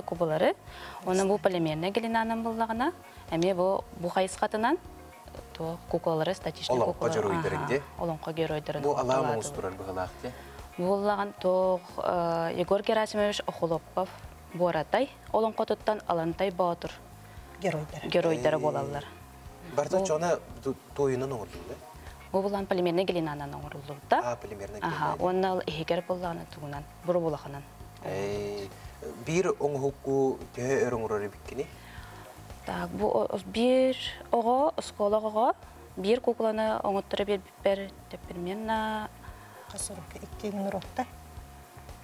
кубалары. Онон бу полимернай глинанан буллаҕына, эмиэ бу бу хайысхатынан туох куколары статичный Олоҥхо дьоруойдарын дии. Олоҥхо геройдарын. Бу алаа моҥус турар быһылаах дии. Буллаҕын туох Егор Герасимович Охлопков Буоратай олоҥхотуттан Алантай Боотур геройдара геройдара буолаллар. Барта чона туойунан оҥордуллар? Бу булан полимерный глинанан оҥоруллубута. А, полимерный глина. Аха, уонна ол иһигэр буллаҕына тугунан, бурубулахынан. Биир оҥоһукку төһө өр оҥорор эбиккиний? Так, бу биир оҕо, оскуола оҕоҕо биир куукуланы оҥотторо биэрбиппэр примерно Хас уруок? Икки урокта?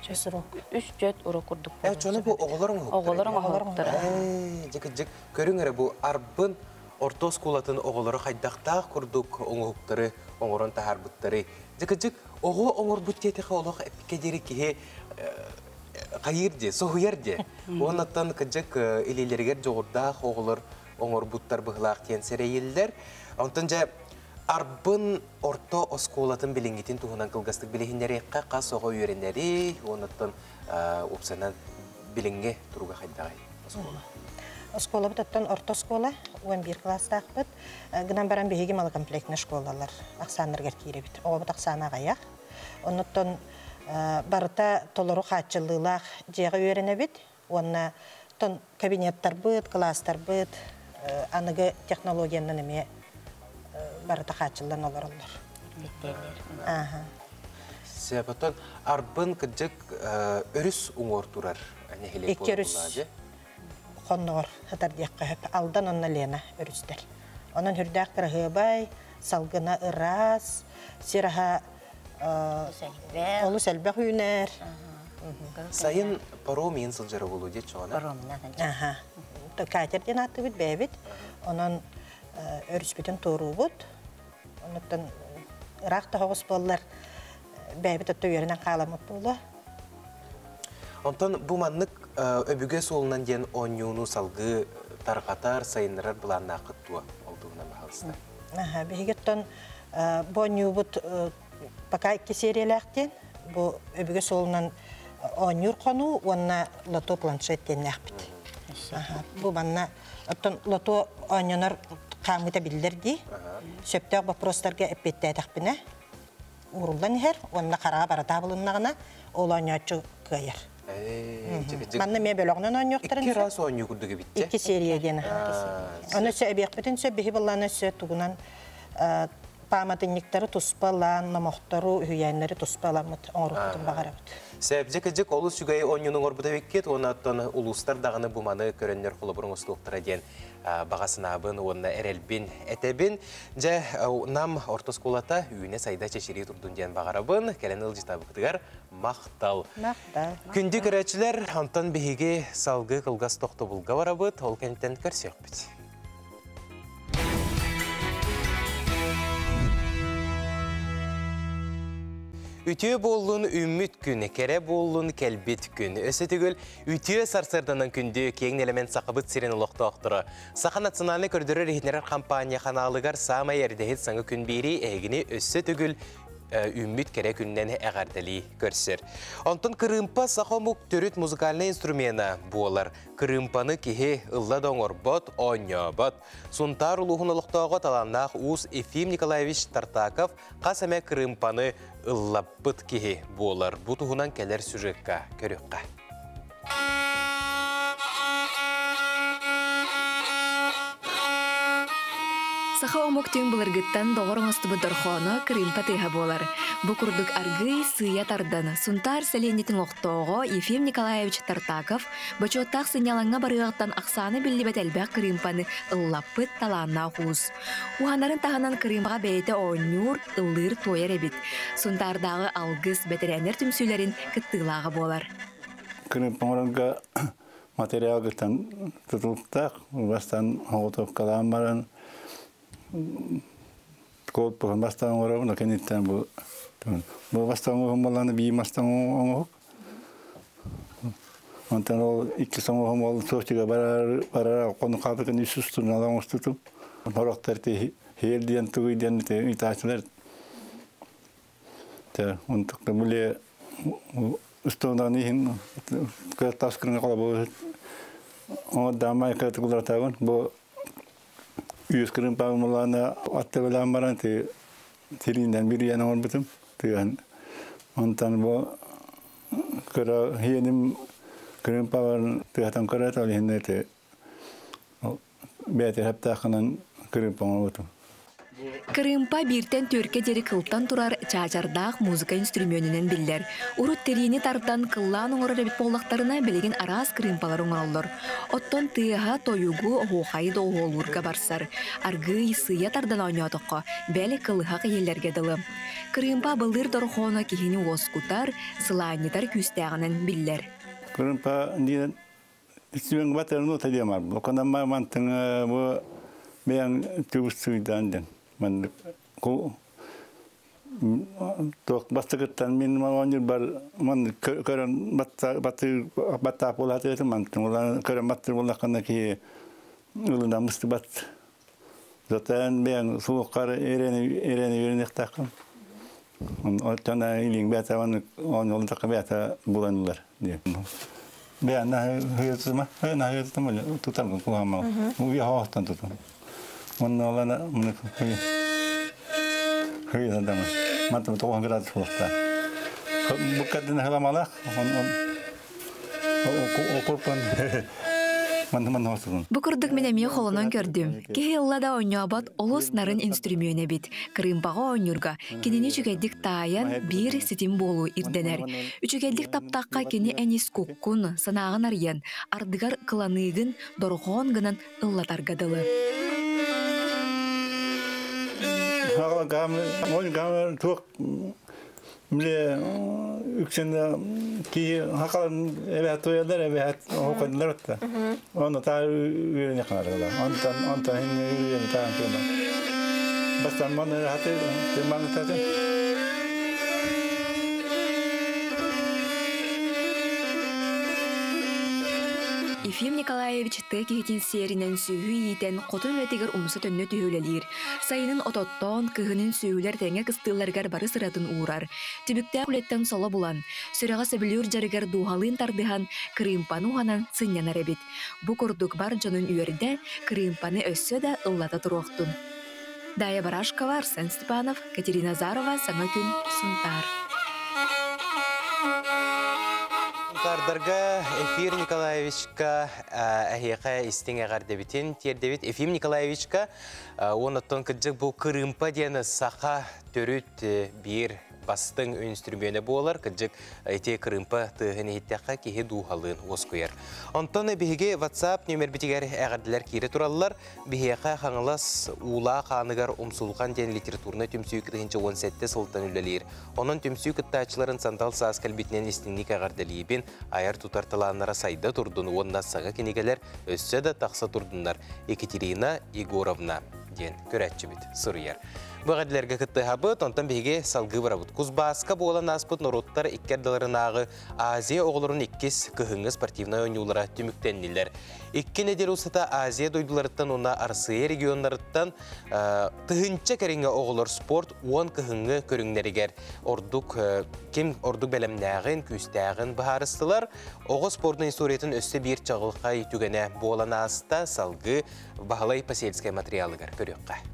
Үс урок. Үс түөрт урок курдук. Э, чону бу оҕолор оҥоһуктара. Оҕолор оҥоһуктара. Э, дьик-дьик көрүҥ эрэ бу Арбын орто оскуолатын оҕолоро хайдахтаах курдук оҥоһуктары оҥорон таһаарбыттарый. Дьик-дьик оҕо оҥорбут диэтэхэ олох эппиккэ диэри киһи хайыыр дии, соһуйар дии. Уоннаттан кыдьык илиилэригэр дьоҕурдаах оҕолор оҥорбуттар быһылаах диэн сэрэйиллэр. Онтон дьэ Арбын орто оскуолатын билиҥҥитин туһунан кылгастык билиһиннэриэххэ, хас оҕо үөрэнэрий, уоннаттан уопсайынан билиҥҥи туруга хайдаҕый оскуола? Оскуолабыт оттон орто оскуола, 11 кылаастаахпыт. Гынан баран биһиги малокомплектный школалар ахсааннарыгар киирэбит. Оҕобут ахсаана аҕыйах. Оннуттан барыта толору хааччыллыылаах дьиэҕэ үөрэнэбит уонна тон кабинеттарбыт, кылаастарбыт аныгы технологиянан эмиэ барыта хааччыллан олороллор. Сөп, оттон Арбын кырдьык өрүс уҥуор турар нэһилиэк Икки өрүс. Хонноҕор сытар диэххэ сөп. Алдан уонна Лена өрүстэр. Онон сүрдээх кыраһыабай, салгына ыраас, сир аһа олус элбэх үүнэр. Сайын паром иин сылдьара буолуо диэт чоҕона. Паромна Аха. Катер диэн ааттыыбыт бэйэбит. Онон өрүспүтүн туоруубут. Онуттан ыраах да соҕус буоллар бэйэбит өттө үөрэнэн хааламмыт буолуо. Онтон бу маннык өбүгэ суолунан диэн оонньууну салгыы тарҕатар, сайыннарар былааннааххыт дуо? Ол туһунан баһаалыста. Биһиги оттон бу оонньуубут пока икки сериялээх диэн. Бу өбүгэ суолунан оонньуур хонуу уонна лото планшет диэннээхпит. Бу манна оттон лото оонньонор хаамыыта биллэр дии. Сөптөөх боппуруостарга эппиэттээтэхпинэ ууруллан иһэр уонна хараҕа барыта булуннаҕына ол оонньооччу кыайар. Манна эмиэ бөлөҕүнэн оонньуохтарын Икки раз оонньуу курдук эбит Икки серия диэн. Аны өссө эбиэхпитин сөп, биһи былаан өссө тугунан пааматынньыктары туспа ылаан, номохтору, үһүйээннэри туспа ыламмыт оҥоруохпутун баҕарабыт. Сэбдьэ кыдьык олус үчүгэй оонньууну оҥорбут эбиккит уонна оттон улуустар даҕаны бу маны көрөннөр холобур оҥостуохтара диэн баҕа санаабын уонна эрэлбин этэбин. Дьэ, Нам орто оскуолата үүнэ-сайда чэчирии турдун диэн баҕарабын. Кэлэн ыалдьытабытыгар махтал. Махтал. Күндү көрөөччүлэр, онтон биһиги салгыы кылгас тохтобулга барабыт, ол кэнниттэн көрсүөхпүт. Үтүө буоллун үүммүт күн, кэрэ буоллун кэлбит күн. Өссө төгүл үтүө сарсыарданан күндү киэҥ нэлэмэн Сахабыт сирин олохтоохторо. Саха национальнай көрдөрөр-иһитиннэрэр компания ханаалыгар саамай эрдэһит саҥа күн биэрии эһигини өссө төгүл үүммүт кэрэ күннэн эҕэрдэлии көрсөр. Онтон кырыымпа саха омук төрүт музыкальнай инструмена буолар. Кырыымпаны киһи ылла да оҥорбот, оонньообот. Сунтаар улууһун олохтооҕо талааннаах уус Ефим Николаевич Тартаков хас эмэ кырыымпаны ыллаппыт киһи буолар. Бу туһунан кэлэр сюжекка көрүөххэ. Саха омук түҥ былыргыттан доҕор оҥостубут дорхооно кырыымпа тыаһа буолар. Бу курдук аргыый сыыйа тардан, Сунтаар сэлиэнньэтин олохтооҕо Ефим Николаевич Тартаков бочуоттаах сынньалаҥҥа барыаҕыттан ахсаана биллибэт элбэх кырыымпаны ыллаппыт талааннаах уус. Уһанарын таһынан кырыымпаҕа бэйэтэ оонньуур, ыллыыр-туойар эбит. Сунтаардааҕы Алгыс бэтэрээннэр түмсүүлэрин кыттыылааҕа буолар. Кырыымпа оҥорорго материалгыттан тутулуктаах. Бастаан оҕотуопкалаан баран корпуһун бастаан оҥоробун, кэнниттэн бу бу бастаан оҥоһум буоллаҕына биир мастан оҥоһук. Онтон ол иккис оҥоһум ол Сочига барар барар хонук хаалбытын үс устунан оҥостутум. Сорохтор хиэл диэн тугуй диэн ыытааччылар Те онтукта буле устуунан иһин тас күнү холобу о дамай кытыгулатабын бу үс күнүн паамылаана аттыбылаан баран ти тириинэн бүрүйэн оҥорбутум тыан онтон бу кыра хиэним кырыымпабын тыатан көрөөт ол иһин ти бэйэтэ хэптээххинэн кырыымпа оҥорбутум. Кырыымпа бииртэн түөркэ диэри кылтан турар чаачардаах музыка инструменынан биллэр. Урут тириини тардан кыллаан оҥорор эбит буоллахтарына, билигин араас кырыымпалары оҥороллор. Оттон тыаһа тойугу, оһуохайы да оһуолуурга барсар. Аргыый сыыйа тардан оонньоотоххо, бэл кылыһах иһиллэргэ дылы. Кырыымпа былыр дорохооно киһини уоскутар, сылаанньытар күүстээҕинэн биллэр. Кырыымпа диэн Үстүбэҥ батырын ута диэн бар. Бу мантың бу бэйэҥ түгүс суйдаан диэн. Маннык туох бастакыттан мин оонньуур бар маннык көрөн баттыы баттаах буолаатыгытым мантын улаан көрөн баттыр буоллаххына киһи ылынан мыстыбат. Затан бэйэҥ сулуккар эрэни эрэни үөрэниэхтээххин. Оттон илиҥ бэйэтэ маннык оонньуулдахха бэйэтэ булан ылар диэн. Бэйэ наһыытыма, наһыытыма тутам куһаама. Уйа хоохтон тутам. Онно олана муну хыйдама. Мантым тоҕон градус буолта. Бу кадын халамалах, он он окурпан. Манна манна осугун. Бу курдук мин эмиэ холонон көрдүм. Киһи ылла да оонньообот олус нарын инструмент эбит. Кырыымпаҕа оонньуурга кинини үчүгэйдик таайан биир ситим буолуу ирдэнэр. Үчүгэйдик таптахха кини эн ис куккун, санааҕын арыйан, ардыгар кыланыыгын дорҕоон гынан ыллатарга дылы. Миле үксен ки хакалан эбэт туялар эбэт хоконлар отта. Оны та үйрөне канарла. Онтан онтан хин үйрөне таан кема. Бастан маны хаты маны таты. Ефим Николаевич тыа киһитин сиэринэн сүөһү иитэн хотун үлэтигэр умса төннө түһүүлэлиир. Сайынын ототтоон, кыһынын сүөһүлэр тэҥҥэ кыстыылларыгар бары сыратын уурар. Түбүктээх үлэттэн соло булан, сүрэҕэ сөбүлүүр дьарыгар дууһалыын тардыһан, кырыымпаны уһанан сынньанар эбит. Бу курдук бар дьонун үөрдэ, кырыымпаны өссө да ыллата туруохтун. Дая Барашкова, Арсен Степанов, Катерина Азарова, Саҥа күн, Сунтаар. Сунтаардарга Эфир Николаевичка эһиэхэ истиҥ эҕэрдэбитин тиэрдэбит. Ефим Николаевичка уоннаттан кырдьык бу кырыымпа диэн саха төрүт биир бастыҥ үнстрүмүөнэ буолар. Кырдьык ити кырыымпа тыаһын иһиттэххэ киһи дууһалыын уоскуйар. Онтон биһиги WhatsApp нүөмэрбитигэр эҕэрдэлэр киирэ тураллар. Биһиэхэ Хаҥалас Уулаах ааныгар Умсулҕан диэн литературнай түмсүү 2017 сылтан үлэлиир. Онон түмсүү кыттааччыларын сандал саас кэлбитинэн истиҥник эҕэрдэлиибин, айар-тутар талааннара сайда турдун уонна саҥа кинигэлэр өссө да тахса турдуннар. Екатерина Егоровна диэн көрөөччүбүт суруйар. Бу эҕэрдэлэргэ кыттыһабыт, онтон биһиги салгыы барабыт. Кузбасска буолан ааспыт норуоттар икки ардыларынааҕы Азия оҕолорун иккис кыһыҥҥы спортивнай оонньуулара түмүктэннилэр. Икки нэдиэлэ устата Азия дойдуларыттан уонна Арассыыйа регионнарыттан тыһыынча кэриҥэ оҕолор спорт уон кыһыҥҥы көрүҥнэригэр ордук ким ордук бэлэмнээҕин, күүстээҕин быһаарыстылар. Оҕо спордун историятын өссө биир чаҕылхай түгэнэ буолан ааста. Салгыы Баһылай Посельскай материалыгар көрүөххэ.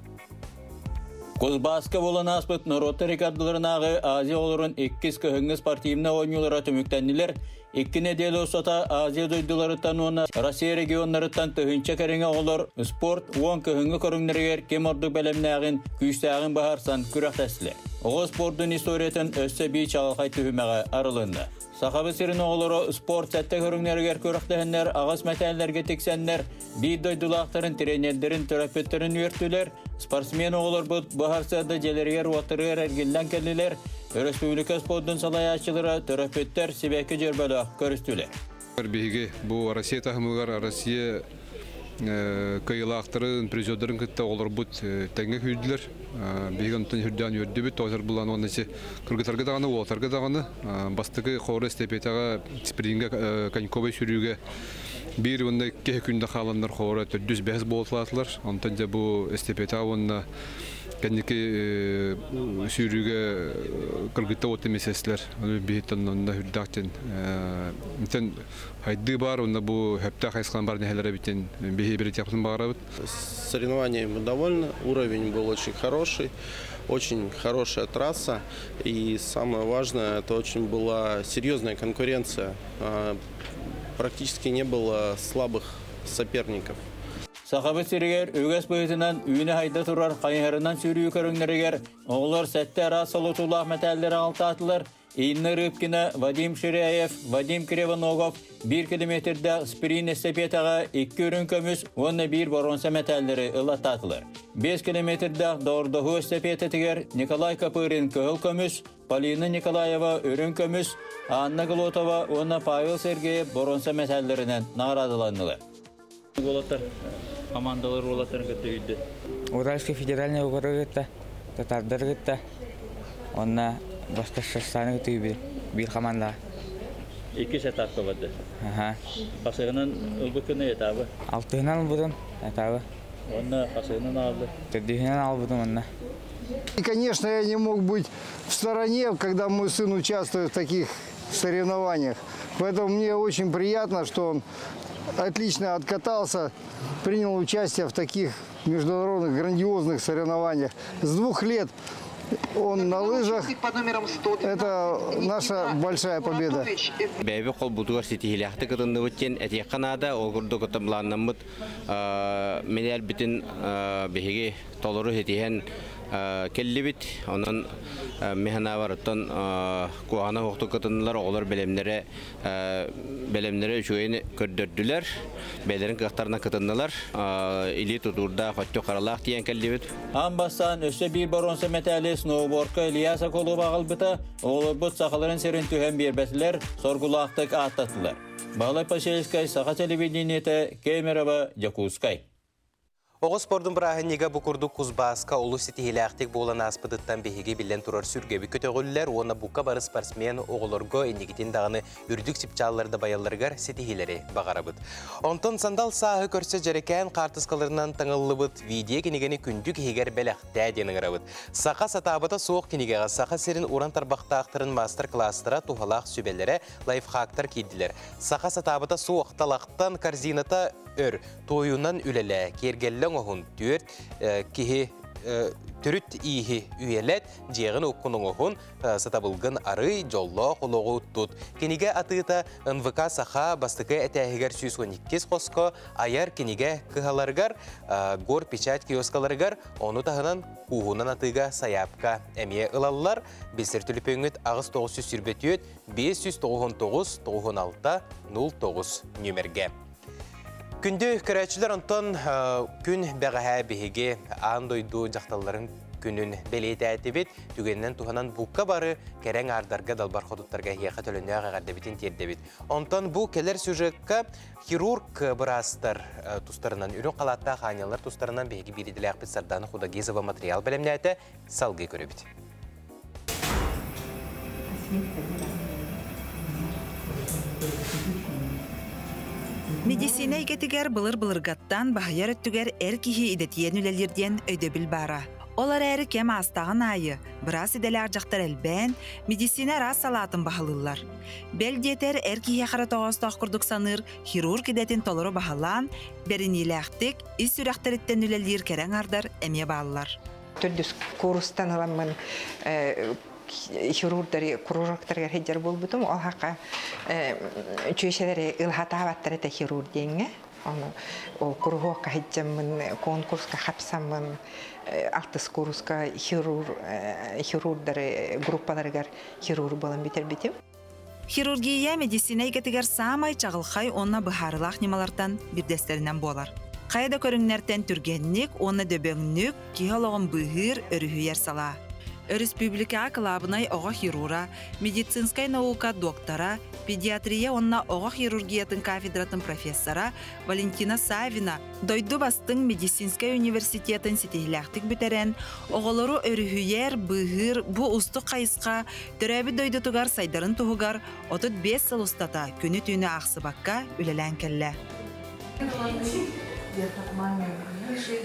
Кузбасска буолан ааспыт норуоттар иккардыларынааҕы Азия оҕолорун иккис кыһыҥҥы спортивнай оонньуулара түмүктэннилэр. Икки нэдиэлэ устата Азия дойдуларыттан уонна Россия регионнарыттан тыһыынча кэриҥэ оҕолор спорт уон кыһыҥҥы көрүҥнэригэр ким ордук бэлэмнээҕин, күүстээҕин быһаарсан күрэхтэстилэр. Оҕо спордун историятын өссө биир чаҕылхай түһүмэҕэ арылынна. Сахабыт сирин оҕолоро спорт сэттэ көрүҥнэригэр күрэхтэһэннэр, аҕыс мэтээллэргэ тиксэннэр, биир дойдулаахтарын, тренердэрин, төрөппүттэрин үөртүлэр. Спортсмен оҕолорбут бу сарсыарда дьиэлэригэр-уоттарыгар эргиллэн кэллилэр. Өрөспүүбүлүкэ спордун салайааччылара төрөппүттэр сибэкки дьөрбөлөөх көрүстүлэр. Биһиги бу Россия таһымыгар Россия кыайыылаахтарын, призердарын кытта оҕолорбут тэҥҥэ күүрдүлэр. Биһиги онтон үрдээн үөрдүбүт, тоҕо булан уонна кыргытарга даҕаны, уолатарга даҕаны бастакы хору эстапетаҕа спрингэ коньковай сүрүүгэ биир уонна икки күндэ хааланнар хоро төрдүс бэһис буолталаатылар. Онтон дьэ бу эстапетаҕа уонна кэнники сүүрүүгэ кыргытта уотта месяцлэр биһиттэн онно үрдээх ден хайдыы бар онно бу хөптөөх хайысхан бар нэһэлэр эбитин биһи биретиэхпитин баҕарабыт. Соревнованиями мы довольны, уровень был очень хороший, очень хорошая трасса и самое важное, это очень была серьезная конкуренция, практически не было слабых соперников. Сахабыт сиригэр үгэс быһыытынан үүнэ хайда турар хайыһарынан сүүрүү көрүҥнэригэр оҕолор сэттэ араас солотуулаах мэтээллэри алтаатылар. Инна Рыбкина, Вадим Ширяев, Вадим Кривоногов биир километрдээх спринт эстапетаҕа икки үрүҥ көмүс уонна биир боруонса мэтээллэри ылаттаатылар. Биэс километрдээх доордоһуу эстапетатыгар Николай Копырин кыһыл көмүс, Полина Николаева үрүҥ көмүс, Анна Глотова уонна Павел Сергеев боруонса мэтээллэринэн наҕараадаланнылар. Уолаттар командалар уолаттарын кытта үйдү. Уральский федеральный округ кытта, татардар кытта, онна Башкортостаны кытта биир команда. Иккис этапка барды. Ага. Хасыгынан ылбыккын этабы. Алтыһынан ылбытым этабы. Онна хасыгынан алды. Төрдүһүнэн албытым онна. И, конечно, я не мог быть в стороне, когда мой сын участвует в таких соревнованиях. Поэтому мне очень приятно, что он отлично откатался, принял участие в таких международных грандиозных соревнованиях. С 2 лет Он на лыжах. Это наша большая победа. Бэйэбит холбутугар ситиһиилээхтик кытынныбыт диэн этиэххэ наада. Ол курдук былааннаммыт мэтээлбитин биһиги толору ситиһэн кэллибит. Онон мин санаабар куһаҕана суохтук кытыннылар, оҕолор бэлэмнэрэ бэлэмнэрэ үчүгэйин көрдөрдүлэр, бэйэлэрин кыахтарынан кытыннылар. Илии тутуурдаах, өттүк харалаах тиийэн кэллибит. Аан бастаан өссө биир боруонса мэтээли сноубордка Илья Соколов аҕалбыта, оҕолорбут Сахаларын сирин түһэн биэрбэтилэр, соргулаахтык ааттаттылар. Баһылай Посельскай, Саха телевидениетэ, Кемерово, Дьокуускай. Оҕо спордун бырааһынньыга бу курдук Кузбааска олус ситиһиилээхтик буолан ааспытыттан биһиги биллэн турар сүргэбит көтөҕүллэр уонна бука бары спортсмен оҕолорго инникитин даҕаны үрдүк чыпчааллары дабайалларыгар ситиһиилэри баҕарабыт. Онтон сандал сааһы көрсө дьэрэкээн хаартыскаларынан таҥыллыбыт видео кинигэни күндү киһигэр бэлэхтээ диэн ыҥырабыт. Саха сатаабата суох кинигэҕэ Саха сирин уран тарбахтаахтарын маастар-кылаастара, туһалаах сүбэлэрэ, лайфхактар киирдилэр. Саха сатаабата суох талахтан корзината өр, туойунан үлэлээ, киэргэллэ оҥоһун түөрт киһи төрүт ииһи үйэлэт, дьиэҕин уккун оҥоһун, сатабылгын арый, дьоллоох олоҕу тут. Кинигэ атыыта НВК Саха бастакы этээһигэр 112 хоско айар кинигэ кыһаларыгар, гор печать киоскаларыгар, ону таһынан кууһунан атыыга сайаапка эмиэ ылаллар. Билсэр төлөпүөҥҥүт 8 924 599 96 09 нүөмэргэ. Күндү көрөөччүлэр, онтон күн бэҕэһээ биһиги аан дойду дьахталларын күнүн бэлиэтээтибит. Түгэнинэн туһанан бука бары кэрэ аҥаардарга, далбар хотуттарга эһиэхэ төлөннөөх эҕэрдэбитин тиэрдэбит. Онтон бу кэлэр сюжекка хирург быраастар тустарынан, үрүҥ халааттаах аанньаллар тустарынан биһиги биир идэлээхпит Сардана Худогизова материал бэлэмнээтэ, салгыы көрөбүт. Медицина эйгэтигэр былыр-былыргаттан баһыйар өттүгэр эр киһи идэтийэн үлэлиир диэн өйдөбүл баара. Ол эрээри кэм аастаҕын аайы, быраас идэлээх дьахтар элбээн, медицина араас салаатын баһылыыллар. Бэл диэтэр, эр киһиэхэ эрэ тоҕоостоох курдук саныыр хирург идэтин толору баһылаан, бэриниилээхтик, ис сүрэхтэриттэн үлэлиир кэрэ аҥаардар эмиэ бааллар. Төрдүс курстан ыламмын хирурдары кружоктарыгар сылдьар буолбутум. Ол хака чүөчэлэри ылһатаабаттар этэ хирург диэҥҥэ. Ону ол куруһуокка сылдьаммын, конкурска хапсаммын, алтыс курска хирург хирурдары группаларыгар хирург буолан бүтэрбитим. Хирургия медицина эйгэтигэр саамай чаҕылхай уонна быһаарыылаах ньымалартан биирдэстэринэн буолар. Хайа да көрүҥнэртэн түргэнник уонна дөбөҥнүк киһи олоҕун быыһыыр, өрүһүйэр салаа. Өрөспүүбүлүкэҕэ кылаабынай оҕо хирура, медицинскэй наука доктора, педиатрия уонна оҕо хирургиятын кафедратын профессора Валентина Савина дойду бастыҥ медицинскэй университетын ситиһиилээхтик бүтэрэн, оҕолору өрүһүйэр, быыһыыр бу уустук хайысха төрөөбүт дойдутугар сайдарын туһугар 35 сыл устата күнү-түүнү аахсыбакка үлэлээн кэллэ. Где-то к маме ближе.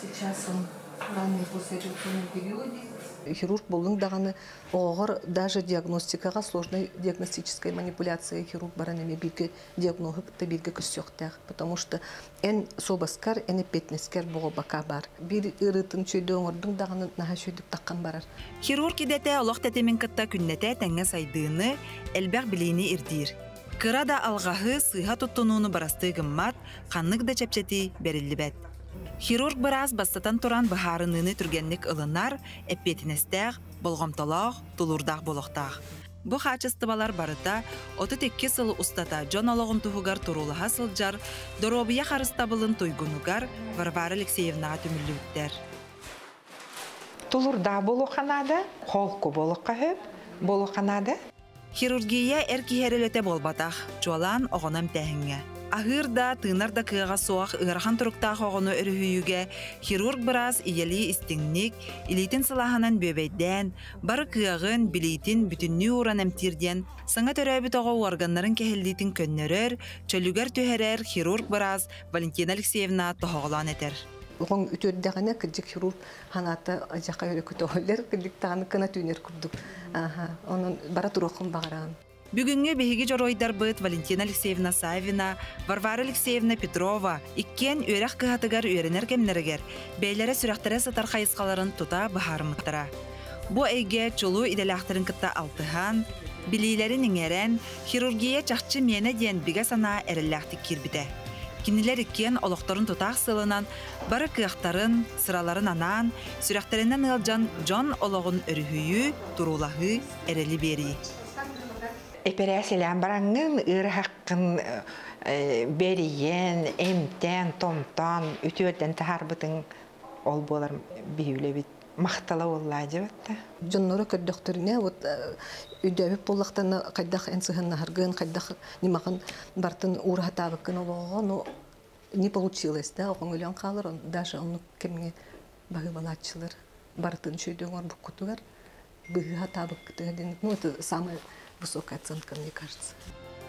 Сейчас он в раннем послеоперационном периоде. Хирург буоллуҥ даҕаны оҕоҕор даже диагностикаҕа сложной диагностической манипуляция хирург баран эмиэ бииргэ диагноһу кытта бииргэ көрсүөхтээх. Потому что эн суобаскар, эн эппиэтинэскэр буолбака бар. Биир ыарыытын үчүгэйдик оҥордуҥ даҕаны наһаа үчүгэйдик таххан барар. Хирург идэтэ олох тэтимин кытта күннэтэ тэҥҥэ сайдыыны, элбэх билиини ирдиир. Кыра да алҕаһы, сыыһа туттунууну бырастыы гыммат, ханнык да чэпчэтии бэриллибэт. Хирург быраас бастатан туран быһаарыныыны түргэнник ылынар, эппиэтинэстээх, болҕомтолоох, тулуурдаах буолуохтаах. Бу хаачыстыбалар барыта 32 сыл устата дьон олоҕун туһугар туруулаһа сылдьар доруобуйа харыстабылын туйгунугар Варвара Алексеевнаҕа түмүллүбүттэр. Тулуурдаах буолуохха наада, холку буолуохха сөп, буолуохха наада. Хирургия эр киһи эрэ үлэтэ буолбатах, чуолаан оҕону эмтээһиҥҥэ. Аһыыр да, тыынар да кыаҕа суох ыарахан туруктаах оҕону өрүһүйүүгэ хирург быраас ийэлии истиҥник, илиитин сылааһынан бүөбэйдээн, бары кыаҕын, билиитин бүтүннүү ууран эмтиир диэн саҥа төрөөбүт оҕо уорганнарын кэһиллиитин көннөрөр, чөлүгэр түһэрэр хирург быраас Валентина Алексеевна тоһоҕолоон этэр. Оҕоҥ үтүөрдэҕинэ кырдьык хирург санаата дьаха өрө көтөҕүллэр, кырдьык даҕаны кына түүнэр курдук. Онон бара туруоххун баҕараҕын. Бүгүҥҥү биһиги дьоруойдарбыт Валентина Алексеевна Саввина, Варвара Алексеевна Петрова иккиэн үөрэх кыһатыгар үөрэнэр кэмнэригэр бэйэлэрэ сүрэхтэрэ сытар хайысхаларын тута быһаарыммыттара. Бу эйгэ чулуу идэлээхтэрин кытта алтыһан, билиилэрин иҥэрэн, хирургия чахчы миэнэ диэн бигэ санаа эрэллээхтик киирбитэ. Кинилэр иккиэн олохторун тутаах сыалынан бары кыахтарын, сыраларын анаан, сүрэхтэринэн ыалдьан дьон олоҕун өрүһүйүү, туруулаһыы, эрэли биэрии. Эпэрээсилээн бараҥҥын ыарыһаххын бэрийэн, эмтээн, томтоон, үтүөрдэн таһаарбытыҥ ол буолар биһи үлэбит махтала буоллаа дьэбэтте. Дьонноро көрдөхтөрүнэ вот өйдөөбүт буоллахтарына хайдах эн сыһыннаһаргын, хайдах нимаҕын бартын уураһатаабыккын олоҕо, но не получилось, да, оҕоҥ өлөн хаалар, даже оннук кэмҥэ баһыыбалааччылар барытын үчүгэйдик оҥорбуккутугар быһыһатаабыккытыгар диэн, ну это самая высокая оценка, мне кажется.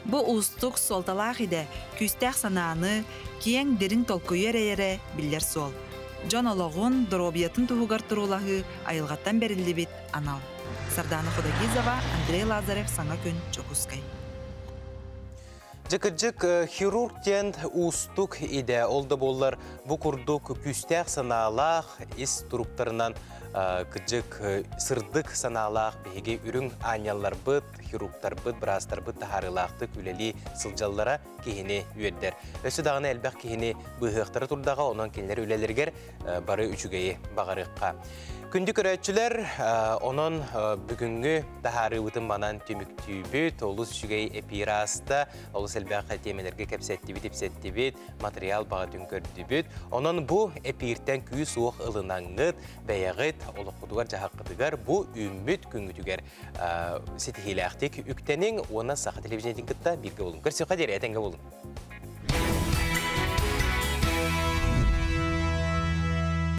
Бу уустук суолталаах идэ күүстээх санааны, киэҥ дириҥ толкуйу эрэйэрэ биллэр суол. Дьон олоҕун, доруобуйатын туһугар туруулаһыы айылҕаттан бэриллибит анал. Сардана Худогизова, Андрей Лазарев, Саҥа күн, Дьокуускай. Дьэ кырдьык хирург диэн уустук идэ, ол да буоллар бу курдук күүстээх санаалаах ис туруктарынан кырдьык сырдык санаалаах биһиги үрүҥ аанньалларбыт, хирургтарбыт, быраастарбыт таһаарыылаахтык үлэлии сылдьаллара киһини үөрдэр. Өссө даҕаны элбэх киһини быыһыахтара турдаҕа, онон кинилэр үлэлэригэр бары үчүгэйи баҕарыахха. Күндү көрөөччүлэр, онон бүгүҥҥү таһаарыыбытын манан түмүктүүбүт. Олус үчүгэй эпиир ааста, олус элбэх тиэмэлэргэ кэпсэттибит, ипсэттибит, материал баҕатын көрдүбүт. Онон бу эпииртэн күүс-уох ылынаңҥыт, бэйэҕит олоххутугар дьаһаххытыгар бу үүммүт күҥҥүтүгэр ситиһиилээхтик үктэниҥ уонна Саха телевидениетин кытта бииргэ буолуҥ. Көрсүөххэ диэри этэҥҥэ буолуҥ.